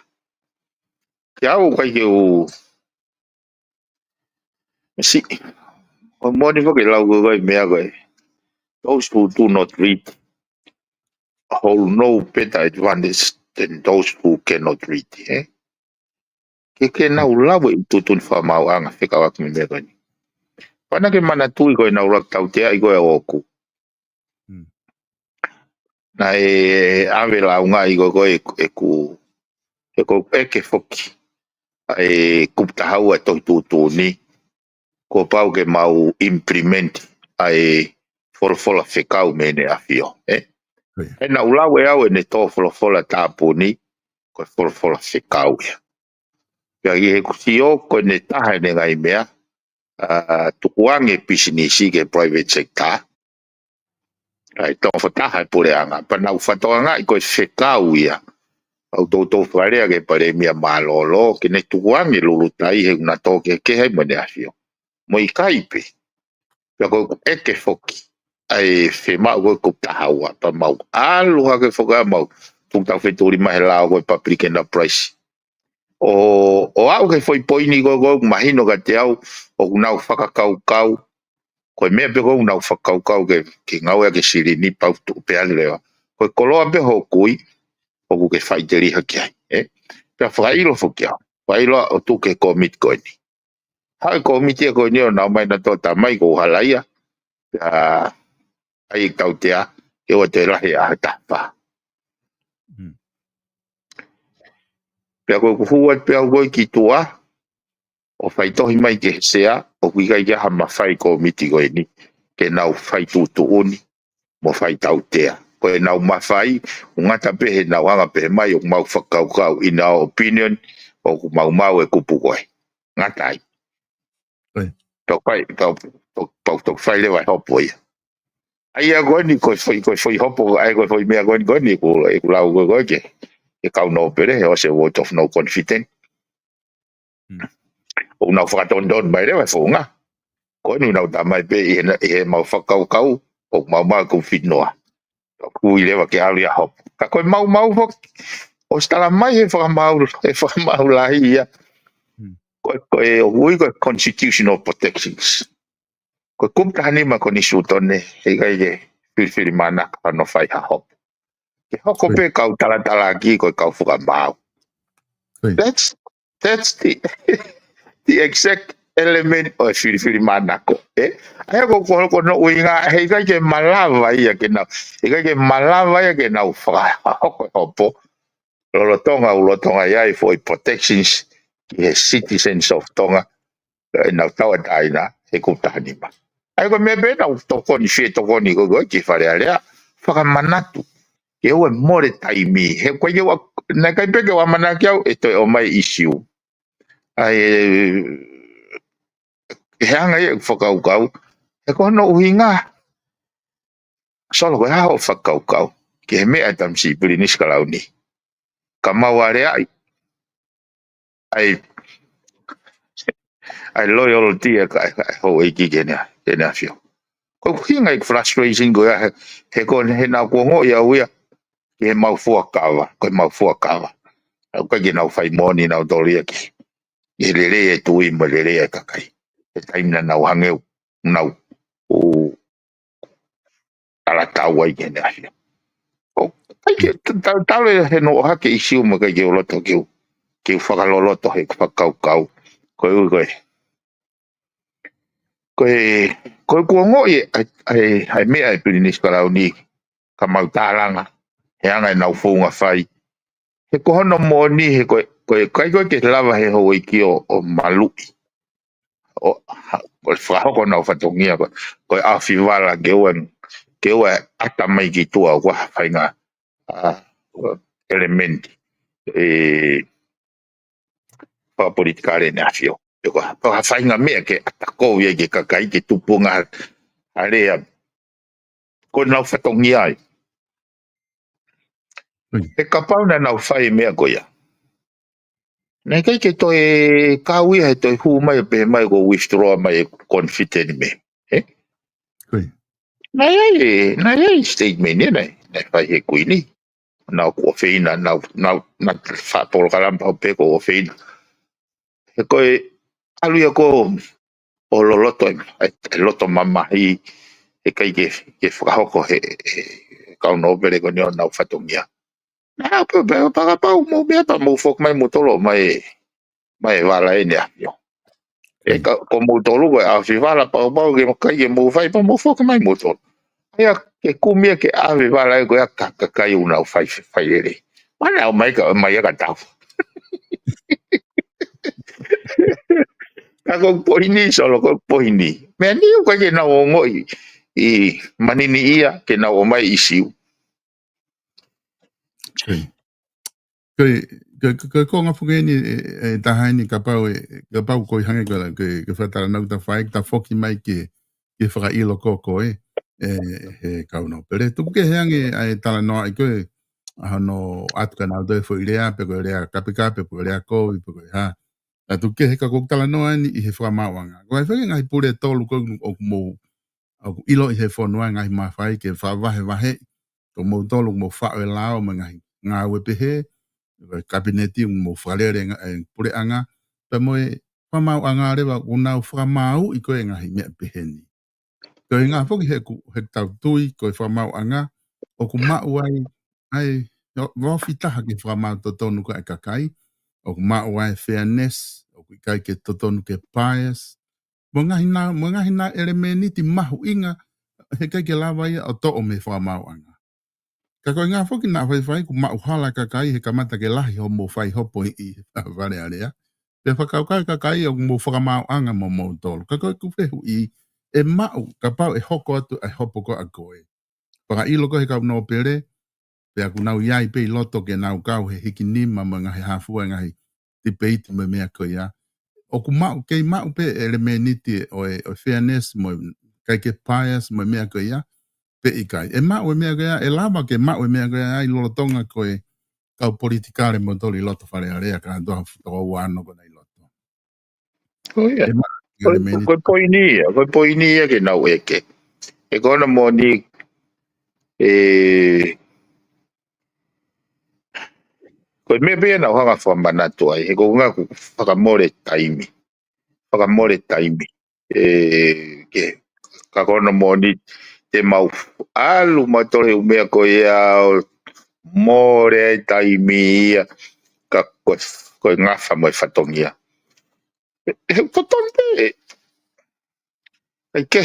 Ke au ʻikai ke u, mesi, ʻoku moʻoni foki e lau ko ē ko e meʻa ko ē, those who do not read hold no better advantage than those who cannot read, eh? Ke, ke nau lau e tuʻutuʻuni fakamaauʻanga fekauʻaki mo e meʻa ko eni. Pea naʻa ke manatuʻi ko ʻenau ʻuluaki tauteaʻi ko ē ʻoʻoku. Mm. Naʻe ʻave lāungaʻi ko ē ko ē ʻeku, ʻeku ʻeke foki ʻa e kupu taha ua e tohi tuʻutuʻuni, kuo pau ke mau implement ʻa e folofola fekau mei heʻene ʻafio, eh? Koia. He naʻa ku lau ʻe au ʻene tō folofola tāpuni, ko e folofola fekau ia. Pea ʻi heʻeku sio ko ʻene taha ʻene ngaahi meʻa, ʻa, tukuange pisinisi ki he private sector. ʻA e toko fakataha e puleʻanga. Pea nau fakatokangaʻi ko e fekau ia. ʻOku toutou fakalea ki he palēmia mālōlō, ke ne tukuange lulutai he ʻoku na tō kehekehe ai mo ʻEne ʻAfio. Mo ʻikai pē. Pea ko ʻeku ʻeke foki. ʻA e fiemaʻu ko ē ko e taha ua. Pea mau ʻalu hake foki ʻa mau. Tuku tau fetuli mai he lao ko e public enterprise. ʻO, ʻo aʻu ki he foʻi poini ko ē ʻoku mahino kiate au, ʻoku nau fakakaukau. Ko e meʻa pē ʻoku nau fakakaukau ke, ke ngāueʻaki e silini pau tuʻu pē ʻa leva. Ko e koloa pē hoku ʻi, ʻoku ke faʻiteliha ki ai, ē? Pea fakaʻilo foki au. Fakaʻilo ʻo tuku ki he kōmiti ko eni. Haʻu e kōmiti ko eni ʻo nau mai na tō tamai ko u halaia. Pea ʻai e tautea, ke ʻoua toe lahi ʻa e taha fā. Mm. Pea ko ʻeku hū atu pē au ko ē ki tuʻa, ʻo faitohi mai ki he sea, ʻoku ʻikai ke ʻi ai ha mafai kōmiti ko eni, ke nau fai tuʻutuʻuni, mo fai tautea. Ko ʻenau mafai, ʻoku ngata pē heʻenau hanga pē mai, ʻoku mau fakakaukau, in our opinion, ʻoku mau maʻu e kupu ko ē. Ngata ai. Oi. Tau fai, tau, tau, tau, tau fai leva e hopo ia. ʻA ia ko eni, ko e foʻi, ko e foʻi hopo, ʻa e ko e foʻi meʻa ko eni, ko eni, ko e, ʻeku lau ko ē, ko ē ke, ke kau nōpele, he ʻosi e vote of no confidence. Mm. ʻOku nau fakatonutonu mai leva e founga. Ko eni ʻoku nau tamai pē ʻi he, ʻi heʻemau fakakaukau, ʻoku mau maʻu e kupu fitu noa. ʻOku ui leva ke ʻalu ia hopo. Ka ko e maumau foki, ʻosi tala mai he fakamaau, he fakamaau lahi ia. Mm. Ko e, ko e, ʻoku ui ko e constitutional protections. Ko e kupu taha nima ko eni Sutone, he ʻikai ke filifilimānako hono fai ha hopo. Ke hoko pē kau talatalaaki ko e kau fakamaau. Oi. That's, that's the, the exact element ʻo e filifilimānako, ē? ʻA ia ko, ko, ko hono ʻuhinga, he ʻikai ke malava ia ke nau, he ʻikai ke malava ia ke nau fakahoko e hopo. Lolotonga, ʻoku lolotonga ia e foʻi protections ki he citizens of Tonga, ʻenau tauʻatāina, he kupu taha nima. ʻA ia ko e meʻa pē ʻenau tokoni, fie tokoni ko ē ki Fale Alea, fakamanatu. Ke ʻoua ʻe mole taimi, he ko e ʻoua, naʻe ʻikai pē ke u ʻamanaki au, ʻe toe ʻomai ʻisiū. ʻA ia, he anga ia ʻeku fakakaukau, he ko hono ʻuhinga, Solo, ko e hā hoʻo fakakaukau ki he meʻa ʻa e tamasiʻi Pilinisi Kalauni? Ka mau aleaʻi ʻa e, ʻa e loyalty ʻa e, ʻa e houʻeiki ki heʻene, ki heʻene ʻAfio. Ko e ʻuhinga e frustration ko ia he, he ko ē heʻenau kuongoʻi au ia ki heʻemau fuakava, ko ʻemau fuakava. ʻOku ʻikai ke nau fai moʻoni nautolu ia ki he lelei e tuʻi mo e lelei e kakai. He taimi naʻa nau hangē ʻoku nau ʻo talatau ai ki heʻene ʻAfio. ʻOku ʻikai ke, ta-, ta-, talu e he noʻo hake ʻisiū mo ʻikai ke u loto ke u, ke u fakaloloto he fakakaukau. Ko e ʻuhi ko e, ko e, ko e kuongoʻi ʻa e, ʻa e, ʻa e meʻa ʻa e Pilinisi Kalauni, ka mau tālanga, he anga ʻenau founga fai. He ko hono moʻoni, he ko e, ko e, ʻikai ko ē ke lava he houʻeiki ʻo, ʻo maluʻi. ʻO, ha, ko e fakahoko honau fatongia ko, ko e ʻaofivala ke ʻoua, ke ʻoua ʻe ʻata mai ki tuʻa ʻoku ʻi ai ha faʻahinga, ʻa, elementi, ʻe, fakapolitikale ʻene ʻAfio. Pe ko ha, pe ko ha faʻahinga meʻa ke ʻata kovi ai ki he kakai ke tupunga ha, ha lea. Ko ʻenau fatongia ia. Mm. He kapau naʻa nau fai e meʻa ko ia, naʻe ʻikai ke toe kau ia he toe hū mai ʻo pehē mai ko e withdraw mai e confidence mei he. Ui. Naʻe ʻi ai e, naʻe ʻi ai e statement ia naʻe, naʻe fai he Kuini. Naʻa ku ʻofeina, naʻa, naʻa, naʻa faʻa polokalama pau pē ko e ʻofeina. He ko e ʻalu ia ko ē ʻo loloto e, e, e loto mamahi, he ʻikai ke, ke fakahoko he, he kau nōpele ko eni honau fatongia. Naʻa pē, pē, pea kapau mou meʻa pea mou foki mai moutolu mai, mai e vala ʻene ʻAfio. ʻE ka, ko moutolu ko e ʻaofivala pea kapau ke ʻikai ke mou fai pea mou foki mai moutolu. ʻA ia ke kumi ia ke ʻave vala ē ko ia ka, ka, kakai ʻoku nau fai, fai lelei. Mana ʻomai ka, ʻomai ia ka tau. Ka ko e poini, Solo, ko e poini. Meʻa ni ʻoku ʻikai ke nau ongoʻi ʻi manini ia ke nau ʻomai ʻisiū. Ko e, ko e, Ko e, ko e, ko e konga foki eni, e, e, taha eni kapau, e, kapau ko e hangē ko e, ko e, ko e fakatalanoa ʻoku ta fai, ta foki mai ke, ke fakaʻilo ko ko e, e, he kau nōpele. Tuku kehe ange ʻa e talanoaʻi ko e, ʻa hono ʻatu kia nautolu e foʻi lea, pe ko e lea kapekape, pe ko e lea kovi, pe ko e hā. Ka tuku kehe ka ko e talanoa eni ʻi he fakamaauʻanga. Ko e fai ngaahi pule ʻe tolu ko ē ʻoku mou, ʻoku ʻiloʻi he fonua ngaahi mafai ke fakavahevahe, ko moutolu ʻoku mou faʻu e lao mo e ngaahi ngāue pehē, ko e kapineti ʻoku mou fakalele nga-, e puleʻanga, pea mo e fakamaauʻanga leva ʻoku nau fakamaauʻi ko e ngaahi meʻa pehē ni. Ko e ʻuhinga foki he ʻoku, he ʻoku tau tui, ko e fakamaauʻanga, ʻoku maʻu ai, ʻa e, ʻo, ofi taha ke fakamaau totonu ko e kakai, ʻoku maʻu ai fairness, ʻoku ʻikai ke totonu ke bias, mo e ngaahi nā, mo e ngaahi nā ʻelemēniti mahuʻinga, he ʻikai ke lava ia ʻo toʻo mei he fakamaauʻanga. Ka ko e ʻuhinga foki naʻa faifai ʻoku maʻu hala kakai he kamata ke lahi hoʻomou fai hopo ʻi, ʻi Fale Alea. Pea fakakaukau kakai ʻoku mou fakamaauʻanga mo moutolu. Ka ko ʻeku fehuʻi, ʻe maʻu, kapau ʻe hoko atu ʻa e hopo ko ē ʻa ko ē. Fakaʻilo ko ē he kau nōpele, pea ʻoku nau ʻi ai pē ʻi loto ke nau kau he hikinima mo e ngaahi hāfua e ngaahi tipeiti mo e meʻa ko ia. ʻOku maʻu, kei maʻu pē ʻelemēniti ʻo e, ʻo e fairness mo e ʻikai ke bias mo e meʻa ko ia, pe ʻikai. ʻE maʻu e meʻa ko ia, ʻe lava ke maʻu e meʻa ko ia ʻi lolotonga ko e kau politikale moutolu ʻi loto Fale Alea ka toa futa o uano ko ena ʻi loto. Ko ia. ʻE maʻu Ko e, ʻelemēniti. Ko e poini ia, ko e poini ia ke nau ʻeke. ʻE ko hono moʻoni, e, ko e meʻa pē ia naʻa ku hanga fakamanatu ai, he ko e ʻuhinga ʻoku fakamole taimi. Fakamole taimi. E, ke, ka ko hono moʻoni te mau ʻalu mautolu he ʻū meʻa ko ia ʻo mole ai taimi ia, ka ko, ko e ngafa mo e fatongia. He, he totonu pē, ʻai ke,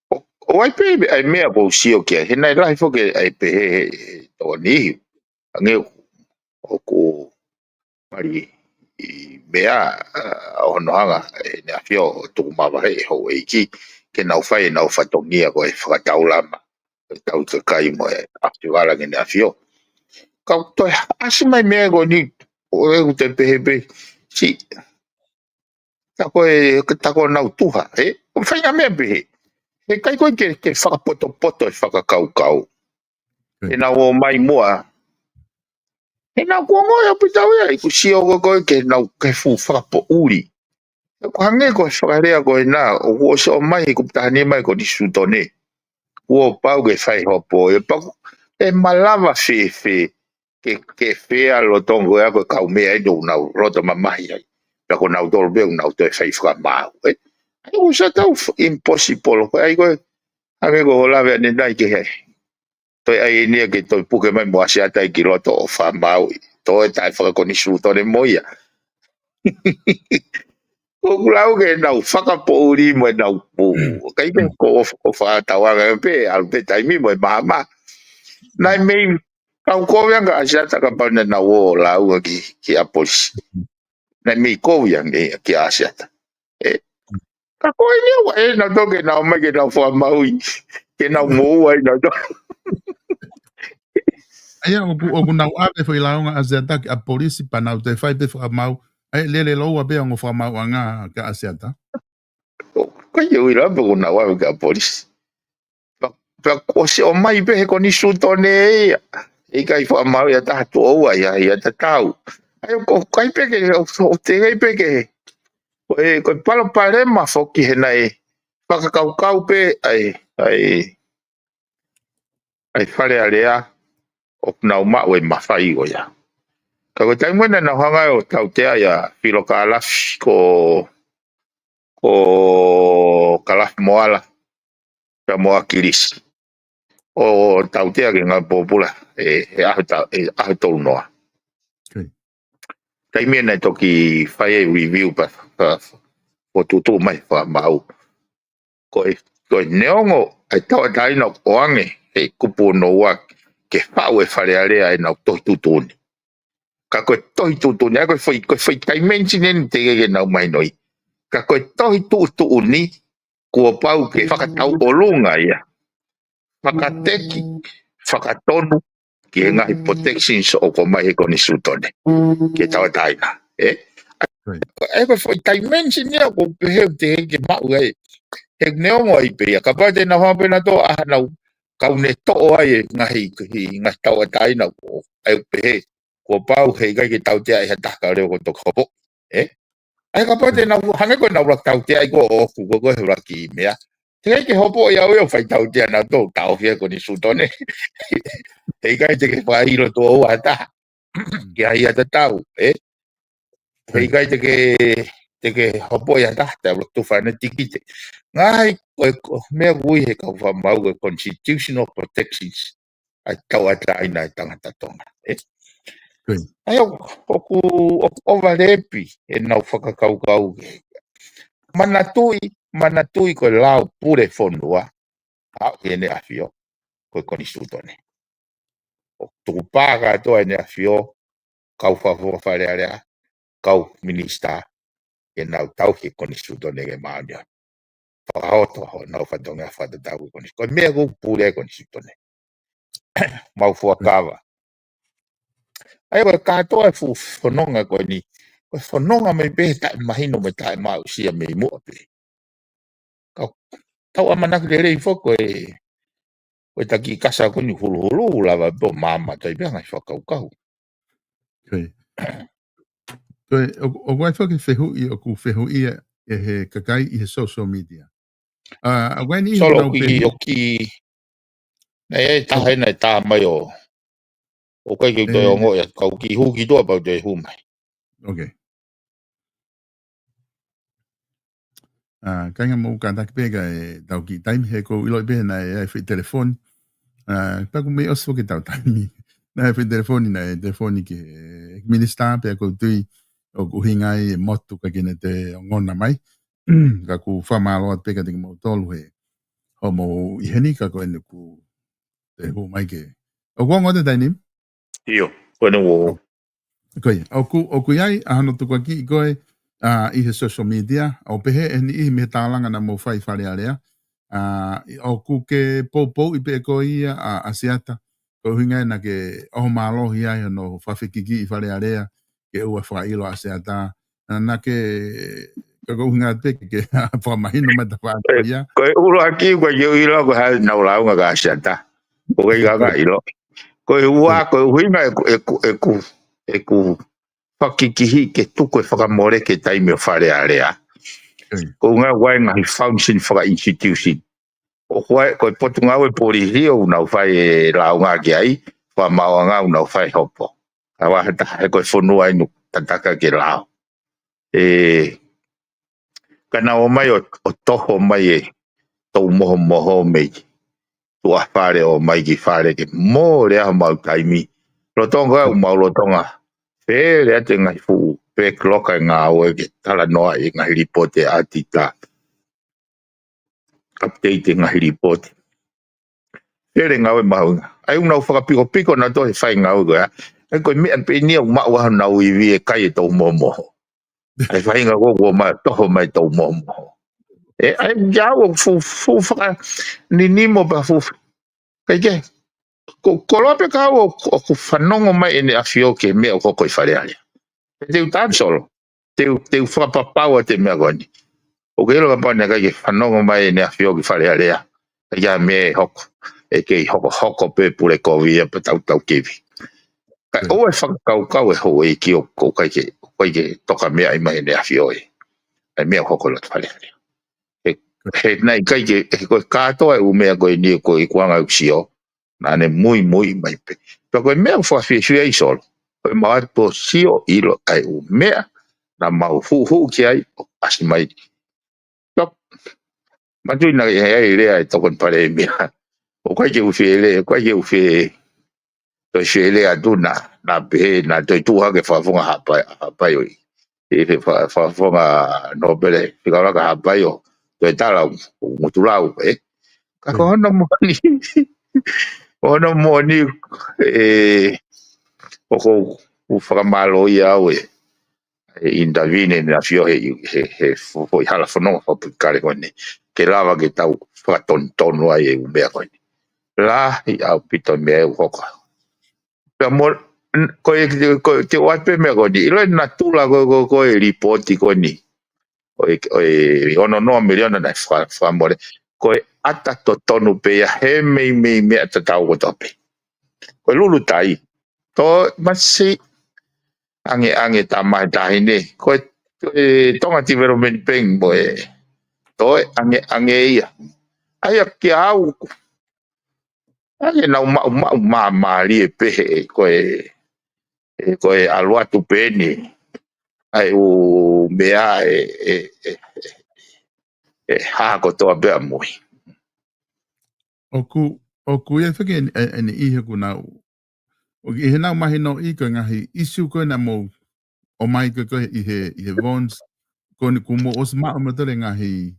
ʻo, ʻo ʻai pē ʻa e meʻa ʻoku ou sio ki ai, he naʻe lahi foki ʻa e pehē he, he, he tokoni ihu. Hangē ʻoku mali ʻi meʻa, ʻa, ʻo hono hanga, ʻe ʻEne ʻAfio, ʻo tuku mavahe ʻe he houʻeiki, ke nau fai ʻenau fatongia ko e fakataulama, ʻe tau kakai mo e ʻafivala ki heʻene ʻAfio. Ka ʻoku toe ʻasi mai meʻa ko eni, ʻo ʻeku toe pehē pē, si, ta ko e, ta ko ʻenau tuha, ē? ʻOku fai ngaahi meʻa pehē. He ʻikai ko ē ke, ke fakapotopoto e fakakaukau. Good. ʻEnau ō mai muʻa. ʻEnau kuo ongoʻi ʻaupito au ia, ʻeku sio ko ē ke nau ke fuʻu fakapoʻuli. ʻOku hangē ko e fakalea ko ena, ʻoku ʻosi ō mai he kupu taha nima ʻo e Konisitūtone. Kuo pau ke fai hopo, ʻe paku, ʻe malava fēfē, ke, ke fea lolotonga ko e ako e kau meʻa ʻi ʻoku nau loto mamahi ai. Pea ko nautolu pē ʻoku nau toe fai fakamaau, ē? ʻAi ʻoku sa tau f-, impossible, ko e ʻai ko e, hangē ko hoʻo lave ʻanenai ai ke he. Toe ʻai eni ia ke toe puke mai mo ʻAsiata ki loto ʻo fakamaauʻi. Toe taʻefakakonisitūtone mo ia. ʻOku lau ke nau fakapoʻuli mo ʻenau pū. Mm. ʻIkai ke Mm. ko ʻo, ʻo fakatauange pē, ʻalu pē taimi mo e maama. Naʻe mei, kau kovi ange ʻa ʻAsiata kapau naʻa nau ō lau ki, ki ʻaposi. Naʻe mei kovi ange ki ʻAsiata. Ē, ka ko eni ʻoku ʻai ʻe nautolu ke nau ō mai ke nau fakamaauʻi, ke nau moʻua ʻi nautolu. ʻA ia, ʻoku, ʻoku nau ʻave foʻi lāunga ʻAsiata ki ʻaposi pea nau toe fai pē fakamaau. ʻA ia, lele lōua pē ongo fakamaauʻanga kia ʻAsiata. Ko ia ʻoku ʻilo pē ʻoku nau ʻave ki ʻaposi. Pea, pea kuo ʻosi ō mai pē he Konisitūtone ia. ʻIkai fakamaau ia taha tuʻo ua ia, ia tatau. ʻA ia, ʻoku ʻikai pē ke, ʻo, ʻo te ʻikai pē ke. Ko e, ko e palopalema foki he naʻe fakakaukau pē, ʻai, ʻai, ʻai Fale Alea, ʻoku nau maʻu e mafai ko ia. Ka ko e taimi naʻa nau hanga ʻo tautea ia Filo Kalafi ko, ko Kalafi Moala, pea mo ʻAkilisi. ʻO tautea ki he ngāue pōpula, ʻe, ʻe ʻaho ta-, ʻe ʻaho tolu noa. Okay. Taimi naʻe toki fai e review pea, pea, ʻo tuʻutuʻu mai fakamaau. Ko e, ko e neongo ʻa e tauʻatāina ʻoku ʻoange he kupu hono ua ke faʻu ʻe Fale Alea ʻenau tohi tuʻutuʻuni. Ka ko e tohi tuʻutuʻuni, ʻa ia ko e foʻi, ko e foʻi dimension eni te ke nau mahinoʻi. Ka ko e tohi tuʻutuʻuni, kuo pau ke fakatauʻolunga ia. Fakateki, fakatonu, ki he ngaahi protections ʻoku ʻomai he konisitūtone ki he tauʻatāina. Ē? Right. Ē, ko e foʻi dimension ia ʻoku pehē ʻoku teʻeki ke maʻu ai. He neongo ai pē ia, kapau te nau hanga pē nautolu ʻo ʻai haʻanau kau ne toʻo ai e ngaahi, ki he ngaahi tauʻatāina ʻoku, ʻai pehē, kuo pau heʻikai ke tautea ʻe ha taha ka leo ko toki hopo. Ē? ʻAi kapau te nau hangē ko ʻenau ʻuluaki tautea ʻi ko ʻoku, ko ko e ʻuluaki meʻa. Teʻeki ke hopo ia ʻo fai tautea nautolu, taʻofi e konisitūtone. Heʻikai te ke fai ʻilo tuʻo ua ha taha. Ke ai ʻa tatau, ē? Heʻikai te ke, te ke hopo ia ha taha, te ʻuluaki tufa ne tikite. Ngaahi, ko e, ko e meʻa ʻoku ui he kau fakamaau ko e constitutional protections ʻa e tauʻatāina ʻa e tangata Tonga. Ē? Good. ʻAi ʻoku, ʻoku, ʻoku overlap ʻenau fakakaukau ke. Manatuʻi, manatuʻi ko e lao pule fonua, ʻa ʻEne ʻAfio, ko e konisitūtone. ʻOku tukupā kātoa ʻEne ʻAfio, kau fakafofonga Fale Alea, kau minisitā, ke nau tauhi e konisitūtone ke māʻoniʻoni. Fakahoto honau fatongia fakatatau ki he konisitūtone. Ko e meʻa ʻoku pule e konisitūtone. Mau fuakava. ʻAi ko e kātoa e fuʻu fononga ko eni. Ko e fononga mai pē taʻemahino mo taʻemaaʻusia mei muʻa pē. Kau, tau ʻamanaki lelei foki ko e, ko e taki kasa ko eni huluhulu lava pē ʻo māmā tai pē ngaahi fakakaukau. Good. Ko e, ʻo, ʻoku ʻi ai foki e fehuʻi, ʻoku fehuʻia ʻe he kakai ʻi he social media. ʻA, ʻoku ʻi ai ni Solo ʻenau ki, pehē. ʻOku ʻi ai e taha ʻena ʻe tā mai ʻo. ʻOku ʻikai ke u toe ongoʻi atu, kau kiʻi hū ki tuʻa pea u toe hū mai. Okay. ʻA, kāinga mou kātaki pē kae tau kiʻi taimi he ʻoku ou ʻiloʻi pē naʻe ʻi ai e foʻi telefoni. ʻA, pea ʻoku mei ʻosi foki ʻetau taimi. Naʻe ʻi ai e foʻi telefoni, naʻe telefoni ki he minisitā pea ʻoku ou tui ʻoku ʻuhinga ai e motu ka ʻikai ke ne toe ongona mai. Ka ʻoku ou fakamālō atu pē kiate kimoutolu he hoʻomou ʻi heni ka ko eni ʻoku te hū mai ke. ʻOku ongo atu e taimi? ʻIo, ko eni ʻoku. Ko ia, ʻoku, ʻoku ʻi ai, ʻa hono tukuakiʻi ko ē, ʻa, ʻi he social media, ʻo pehē ʻe he niʻihi mei he tālanga naʻa mou fai Fale Alea, ʻa, ʻoku ke poupouʻi pē ko ia, ʻa, ʻAsiata, ko e ʻuhinga ia naʻa ke ʻoho mālohi ai hono fakafekikiʻi Fale Alea, ke ʻoua fakaʻilo ʻa ʻAsiata, naʻa, naʻa ke, ka ko e ʻuhinga pē ke, ke fakamahino mai ta fā Ē, ia. Ko e ʻuluaki, ko e ʻilo ko e hā ʻenau lāunga kia ʻAsiata. ʻOku ʻikai ke ngata ʻilo. Ko e ua, ko e ʻuhinga ʻeku, ʻeku, ʻeku, ʻeku fakikihi ke tuku e fakamole ki he taimi ʻo Fale Alea. Ko e ʻuhinga ʻoku ʻi ai e ngaahi function faka-institution. ʻOku ʻi ai, ko e Potungāue Polisi ʻoku nau fai e lāunga ki ai, fakamaauʻanga ʻoku nau fai hopo. Ka ʻi ai ha taha he ko e fonua ʻeni ʻoku tataki ke lao. Ē, ka nau ō mai ʻo, ʻo toho mai e tau mohomoho mei tuʻa fale ʻo ʻomai ki fale ke mole ʻa homau taimi. Lolotonga ʻoku mau lolotonga fele atu e ngaahi fuʻu backlog e ngāue ke talanoaʻi e ngaahi lipooti ʻa e ʻaotitā. Update e ngaahi lipooti. Fele ngāue mahuʻinga. ʻAi ʻoku nau fakapikopiko nautolu he fai ngāue ko ia. ʻAi ko e meʻa pē ʻeni ʻoku maʻu ai honau ivi e kai e tau mohomoho. ʻAi faʻahinga ko ē ʻoku ō mai ʻo toho mai e tau mohomoho. Ē, ʻai kia au ʻoku fuʻu, fuʻu fakaninimo pē fuʻu. Kae kehe, ko, ko e ʻilo pē ʻaku ʻoku, ʻoku fanongo mai ʻEne ʻAfio ki he meʻa ʻoku hoko ʻi Fale Alea. Te u taʻaki Solo. Te u, te u fakapapau atu e meʻa ko eni. ʻOku ke ʻilo kapau naʻe ʻikai ke fanongo mai ʻEne ʻAfio ki Fale Alea, ʻikai ha meʻa ʻe hoko. ʻE kei hokohoko pē pule kovi ia pea tau tau kevi. Kae ʻoua e fakakaukau ʻe houʻeiki ʻoku ʻikai ke, ʻikai ke toka meʻa ʻi mai ʻEne ʻAfio ē. ʻAi meʻa ʻoku hoko ʻi loto Fale Alea. He, he naʻe ʻikai ke, he ko e kātoa e ʻū meʻa ko eni ko e ikuʻanga ʻoku sio, naʻa ne muimui mai pē. Pea ko e meʻa ʻoku fakafiefia ai Solo. Ko e mau ʻatu ʻo sio ʻilo ʻa e ʻū meʻa, naʻa mau huʻuhuʻu ki ai, ʻo ʻasi mai. Pea, manatuʻi naʻe ʻi ai e lea e tokoni palēmia. ʻOku ʻikai ke u fie lea, ʻoku ʻikai ke u fie toe fie lea atu naʻa, naʻa pehē, naʻa toe tuʻu hake fakafofonga Haʻapai, Haʻapai ʻo ʻi. ʻI he fa-, fakafofonga Nōpele, fika laka Haʻapai ʻo toe tala ʻo ngutu lau, ē. Ka ko hono moʻoni, hono moʻoni, ē, ʻoku ou fakamālō ia au ē. ʻE intervene ʻEne ʻAfio he, he, he fo-, foʻi hala fononga fakapuikale ko eni. Ke lava ke tau fakatonutonu ai e ʻū meʻa ko eni. Lahi ʻaupito e meʻa ʻoku hoko. Pea mo, ko e, ko e, te u ʻai pē meʻa ko eni, ʻilo e natula ko, ko, ko e lipooti ko eni. Ko e, ko e ono noa miliona naʻe faka-, fakamole. Ko e ʻata totonu pē ia he meimei meʻa tatau kotoa pē. Ko e lulu tai. Tō masi ange ange tā mai tahi nei. Ko e, ko e Tonga Development Bank mo e. Tō ange ange ia. ʻAi ʻa kia au. ʻAi ʻenau maʻu, maʻu māmālie pē he, ko e, e, ko e ʻalu atu pē eni. ʻAi ʻū meʻa e, e, e, e, e hā kotoa pē ʻamui. ʻOku, ʻoku ʻi ai feke eni, e, eni ʻi he ʻoku nau. ʻOku ʻi he nau mahinoʻi ko e ngaahi issue ko ē naʻa mou ʻomai ko ē ko ē ʻi he, ʻi he bonds. Ko eni kuo mou ʻosi maʻu mo tole ngaahi.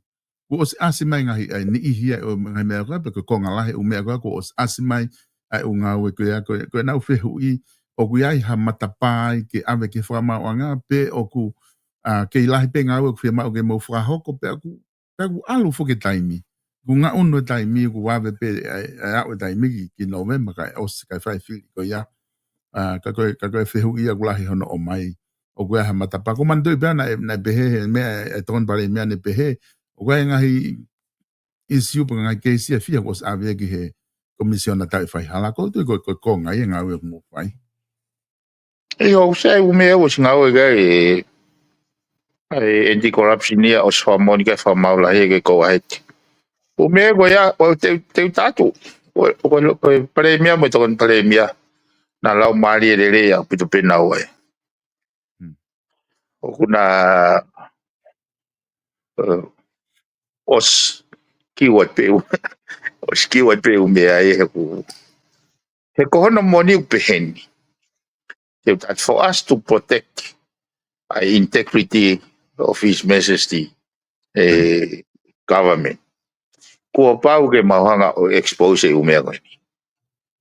Kuo ʻosi ʻasi mai ngaahi ʻa e niʻihi ʻa e ʻū ngaahi meʻa ko ē, pe ko e konga lahi ʻū meʻa ko ē, kuo ʻosi ʻasi mai ʻa e ʻū ngāue ko ia, ko e, ko ʻenau fehuʻi, ʻoku ʻi ai ha matapā ai ke ʻave ki he fakamaauʻanga, pe ʻoku, ʻa, kei lahi pē ngāue ʻoku fiemaʻu ke mou fakahoko, pe ʻoku, pe ʻoku ʻalu foki e taimi. Kuo ngaʻunu e taimi, kuo ʻave pē, ʻa e, ʻa e aʻu e taimi ki, ki November, kae ʻosi, kae fai fili ko ia. ʻA, ka ko e, ka ko e fehuʻi ʻoku lahi hono ʻomai. ʻOku ʻi ai ha matapā. Ko e manatuʻi pea naʻe, naʻe pehē, he meʻa, e Tokoni Palēmia naʻe pehē. ʻOku ʻi ai ngaahi issue pe ngaahi keisi ʻe fiha kuo ʻosi ʻave ki he Komisiona Tauʻi Faihala. Ko e tui ko, ko e konga ia e ngāue ʻoku mou fai. ʻIo, ʻoku sai ʻū meʻa ʻosi ngāue ki ai e, e anti-corruption ia ʻosi fakamoʻoni ki ai fakamaau lahi ke ko aheti. ʻŪ meʻa ko ia, ʻo te, te u tatu. Ko, ko, ko e Palēmia mo e Tokoni Palēmia. Naʻa lau mālie lelei ʻaupito pē naua ē. Hmm. ʻOku na, ē, ʻosi kiu atu pē ʻū, ʻosi kiu atu pē ʻū meʻa ē he ʻoku. He ko hono moʻoni ʻoku pehē ni. Te u tatu for us to protect ʻa e integrity of His Majesty, e, government. Kuo pau ke mau hanga ʻo expose e ʻū meʻa ko eni.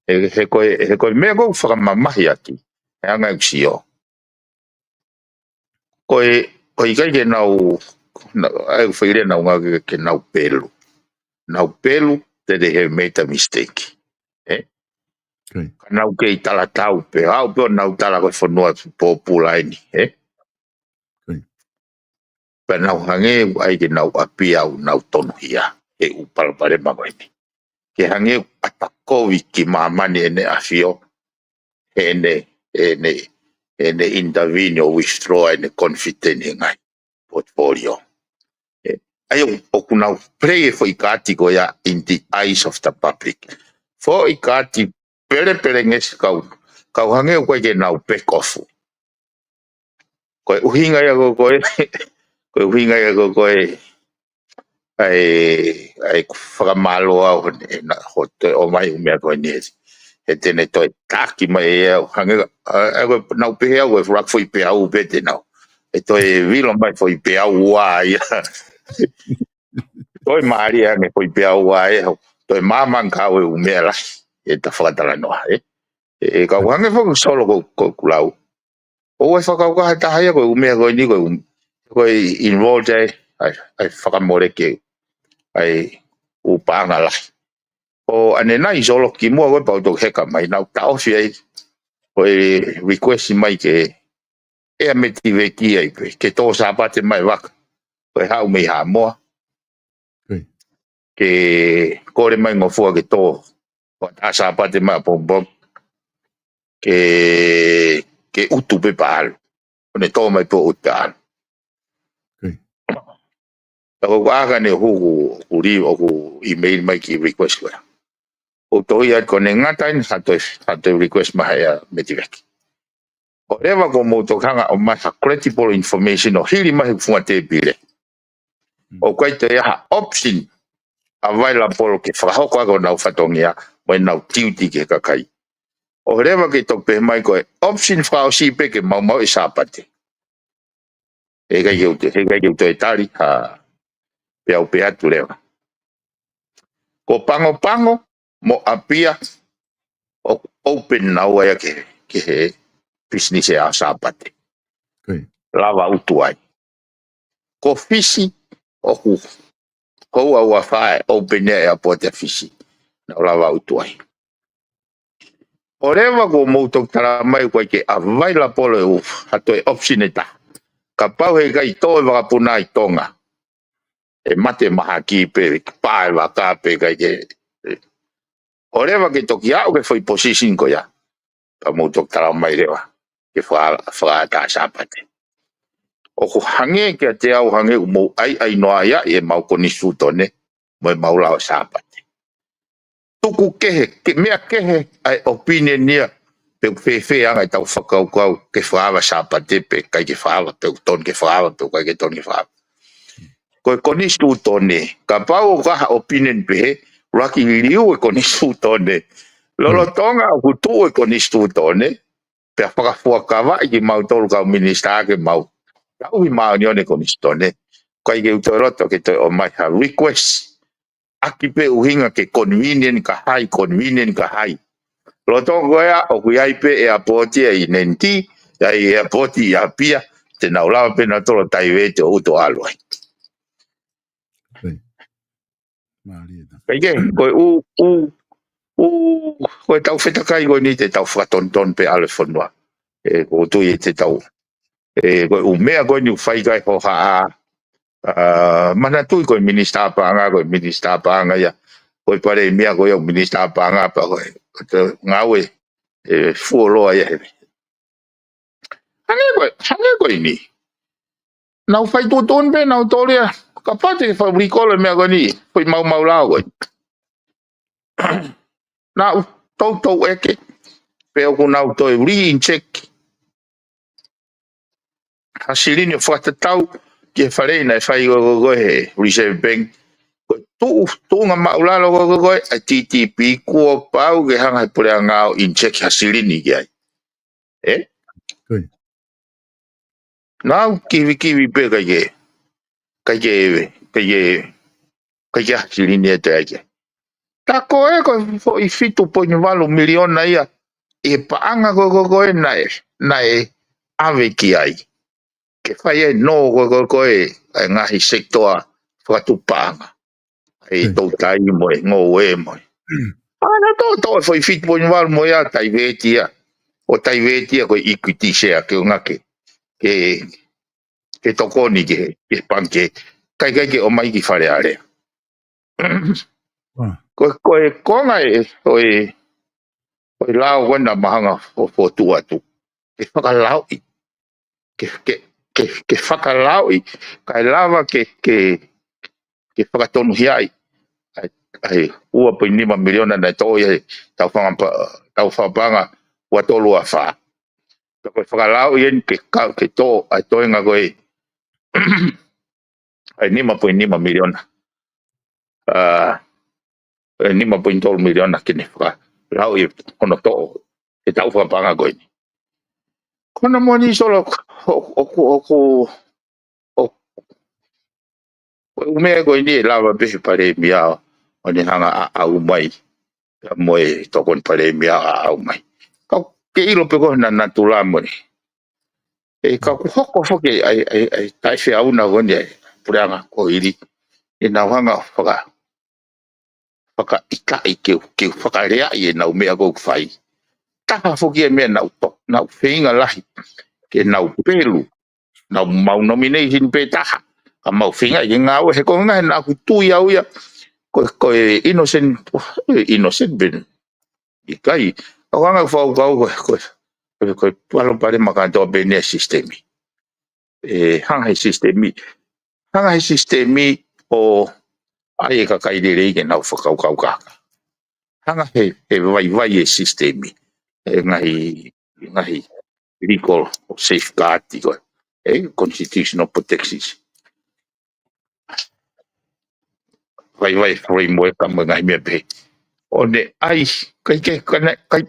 He, he ko e, he ko e meʻa ʻoku fakamamahi atu. He anga ʻeku sio. Ko e, ko e ʻikai ke nau, nau, ʻai ʻū failure nau ngāue ke, ke nau pelu. Nau pelu, te they have made a mistake. Ē? Ka nau kei talatau pē, ʻaʻu pē ʻo nau tala ko e fonua pōpula eni, ē? Pea nau hangē ʻoku ʻai ke nau ʻapiau nau tonuhia, e ʻū palopalema ko eni. Ke hangē ʻoku ʻata kovi ki māmani ʻEne ʻAfio, heʻene, heʻene, heʻene intervene ʻo withdraw ʻene confidence he ngaahi portfolio. ʻE, ʻa ia ʻoku nau play e foʻi kaati ko ia in the eyes of the public. Foʻi kaati pelepelengesi kau, kau hangē ʻoku ʻikai ke nau back off. Ko e ʻuhinga ia ko, ko e, ko e ʻuhinga ia ko, ko e, ʻa e, ʻa e fakamālō au he, he na, hoʻo toe ʻomai ʻū meʻa ko eni he, he te ne toe taki mai ʻe au, hangē, ʻa, ʻa, ko e nau pehē au, ko e frak foʻi peau pē te nau. ʻE toe vilo mai foʻi peau ua ia. Toe mālie ange foʻi peau ua ē, toe māmani kau e ʻū meʻa lahi, ʻe ta fakatalanoa, ē. ʻE, ʻe kau hangē foki solo ko, ko kulau. ʻOua ʻe fakakaukau ha taha ia ko e ʻū meʻa ko eni ko e ʻū, ko e involved ai, ʻai, ʻai fakamoleki, ʻai ʻū paʻanga lahi. ʻO ʻanenai solo kimuʻa ko e pau toki heka mai, nau taʻofi ai, ko e request mai ke, ʻe a metiveki ai pē, ke tō Sāpate mai vaka, ko e haʻu mei Haʻamoa. Ke kole mai ngofua ke tō, ko e taʻa Sāpate mai ʻapongipongi, ke, ke utu pē pea ʻalu. Ko ʻene tō mai pē ʻo utu pea ʻalu. Ka ko e ʻuhinga eni ʻoku, ʻoku li-, ʻoku email mai ki request ko ia. ʻOku tohi atu ko ʻene ngata eni ha toe, ha toe request mai ʻa e metiveki. ʻOleva ko mou toki hanga ʻo ʻomai ha credible information ʻo hili mai he funga tēpile. ʻOku ʻikai toe ʻi ai ha option available ke fakahoko ʻaki honau fatongia, mo ʻenau duty ki he kakai. ʻOleva ke toki pehē mai ko e option fakaʻosi pē ke maumauʻi e Sāpate. He ʻikai ke u toe, he ʻikai ke u toe tali, ha, pea u pehē atu leva. Ko Pago Pago, mo ʻApia, ʻoku open naua ia ke, ke he business ʻa e Sāpate. Lava utu ai. Ko Fisi, ʻoku, ko ua ua fā ʻe open ʻa e airport ʻa Fisi. Nau lava utu ai. ʻOleva kuo mou toki tala mai ʻoku ʻikai ke available e ʻū, ha toe option ʻe taha. Kapau heʻikai tō e vakapuna ʻi Tonga, ʻe mate mahaki pe pā e vaka pe ʻikai ke. ʻOleva ke toki aʻu ki he foʻi position ko ia, ka mou toki tala mai leva ke faka-, fakaʻatā Sāpate. ʻOku hangē kiate au hangē ʻoku mou ʻaiʻainoaʻi ʻemau konisitūtone mo ʻemau lao Sāpate. Tuku kehe, ke meʻa kehe ʻa e opinion ia, pe ʻoku fēfē ʻa e anga ʻetau fakakaukau ke fakaava Sāpate pe ʻikai ke fakaava, pe ʻoku tonu ke fakaava pe ʻoku ʻikai ke tonu ke fakaava. Ko e konisitūtone, kapau ʻoku ʻi ai ha opinion pehē, ʻuluaki liliu e konisitūtone. Lolotonga ʻoku tuʻu e konisitūtone, pea fakafuakavaʻi kimautolu kau minisitā ke mau tauhi māʻoniʻoni e konisitūtone. ʻIkai ke u toe loto ke toe ʻomai ha request ʻaki pē ʻuhinga ke convenient ka hai, convenient ka hai. Lolotonga ko ia ʻoku ʻi ai pē e airport ia ʻi Neniti, ʻi ai e airport ʻi ʻApia, te nau lava pē nautolu ʻo taiveti ʻo ʻuto ʻalu ai. Mālie. Kae kehe, ko e ʻū, ʻū, ʻū, ko ʻetau fetakai ko eni te tau fakatonutonu pē ʻalu e fonua. ʻE, ʻoku ou tui ʻe te tau. ʻE, ko e ʻū meʻa ko eni ʻoku fai ki ai hohaʻa. ʻA, manatuʻi ko e minisitā paʻanga, ko e minisitā paʻanga ia. Ko e palēmia ko ia ʻoku minisitā paʻanga pea ko e, ko e ngāue, ʻe fuoloa ia he. Hangē ko e, hangē ko eni. Nau fai tuʻutuʻuni pē nautolu ia, kapau te ke fai recall e meʻa ko eni, foʻi maumau lao ko ē. Nau toutou ʻeke, pe ʻoku nau toe re-inject ha silini ʻo fakatatau ki he fale naʻe fai ko ē, ko ē, ko ē he Reserve Bank. Ko e tuʻu, tuʻunga māʻulalo ko ē, ko ē, ʻa e T T P kuo pau ke hanga he puleʻanga ʻo inject ha silini ki ai. ʻE? Ko ia. Nau kivikivi pē kae kehe, kae kehe, kae kehe, kae kehe ha silini ʻe toe ʻai ki ai. Tā ko ē ko e foʻi fitu poini valu miliona ia ʻi he paʻanga ko ē, ko ē, ko ē naʻe, naʻe ʻave ki ai ke fai ai e nō ko ē, ko ē, ko ē, ʻa e ngaahi sekitoa fakatupu paʻanga. ʻA e toutai mo e ngoue mo e. ʻA, naʻa toʻo, toʻo e foʻi fitu poini valu mo ia, taiveti ia. ʻO taiveti ia ko e equity share ke ʻuhinga ke, ke, ke tokoni ki he, ki he pangikē. Kae ʻikai ke ʻomai ki Fale Alea. Ko, ko e konga ē, ko e, ko e lao ko ē naʻa mau hanga ʻo fokotuʻu atu. Ke fakalauʻi. Ke, ke, ke, ke fakalauʻi. Kae lava ke, ke, ke fakatonuhiaʻi ʻa e, ʻa e ua poini nima miliona naʻe toʻo ia he tau fanga pa-, tau fanga paʻanga ua tolu ua fā. Ka ko e fakalauʻi eni ke ka-, ke toʻo ʻa e toenga ko ē ʻa e nima poini nima miliona. ʻA, ʻe nima poini tolu miliona ke ne fakalauʻi hono toʻo he tau fanga paʻanga ko eni. Ko hono moʻoni Solo, ʻo, ʻo, ʻo, ʻo, ʻo, ko e ʻū meʻa ko eni ʻe lava pē he palēmia ʻo ne hanga ʻo ʻaʻau mai. Pea mo e tokoni palēmia ʻo ʻaʻau mai. Ka ke ʻilo pē ko ena natula mo eni. ʻE ka ʻoku hoko foki ʻa e, ʻa e, ʻa e taʻefeʻauna ko eni ʻa e puleʻanga ko eni. ʻE nau hanga ʻo faka-, fakaʻitaʻi ke u, ke u fakaleaʻi ʻenau meʻa ko ē ʻoku fai. Taha foki e meʻa naʻa ku to-, naʻa ku feinga lahi ke nau pelu, nau maʻu nomination pē taha. Ka mau feinga ke ngāue he ko e ngaahi naʻa ku tui au ia. Ko, ko e innocent, innocent pē. ʻIkai, ʻoku hanga ʻo fakakaukau ko e, ko e, ko e, ko e palopalema kātoa pē eni ʻa e sisitemi. ʻE hanga he sisitemi, hanga he sisitemi ʻo ʻai e kakai lelei ke nau fakakaukau kākā. Hanga he, he vaivai e sisitemi, he ngaahi, ngaahi legal ʻo safeguard ko ē, e constitutional protections. Vaivai e framework mo e ngaahi meʻa pehē. ʻO ne ʻai, ʻikai ke, ka ne, ʻikai,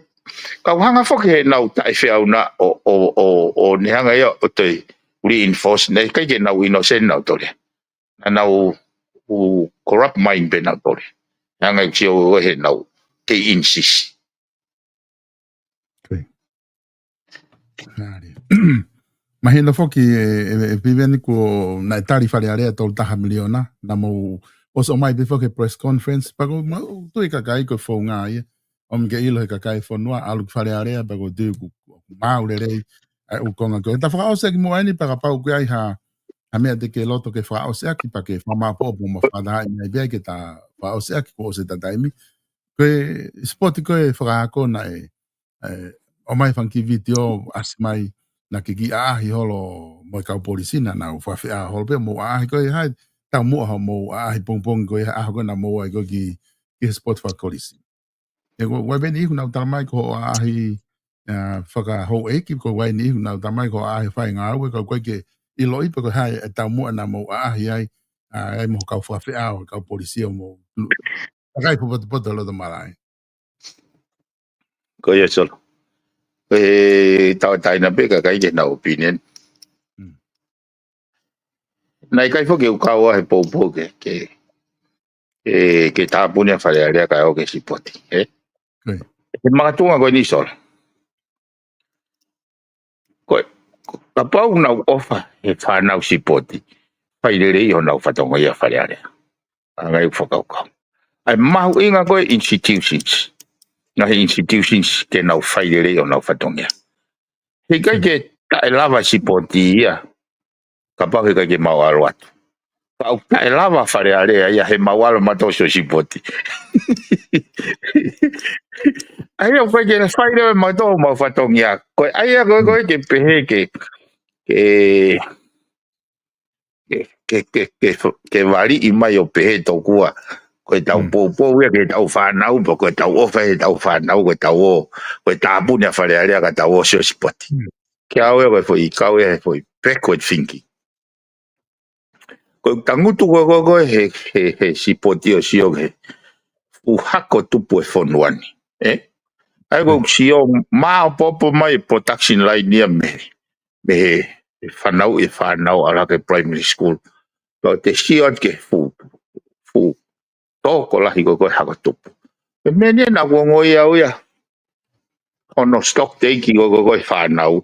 kau hanga foki heʻenau taʻefeʻauna ʻo, ʻo, ʻo, ʻo ne hanga ia ʻo toe reinforce, naʻe ʻikai ke nau innocent nautolu ia. Naʻa nau ʻū corrupt mind pē nautolu ia. Hanga ʻo sio ʻo heʻenau kei insist. Mālie. Mahino foki ē, ē, ē, Piveni kuo naʻe tali Fale Alea tolu taha miliona, naʻa mou ʻosi ʻomai pē foki he press conference, pea ko e mau tui kakai ko e founga ia. ʻomi ke ʻilo he kakai fonua, ʻalu ki Fale Alea, pea ʻoku ou tui ʻoku, ʻoku maau lelei ʻa e ʻū konga ko ē. Ta fakaʻosi ʻaki muʻa eni pea kapau ʻoku ʻi ai ha, ha meʻa te ke loto ke fakaʻosi ʻaki pea ke fakamaʻopoʻopo mo fakatahaʻi mai pea ke ta fakaʻosi ʻaki kuo ʻosi ʻeta taimi. Ko e sipoti ko ē fakaako naʻe, ē, ʻomai fanga kiʻi vitiō ʻasi mai naʻe kiʻi ʻaʻahi holo mo e kau polisi naʻa nau fakafeʻao holo pē mo ʻaʻahi ko ē hai, taumuʻa hoʻomou ʻaʻahi pongipongi ko ē ʻaho ko ē naʻa mou ʻai ko ē ki, ki he sipoti fakakolisi. ʻE ko e, ʻoku ʻi ai pē niʻihi naʻa nau tala mai ko hoʻo ʻaʻahi, ā, fakahouʻeiki, ko e ʻi ai niʻihi naʻa nau tala mai ko hoʻo ʻaʻahi faingāue, ka ʻoku ʻikai ke ʻiloʻi pe ko e hā e taumuʻa naʻa mou ʻaʻahi ai, ā, ai mo e kau fakafeʻao, kau polisi ʻo mou. Kakai potopoto loto malaʻe. Ko ia Solo. ʻE tauʻatāina pē kakai ke nau opinion. Mm. Naʻe ʻikai foki ke u kau ʻa he poupou ke, ke, ke, ke tāpuni ʻa Fale Alea kae ʻoua ke sipoti, ē? Ko ia. He makatuʻunga ko eni Solo. Ko e, kapau naʻa nau ʻofa he fānau sipoti, fai lelei honau fatongia Fale Alea. ʻA e ngaahi fakakaukau. ʻA e mahuʻinga ko e institutions. Ngaahi institutions ke nau fai lelei honau fatongia. He ʻikai ke taʻelava sipoti ia. Kapau he ʻikai ke mau ʻalu atu. Pea ʻoku taʻelava Fale Alea ia he mau ʻalu mautolu ʻo sio sipoti. ʻA ia ʻoku ʻikai ke fai lelei mautolu homau fatongia. Ko e ʻai ia ko e, ko e ke pehē ke, ke, ke, ke, ke, ke, ke valiʻi mai ʻo pehē tokua. Ko e tau Mm. poupou ia ke tau fānau, pe ko e tau ʻofa he tau fānau, ko e tau ō, ko e tāpuni ʻa Fale Alea ka tau ō sio sipoti. Mm. Ke au ia ko e foʻi, kau ia he foʻi backward thinking. Ko e tangutu ko e, ko e, ko e he, he, he sipoti ʻo sio ke fuʻu hako tupu e fonua ni. Ē? ʻA ia ko e Mm. sio maʻopoʻopo mai e production line ia mei he, mei he, he fānau, he fānau ʻalu hake primary school. Pea te sio atu ki he fuʻu, fuʻu tokolahi ko e, ko e hako tupu. Ko e meʻa ni naʻa ku ongoʻi au ia. Hono stock take ko e, ko e, ko e fānau.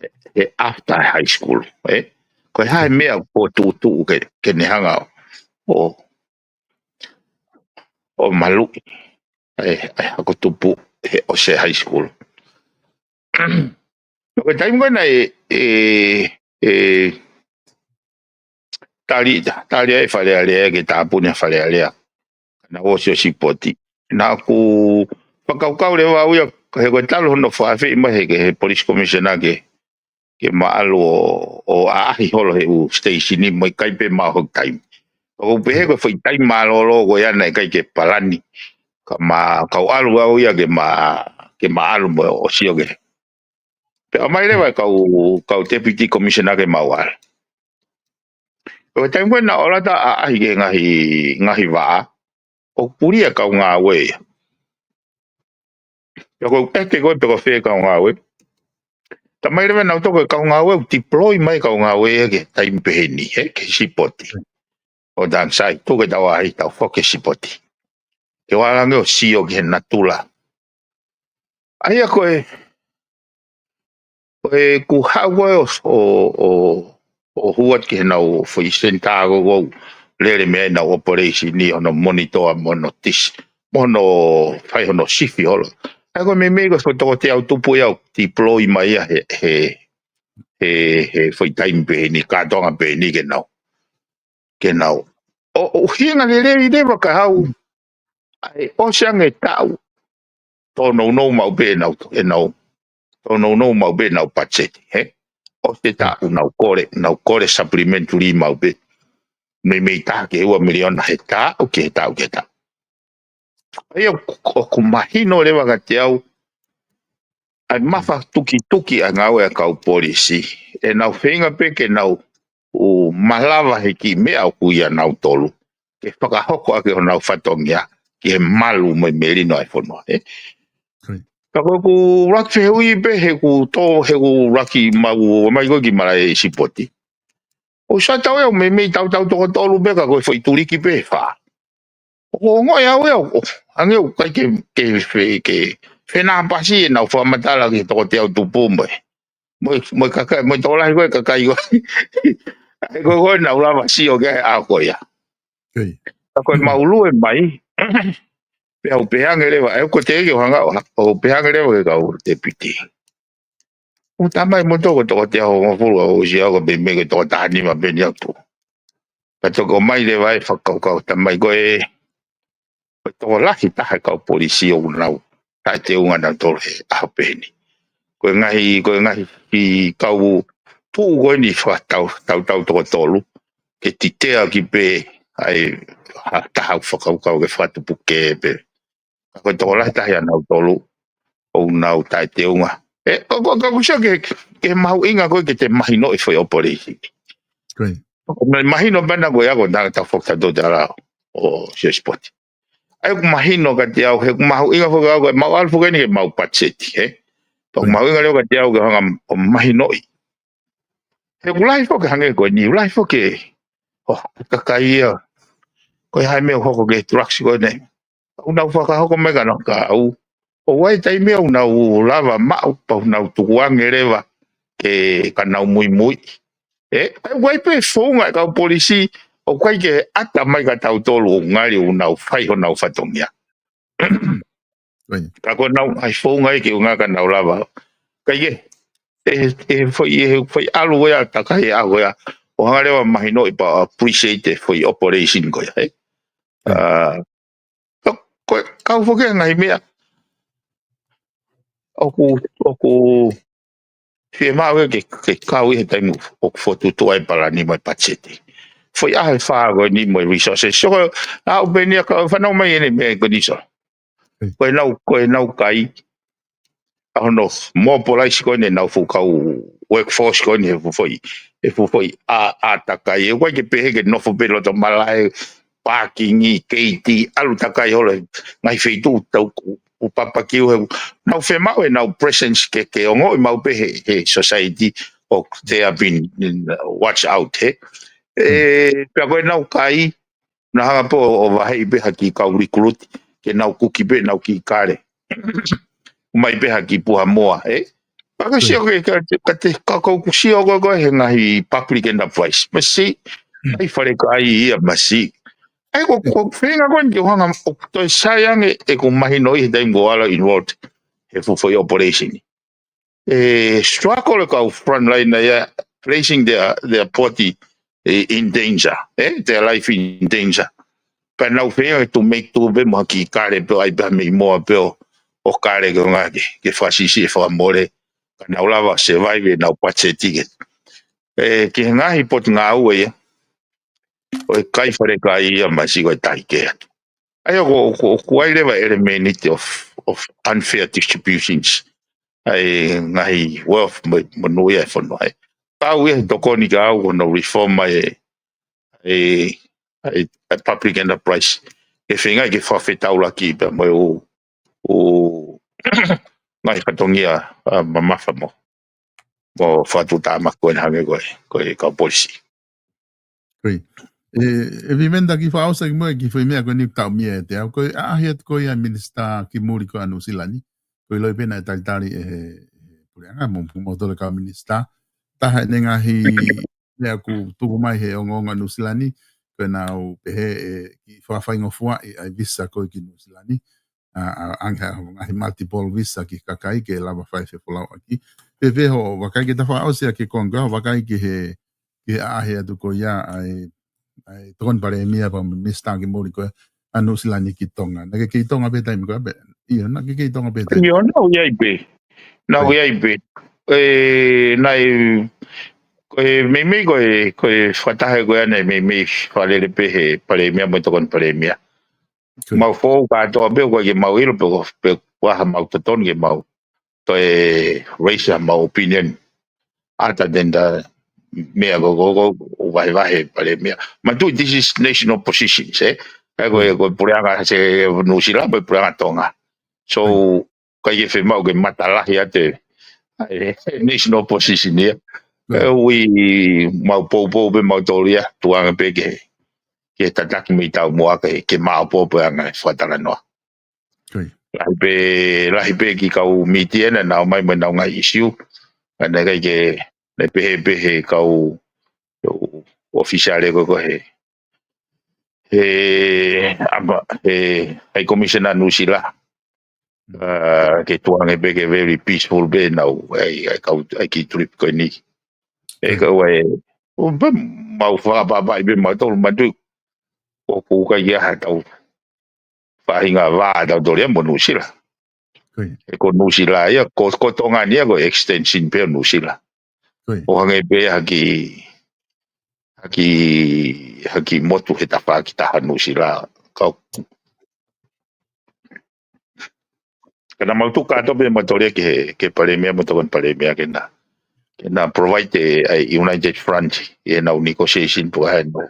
He, he after high school, ē? Ko e hā e meʻa ʻoku tuʻutuʻu ke, ke ne hanga ʻo, ʻo maluʻi. Ē, ē, hako tupu he ʻosi e high school. Ko e taimi ko ē naʻe, ē, ē, tali, tali ai Fale Alea ke tāpuni ʻa Fale Alea. Naʻa nau ō sio sipoti. Naʻa ku fakakaukau leva au ia, he ko e talu hono fakaafeʻi mai he, he police commissioner ke, ke ma ʻalu ʻo, ʻo ʻaʻahi holo he ʻū station ni mo e ʻikai pē maʻu hoku taimi. Ka ʻoku pehē ko e foʻi taimi mālōlō ko ia naʻe ʻikai ke palani. Ka ma, kau ʻalu au ia ke ma, ke ma ʻalu mo ʻo sio ke. Pea ʻomai leva e kau, kau deputy commissioner ke mau ʻalu. Ko e taimi ko ē naʻa ʻoku lata ʻaʻahi ki he ngaahi, ngaahi vaʻa, ʻoku puli e kau ngāue ia. Pea ko e ʻeke ko ē pe ko fē kau ngāue. Talamai leva ʻe nautolu ko e kau ngāue ʻoku deploy mai kau ngāue ia ki he taimi pehē ni, ē, ki he sipoti. ʻO taimi sai, tuku ke tau ʻaʻahi tau foki ki he sipoti. Ke ʻalu ange ʻo sio ki he natula. ʻA ia ko e, ko e ku haʻu ko ē ʻo, ʻo, ʻo, ʻo hū atu ki heʻenau foʻi senitā ko ē ʻoku lele mei ai ʻenau operation ni hono monitor mo hono tisi, mo hono fai hono sifi holo. ʻA ia ko e meimei ko e foʻi toko teau tupu ia ʻoku deploy mai ia he, he, he, he foʻi taimi pehē ni, kātoanga pehē ni ke nau. Ke nau. ʻO, ʻuhinga lelei leva ka hau. ʻA e ʻosi ange taʻu. Tōnounou maʻu pē ʻenau, ʻenau. Tōnounou maʻu pē ʻenau patiseti, ē? ʻOsi taʻu nau kole, nau kole supplementary maʻu pē. Meimei taha ki he ua miliona he taʻu, ki he taʻu, ki he taʻu. ʻA ia ʻoku, ʻoku mahino leva kiate au, ʻa e mafatukituki ʻa e ngāue ʻa e kau polisi. ʻEnau feinga pē ke nau ʻū malava he kiʻi meʻa ʻoku ʻia nautolu. Ke fakahoko ʻaki honau fatongia, ki he malu mo e melino ʻa e fonua, ē? Ka ko ʻeku laki fehuʻi pē, he ʻoku tō, he ʻoku laki mau, mai ko ē ki malaʻe sipoti. ʻOku sai tau ʻe au meimei tautau toko tolu pē ka ko e foʻi tuliki pē fā. ʻOku ongoʻi au ʻe au, ʻo, ange ʻoku ʻikai ke, ke, ke, ke fenāpasi ʻenau fakamatala ki he toko teau tupu mo e. Mo e, mo e kakai, mo e tokolahi ko ē kakai ko ē. ʻA ia ko ē ko ē naʻa ku lava sio ki ai ʻa ko ia. Ka ko e mau lue mai. Pea u pehē ange leva, ʻe ko te ke hanga ʻo, ʻo pehē ange leva ke kau tepiti. ʻO tamai mo toko, toko teau hongofulu, ʻo ʻosi au ko e meimei ko e toko taha nima pē eni au. Pea toki ʻomai leva e fakakaukau tamai ko e, ko e tokolahi taha e kau polisi ʻoku nau taʻeteunga nautolu he ʻaho pehē ni. Ko e ngaahi, ko e ngaahi ki kau tuʻu ko eni fakatau, tau, tau toko tolu, ke titea ki pē ai ha taha ʻoku fakakaukau ke fakatupu ke pē. Ka ko e tokolahi taha ia nautolu, ʻoku nau taʻeteunga. ʻE, ko, ko, ko, ko sio ke, ke mahuʻinga ko e ke te mahinoʻi foʻi operation. Great. Ko e mahino pē ena ko ia ko e tangata foki tato te ala ʻo sio sipoti. ʻA ia ʻoku mahino kiate au, he ʻoku mahuʻinga foki au, ko e mau ʻalu foki eni ke mau patiseti, he? Ko e Great. mahuʻinga leva kiate au ke hanga ʻo mahinoʻi. He ʻoku lahi foki hangē ko eni, ʻoku lahi foki, ʻo, kakai ia. Ko e hā e meʻa ʻoku hoko ki he drugs ko eni. ʻOku nau fakahoko mai ka nau ka au. ʻOku ʻi ai e taimi ʻoku nau lava maʻu pea ʻoku nau tukuange leva ke ka nau muimui. ʻE, ʻoku ʻi ai pē founga e kau polisi, ʻoku ʻikai ke ʻata mai kia tautolu ʻoku ngali ʻoku nau fai honau fatongia. Ko ia. Ka ko e nau, ʻai founga ia ke ʻunga ka nau lava. Ka ʻi he, ʻe, ʻe foʻi, ʻe foʻi ʻalu ko ia, takai ʻalu ko ia. ʻO hanga leva mahinoʻi pea appreciate e foʻi operation ko ia, he? Ko ia. Ah, ka ko e kau foki e ngaahi meʻa. ʻOku, ʻoku fiemaʻu ke, ke kau ʻi he taimi ʻoku fokotuʻutuʻu ai e palani mo e patiseti. Foʻi ʻaho ʻe fā ko eni mo e resources. So, ko e, ʻa ʻoku pehē ni ʻa ka fanau mai eni meʻa ko eni so. Mm. Ko e nau, ko e nau kai. ʻA hono mobilize ko eni ʻenau fuʻu kau workforce ko eni he fuʻu foʻi, he fuʻu foʻi ʻa, ʻa takai. ʻE ʻikai ke pehē ke nofo pē loto malaʻe, pākingi, keiti, ʻalu takai holo, ngaahi feituʻu tau ku, ku papakiu he, nau fiemaʻu ʻenau presence ke, ke ongoʻi maʻu pē he, he society ʻoku they have been in, uh, watch out, he. ʻE, pea ko ʻenau kai, na hanga pē ʻo vaheʻi pē ha kiʻi kau recruit, ke nau kuki pē ʻenau kiʻi kale. Mai pē ha kiʻi puha moa, ʻe? Pea ka sio ke, ka, ka te, ka ʻoku sio ko e, ko e he ngaahi public enterprise. Masi, ʻai fale kai ia masi. ʻA ia ko, ko e feinga ko eni ke hanga ʻo toe sai ange ʻeku mahinoʻi he taimi ʻoku ala involved he fuʻu foʻi operation. ʻE struggle e kau frontliner ia, placing their, their body, eh, in danger, eh, their life in danger. Pea nau feinga to make do pē mo ha kiʻi kale pē ʻo ʻai pē ha meʻi moa pē ʻo, ʻo kale ke ʻunga ke, ke fakasiʻisiʻi e fakamole. Ka nau lava survive ʻenau patiseti ke. ʻE, ki he ngaahi potungāue ia. ʻO e kai fale kai ia masi ko e tahi kehe atu. ʻA ia ko, ko, ko ʻai leva e element of, of unfair distributions. ʻA e ngaahi wealth mo, mo nui ʻa e fonua ʻe. Kau ia he tokoni ka au ko hono reform ʻa e, ʻa e, ʻa e, ʻa e public enterprise. Ke feinga ke fakafetaulaki pea mo e ʻū, ʻū ngaahi fatongia, ah, mamafa mo, mo fatu tama ko eni hangē ko e, ko e kau polisi. Ko ia. ʻE, ʻe Vivenda, kiʻi fakaʻosi ʻaki muʻa e kiʻi foʻi meʻa ko eni ʻoku taʻomia ʻiate au. Ko e ʻaʻahi atu ko ia ʻa e minisitā ki muli ko ia ʻa Nuʻusila ni. Ko e ʻiloa pē naʻe talitali ʻe he, he puleʻanga mo, mo tole kau minisitā. Taha ʻene ngaahi meʻa ʻoku tuku mai he ongoongo ʻa Nuʻusila ni, ko ʻenau pehē ʻe kiʻi fakafaingofuaʻi ʻa e visa ko ē ki Nuʻusila ni. ʻA, ʻa, ʻange ha ngaahi multiple visa ki he kakai ke lava fai fefolauʻaki. Pea pehē hoʻo vakai ke ta fakaʻosi ʻaki e konga, hoʻo vakai ki he, ki he ʻaʻahi atu ko ia ʻa e, ʻa e tokoni palēmia pea mo e minisitā ki muli ko ia ʻa Nuʻusila ni ki Tonga. Naʻe kei Tonga pē taimi ko ia pē. ʻIo, naʻe kei Tonga pē taimi. ʻIo, naʻa ku ʻi ai pē. Naʻa ku ʻi ai pē. ʻE, naʻe, ko e meimei ko e, ko e fakataha ko ia naʻe meimei fakalele pē he palēmia mo e tokoni palēmia. Ko ia. Mau foʻou kātoa pē ʻoku ʻikai ke mau ʻilo pe ko, pe ko e hā mau totonu ke mau toe raise ʻa mau opinion. Other than the meʻa ko, ko, ko, ʻo vahevahe palēmia. Manatuʻi, this is national positions, eh? ʻA ia ko e, ko e puleʻanga se Nuʻusila, ko e puleʻanga Tonga. So, ʻikai ke fiemaʻu ke matalahi atu e, e national position ia. ʻE ui mau poupou pē mau toli ia, tuʻunga pē ke, ke tataki mei taumuʻa ke, ke maopoopo e anga e fakatalanoa. Lahi pē, lahi pē kiʻi kau mītia naʻa nau ō mai mo ʻenau ngaahi issue. Ka naʻe ʻikai ke, naʻe pehē pē he kau ʻōfisiale ko ē ko ē he he, ama, he, High Commissioner Nuʻusila. Ke tuange pē ke very peaceful pē nau, ʻai, ʻai kau, ʻai ki trip ko eni. ʻE kau ai, ʻo pē mau fakapapau pē mau tolu matu. ʻOku ʻikai ke ʻi ai ha tau faʻahinga vā tau toli mo Nuʻusila. ʻE ko Nuʻusila ia, ko, ko Tonga ni ia ko extension pē ʻo Nuʻusila. ʻO hangē pē ha kiʻi, ha kiʻi, ha kiʻi motu he tafaʻaki taha Nuʻusila. Kau, ka naʻa mau tuku kātoa pē mau toli ki he, ki he Palēmia mo tokoni Palēmia ke na, ke na provide ʻa e United Front ʻi heʻenau negotiation pea ʻi heʻenau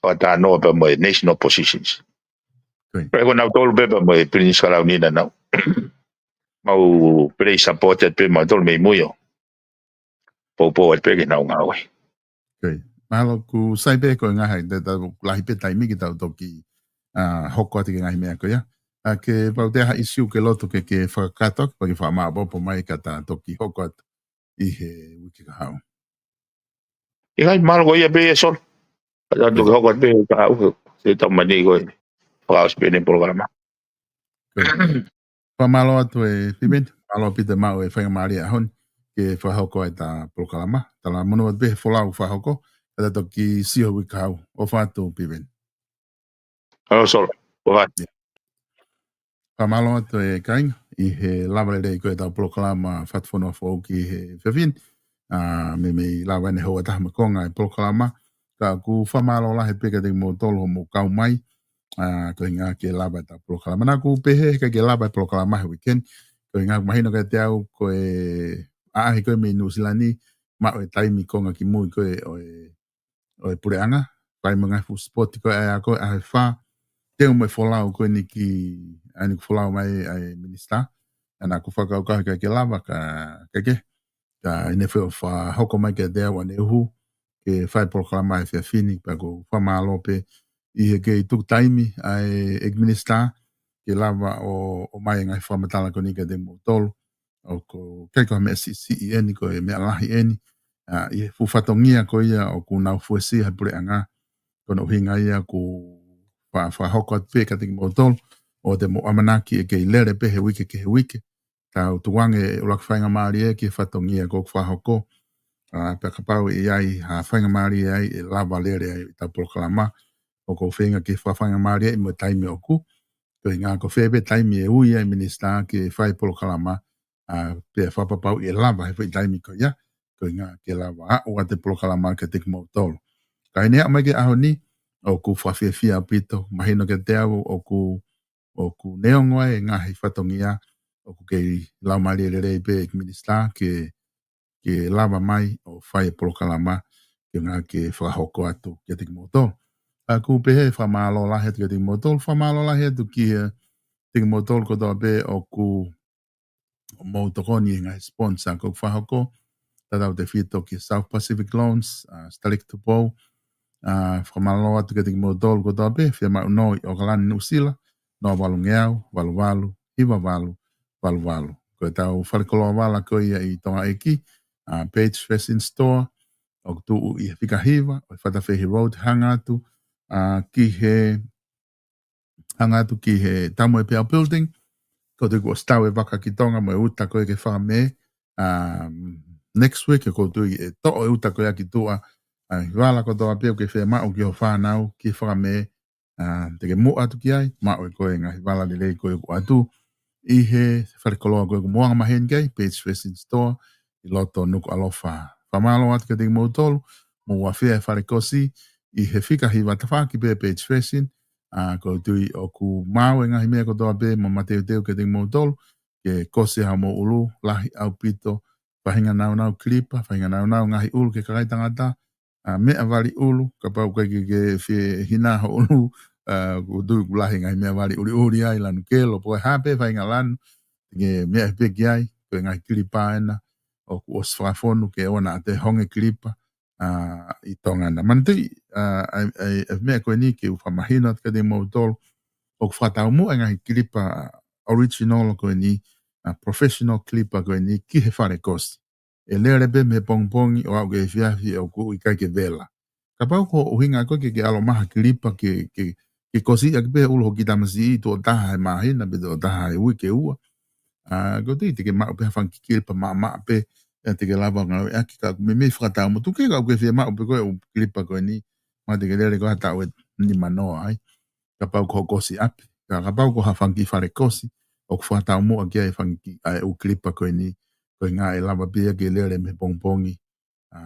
fakatalanoa pea mo e national positions. Pea ko nautolu pē pea mo e Pilinisi Kalauni naʻa nau mau play supported pē mautolu mei mui ʻo poupou atu pē ke nau ngāue. Mahalo ʻoku sai pē ko e ngaahi, te tau lahi pē taimi ke tau toki, ʻa, hoko atu ki he ngaahi meʻa ko ia. ʻA, kapau ʻe ʻi ai ha ʻisiū ke loto ke, ke fakakakato, pea ke fakamāʻopoʻopo mai ka ta toki hoko atu ʻi he uike kahaʻu. ʻIkai, mahalo ko ia pē ia Solo. Ka ta toki hoko atu pē ka au, se tau mani ko e fakaʻosi pē ʻene polokalama. Fakamālō atu ʻe Piveni, mālō ʻaupito e maʻu e faingamālie ʻaho ni ke fakahoko ai ʻeta polokalama. Talamonū atu pē he folau fakahoko, ka ta toki sio he uike kahaʻu. ʻOfa atu Piveni. Mālō Solo. ʻOfa atu. Fakamālō atu e kāinga ʻi he lava lelei ko ē ʻetau polokalama Fatufonua Foʻou ki he efiafi ni. ʻA, meimei lava ʻeni he houa taha mo e konga e polokalama. Ka ʻoku fakamālō lahi pē kiate kimoutolu hoʻomou kau mai. ʻA, ko e ʻuhinga ke lava ʻetau polokalama. Naʻa ku pehē he ʻikai ke lava e polokalama he weekend. Ko e ʻuhinga ʻoku mahino kiate au ko e ʻaʻahi ko ē mei Nuʻusila ni, maʻu e taimi konga kimui ko ē ʻo e, ʻo e puleʻanga. Fai mo e ngaahi fuʻu sipoti ko ē ʻa e ako ʻaho ʻe fā. Teu mo e folau ko eni ki, ʻa eni ʻoku folau mai ʻa e minisitā. ʻA, naʻa ku fakakaukau he ʻikai ke lava ka, ʻikai ke. Ka ʻi heʻene fai ʻo fakahoko mai kiate au ʻaneuhu ke fai polokalama he efiafi ni, pea ʻoku ou fakamālō pē ʻi he kei tuku taimi ʻa e ʻEiki Minisitā ke lava ʻo, ʻomai e ngaahi fakamatala ko eni kiate kimoutolu. ʻOku ʻikai ko ha meʻa siʻisiʻi eni, ko e meʻa lahi eni. ʻA, ʻi he fuʻu fatongia ko ia ʻoku nau fuesia he puleʻanga, ko hono ʻuhinga ia ʻoku fa-, fakahoko atu pē kiate kimoutolu, ʻoua te mou ʻamanaki ʻe kei lele pē he uike ki he uike. Tau tukuange e ʻuluaki faingamālie ki he fatongia ʻoku fakahoko. ʻA, pea kapau ʻe ʻi ai ha faingamālie ai ʻe lava lele ai ʻetau polokalama, ʻoku ou feinga ke fakafaingamālieʻi mo e taimi ʻoku. Ko e ʻuhinga ko fē pē taimi ʻe ui ai e minisitā ke fai polokalama, ʻa, pea fakapapauʻi ʻe lava he foʻi taimi ko ia, ko e ʻuhinga ke lava aʻu atu e polokalama kiate kimoutolu. Ka ʻi heʻene aʻu mai ki he ʻaho ni, ʻoku fakafiefia ʻaupito, mahino kiate au ʻoku, ʻoku neongo ʻa e ngaahi fatongia, ʻoku kei laumālie lelei pē e minisitā ke, ke lava mai ʻo fai e polokalama, ko e ʻuhinga ke fakahoko atu kiate kimoutolu. ʻA, ʻoku pehē fakamālō lahi atu kiate kimoutolu, fakamālō lahi atu kiate kimoutolu kotoa pē ʻoku mou tokoni he ngaahi sponsor ʻoku fakahoko, tatau tefito ki South Pacific Loans, ʻa, Stalek Tupou, ʻa, fakamālō atu kiate kimoutolu kotoa pē, fiemaʻu nō ʻi ʻAokalani Nuʻusila, noa valu ngeau, valu valu, hiva valu, valu valu. Ko ʻetau falekoloa vala ko ia ʻi Tonga ʻEiki, ʻa, Page Fashion Store, ʻoku tuʻu ʻi he fika hiva ʻo e Fatafehi Road, hanga atu, ʻa, ki he hanga atu ki he Tamu e Peau Building. Ko te kuo ʻosi tau e vaka ki Tonga mo e uta ko ē ke fakamē. ʻA, next week ko te ʻe toʻo e uta ko ia ki tuʻa. ʻA, vala kotoa pē ʻoku ke fiemaʻu ki ho fānau ke fakamē. ʻA, te ke muʻa atu ki ai, maʻu ʻe koe e ngaahi vala lelei ko ē ʻoku ʻoatu ʻi he falekoloa ko ē ʻoku mou anga maheni ki ai, Page Fashion Store, ʻi loto Nukuʻalofa. Fakamālō atu kiate kimoutolu, mou ʻafea e fale kosi ʻi he fika hiva tafaʻaki pē Page Fashion, ʻa, ʻoku ou tui ʻoku maau e ngaahi meʻa kotoa pē mo mateuteu kiate kimoutolu, ke kosi haʻamou ʻulu, lahi ʻaupito, faʻahinga naunau kilipa, faʻahinga naunau ngaahi ʻulu ki he kakai tangata, ʻa, meʻa vali ʻulu, kapau ʻoku ʻikai ke, ke fie hina ho ʻulu, ʻa, ʻoku ou tui ʻoku lahi e ngaahi meʻa vali ʻuliʻuli ai, lanu kelo, pe ko e hā pē faʻahinga lanu, ke meʻa pē ki ai, ko e ngaahi kilipa ena, ʻoku ʻosi fakafonu ke ʻoua naʻa toe honge kilipa, ʻa, ʻi Tonga na. Manatuʻi, ʻa, ʻa e, ʻa e, ʻa e meʻa ko eni ke u fakamahino atu kiate kimoutolu, ʻoku fakataumuʻa e ngaahi kilipa original ko eni, ʻa, professional kilipa ko eni ki he fale kosi. ʻE lele pē mei he pongipongi ʻo aʻu ki he efiafi ʻoku ʻikai ke vela. Kapau ko e ʻuhinga ko ē ke ke ʻalu mai ha kilipa ke, ke, ke kosi ʻaki pē ʻulu hoʻo kiʻi tamasiʻi tuʻo taha he māhina, pe tuʻo taha he uike ua. ʻA, ko e tui te ke maʻu pē ha fanga kiʻi kilipa maʻamaʻa pē, ʻa ia te ke lava ngāueʻaki ka ʻoku meimei fakataumuʻa. Tuku kehe ka ʻoku ke fiemaʻu pē ko e ʻū kilipa ko eni, mahalo te ke lele ko ē ha taʻu ʻe nimanoa ai. Kapau ko hoʻo kosi ʻapi. Ka kapau ko ha fanga kiʻi fale kosi, ʻoku fakataumuʻa ki ai e fanga kiʻi, ʻa e ʻū kilipa ko eni, ko e ʻuhinga ʻe lava pē ia ke lele mei he pongipongi, ʻa,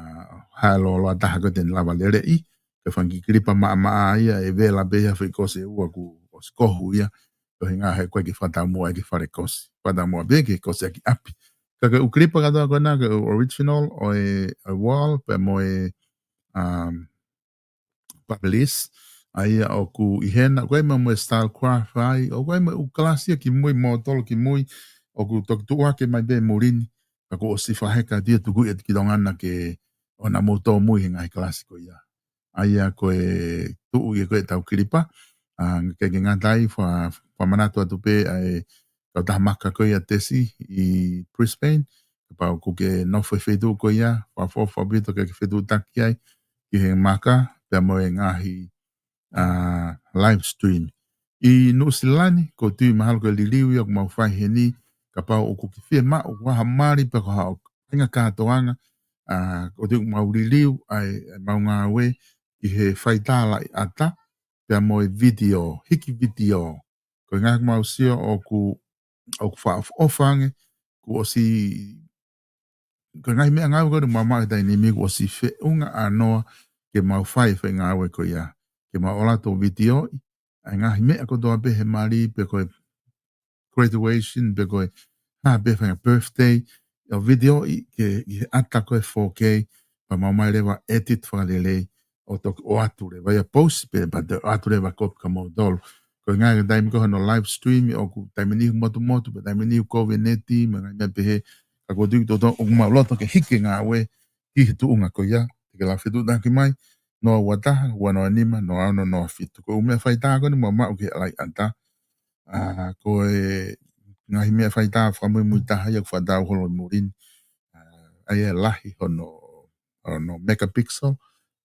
ha lōloa taha ko ē te ne lava leleʻi, ko e fanga kiʻi kilipa maʻamaʻa ia ʻe vela pē ia he foʻi kosi ʻe ua kuo ʻosi kohu ia, ko e ʻuhinga he ko e kiʻi fakataumuʻa ʻa e kiʻi fale kosi. Fakataumuʻa pē ke kosi ʻaki ʻapi. Ka ko e ʻū kilipa kātoa ko ena, ko e original ʻo e, ʻo e wall, pea mo e, um, Babyliss, ʻa ia ʻoku ʻi hena, ʻoku ʻi ai mo e Stylecraft ai, ʻoku ʻi ai mo e ʻū kalasi ia kimui, mo tolo kimui, ʻoku toki tuʻu hake mai pē muli ni, ka kuo ʻosi fakaheka atu ia, tuku ia ki Tonga na ke ʻoua naʻa mou tōmui he ngaahi kalasi ko ia. ʻA ia ko e tuʻu ia ko ē ʻetau kilipa, ʻa, ke, ke ngata ai, fa-, fakamanatu atu pē ʻa e kautaha maka ko ia Tesi ʻi Brisbane, kapau ʻoku ke nofo he feituʻu ko ia, fakaʻofoʻofa ʻaupito ke ke fetuʻutaki ai ki he maka, pea mo e ngaahi, ʻa, live stream. ʻI Nuʻusila ni, ʻoku ou tui mahalo ko e liliu ia ʻoku mau fai heni, kapau ʻoku ke fiemaʻu ha mali pe ko ha ʻo kāinga kātoanga, ʻa, ʻoku ou tui ʻoku mau liliu ʻa e, ʻa e mau ngāue ki he faitā laʻiʻata, pea mo e vitiō, hiki vitiō. Ko e ʻuhinga ʻoku mau sio ʻoku, ʻoku fakaʻofoʻofa ange, kuo ʻosi, ko e ngaahi meʻangāue ko ē ʻoku mau maʻu he taimi ni kuo ʻosi feʻunga ʻānoa ke mau fai e foʻi ngāue ko ia. Ke mau ʻalu atu ʻo vitiō ʻi, ʻa e ngaahi meʻa kotoa pē he mali pe ko e graduation, pe ko e hā pē fanga birthday, ʻo vitiō ʻi ke, ʻi he ʻata ko ē four K, pea mau ō mai leva edit fakalelei, ʻo toki ʻoatu leva ia post pē, pea te ʻoatu leva kopi kia moutolu. Ko e ʻuhinga he taimi ko ē hono live stream, ʻoku taimi niʻihi motumotu, pea taimi niʻihi ʻoku ʻi ai e neti, mo e ngaahi meʻa pehē, ka ʻoku ou tui totonu ʻoku mau loto ke hiki e ngāue ki he tuʻunga ko ia, te ke lava fetuʻutaki mai, noa ua taha, ua noa nima, noa ono, noa fitu. Ko e ʻū meʻa faitā ko eni ʻoku mau maʻu ki he laʻiʻata. ʻA, ko e ngaahi meʻa faitā fakamuimui taha ia ʻoku fakatau holo ʻi muli ni. ʻA, ʻa ia e lahi hono, hono megapixel,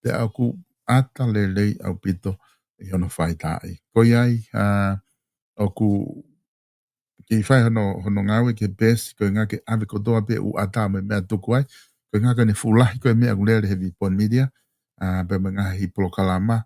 pea ʻoku ʻata lelei ʻaupito ʻi hono faitaaʻi. Ko ia ai, ʻa, ʻoku ke fai hono, hono ngāue ki he peesi, ko e ʻuhinga ke ʻave kotoa pē ʻū ʻata mo e meʻa tuku ai, ko e ʻuhinga ko ʻene fuʻu lahi ko ē meʻa ʻoku lele he Vipon Media, ʻa, pea mo e ngaahi polokalama,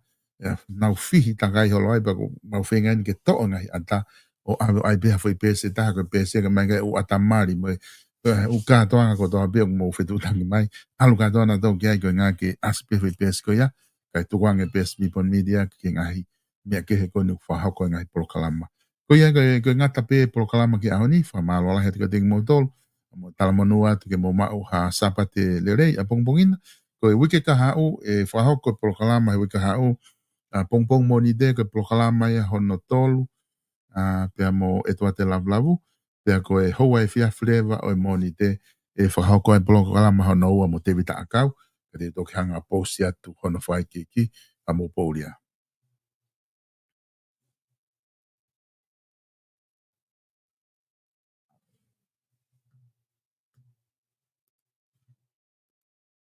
ʻa, nau fihi takai holo ai, pea ʻoku mau feinga eni ke toʻo e ngaahi ʻata, ʻo ʻave ai pē ha foʻi peesi ʻe taha, ko e peesi ia ka mai ka ʻū ʻata mali, mo e, ʻū kātoanga kotoa pē ʻoku mou fetuʻutaki mai, ʻalu kātoa nautolu ki ai ko e ʻuhinga ke ʻasi pē foʻi peesi ko ia, kae tukuange peesi Vipon Media, ki he ngaahi meʻa kehe ko eni ʻoku fakahoko e ngaahi polokalama. Ko ia, ko e, ko e ngata pē polokalama ki he ʻaho ni, fakamālō lahi atu kiate kimoutolu, mo talamonū atu ke mou maʻu ha Sāpate lelei ʻapongipongi na. Ko e uike kahaʻu, ʻe fakahoko e polokalama he uike kahaʻu, ʻa, pongipongi Mōnite, ko e polokalama ia hono tolu, ʻa, pea mo ʻEtuate Lavulavu, pea ko e houa efiafi leva ʻo e Mōnite, ʻe fakahoko ai e polokalama hono ua mo Tēvita ʻAkau, ka te u toki hanga ʻo post atu hono fakaikiiki, ʻa, mou pōlia.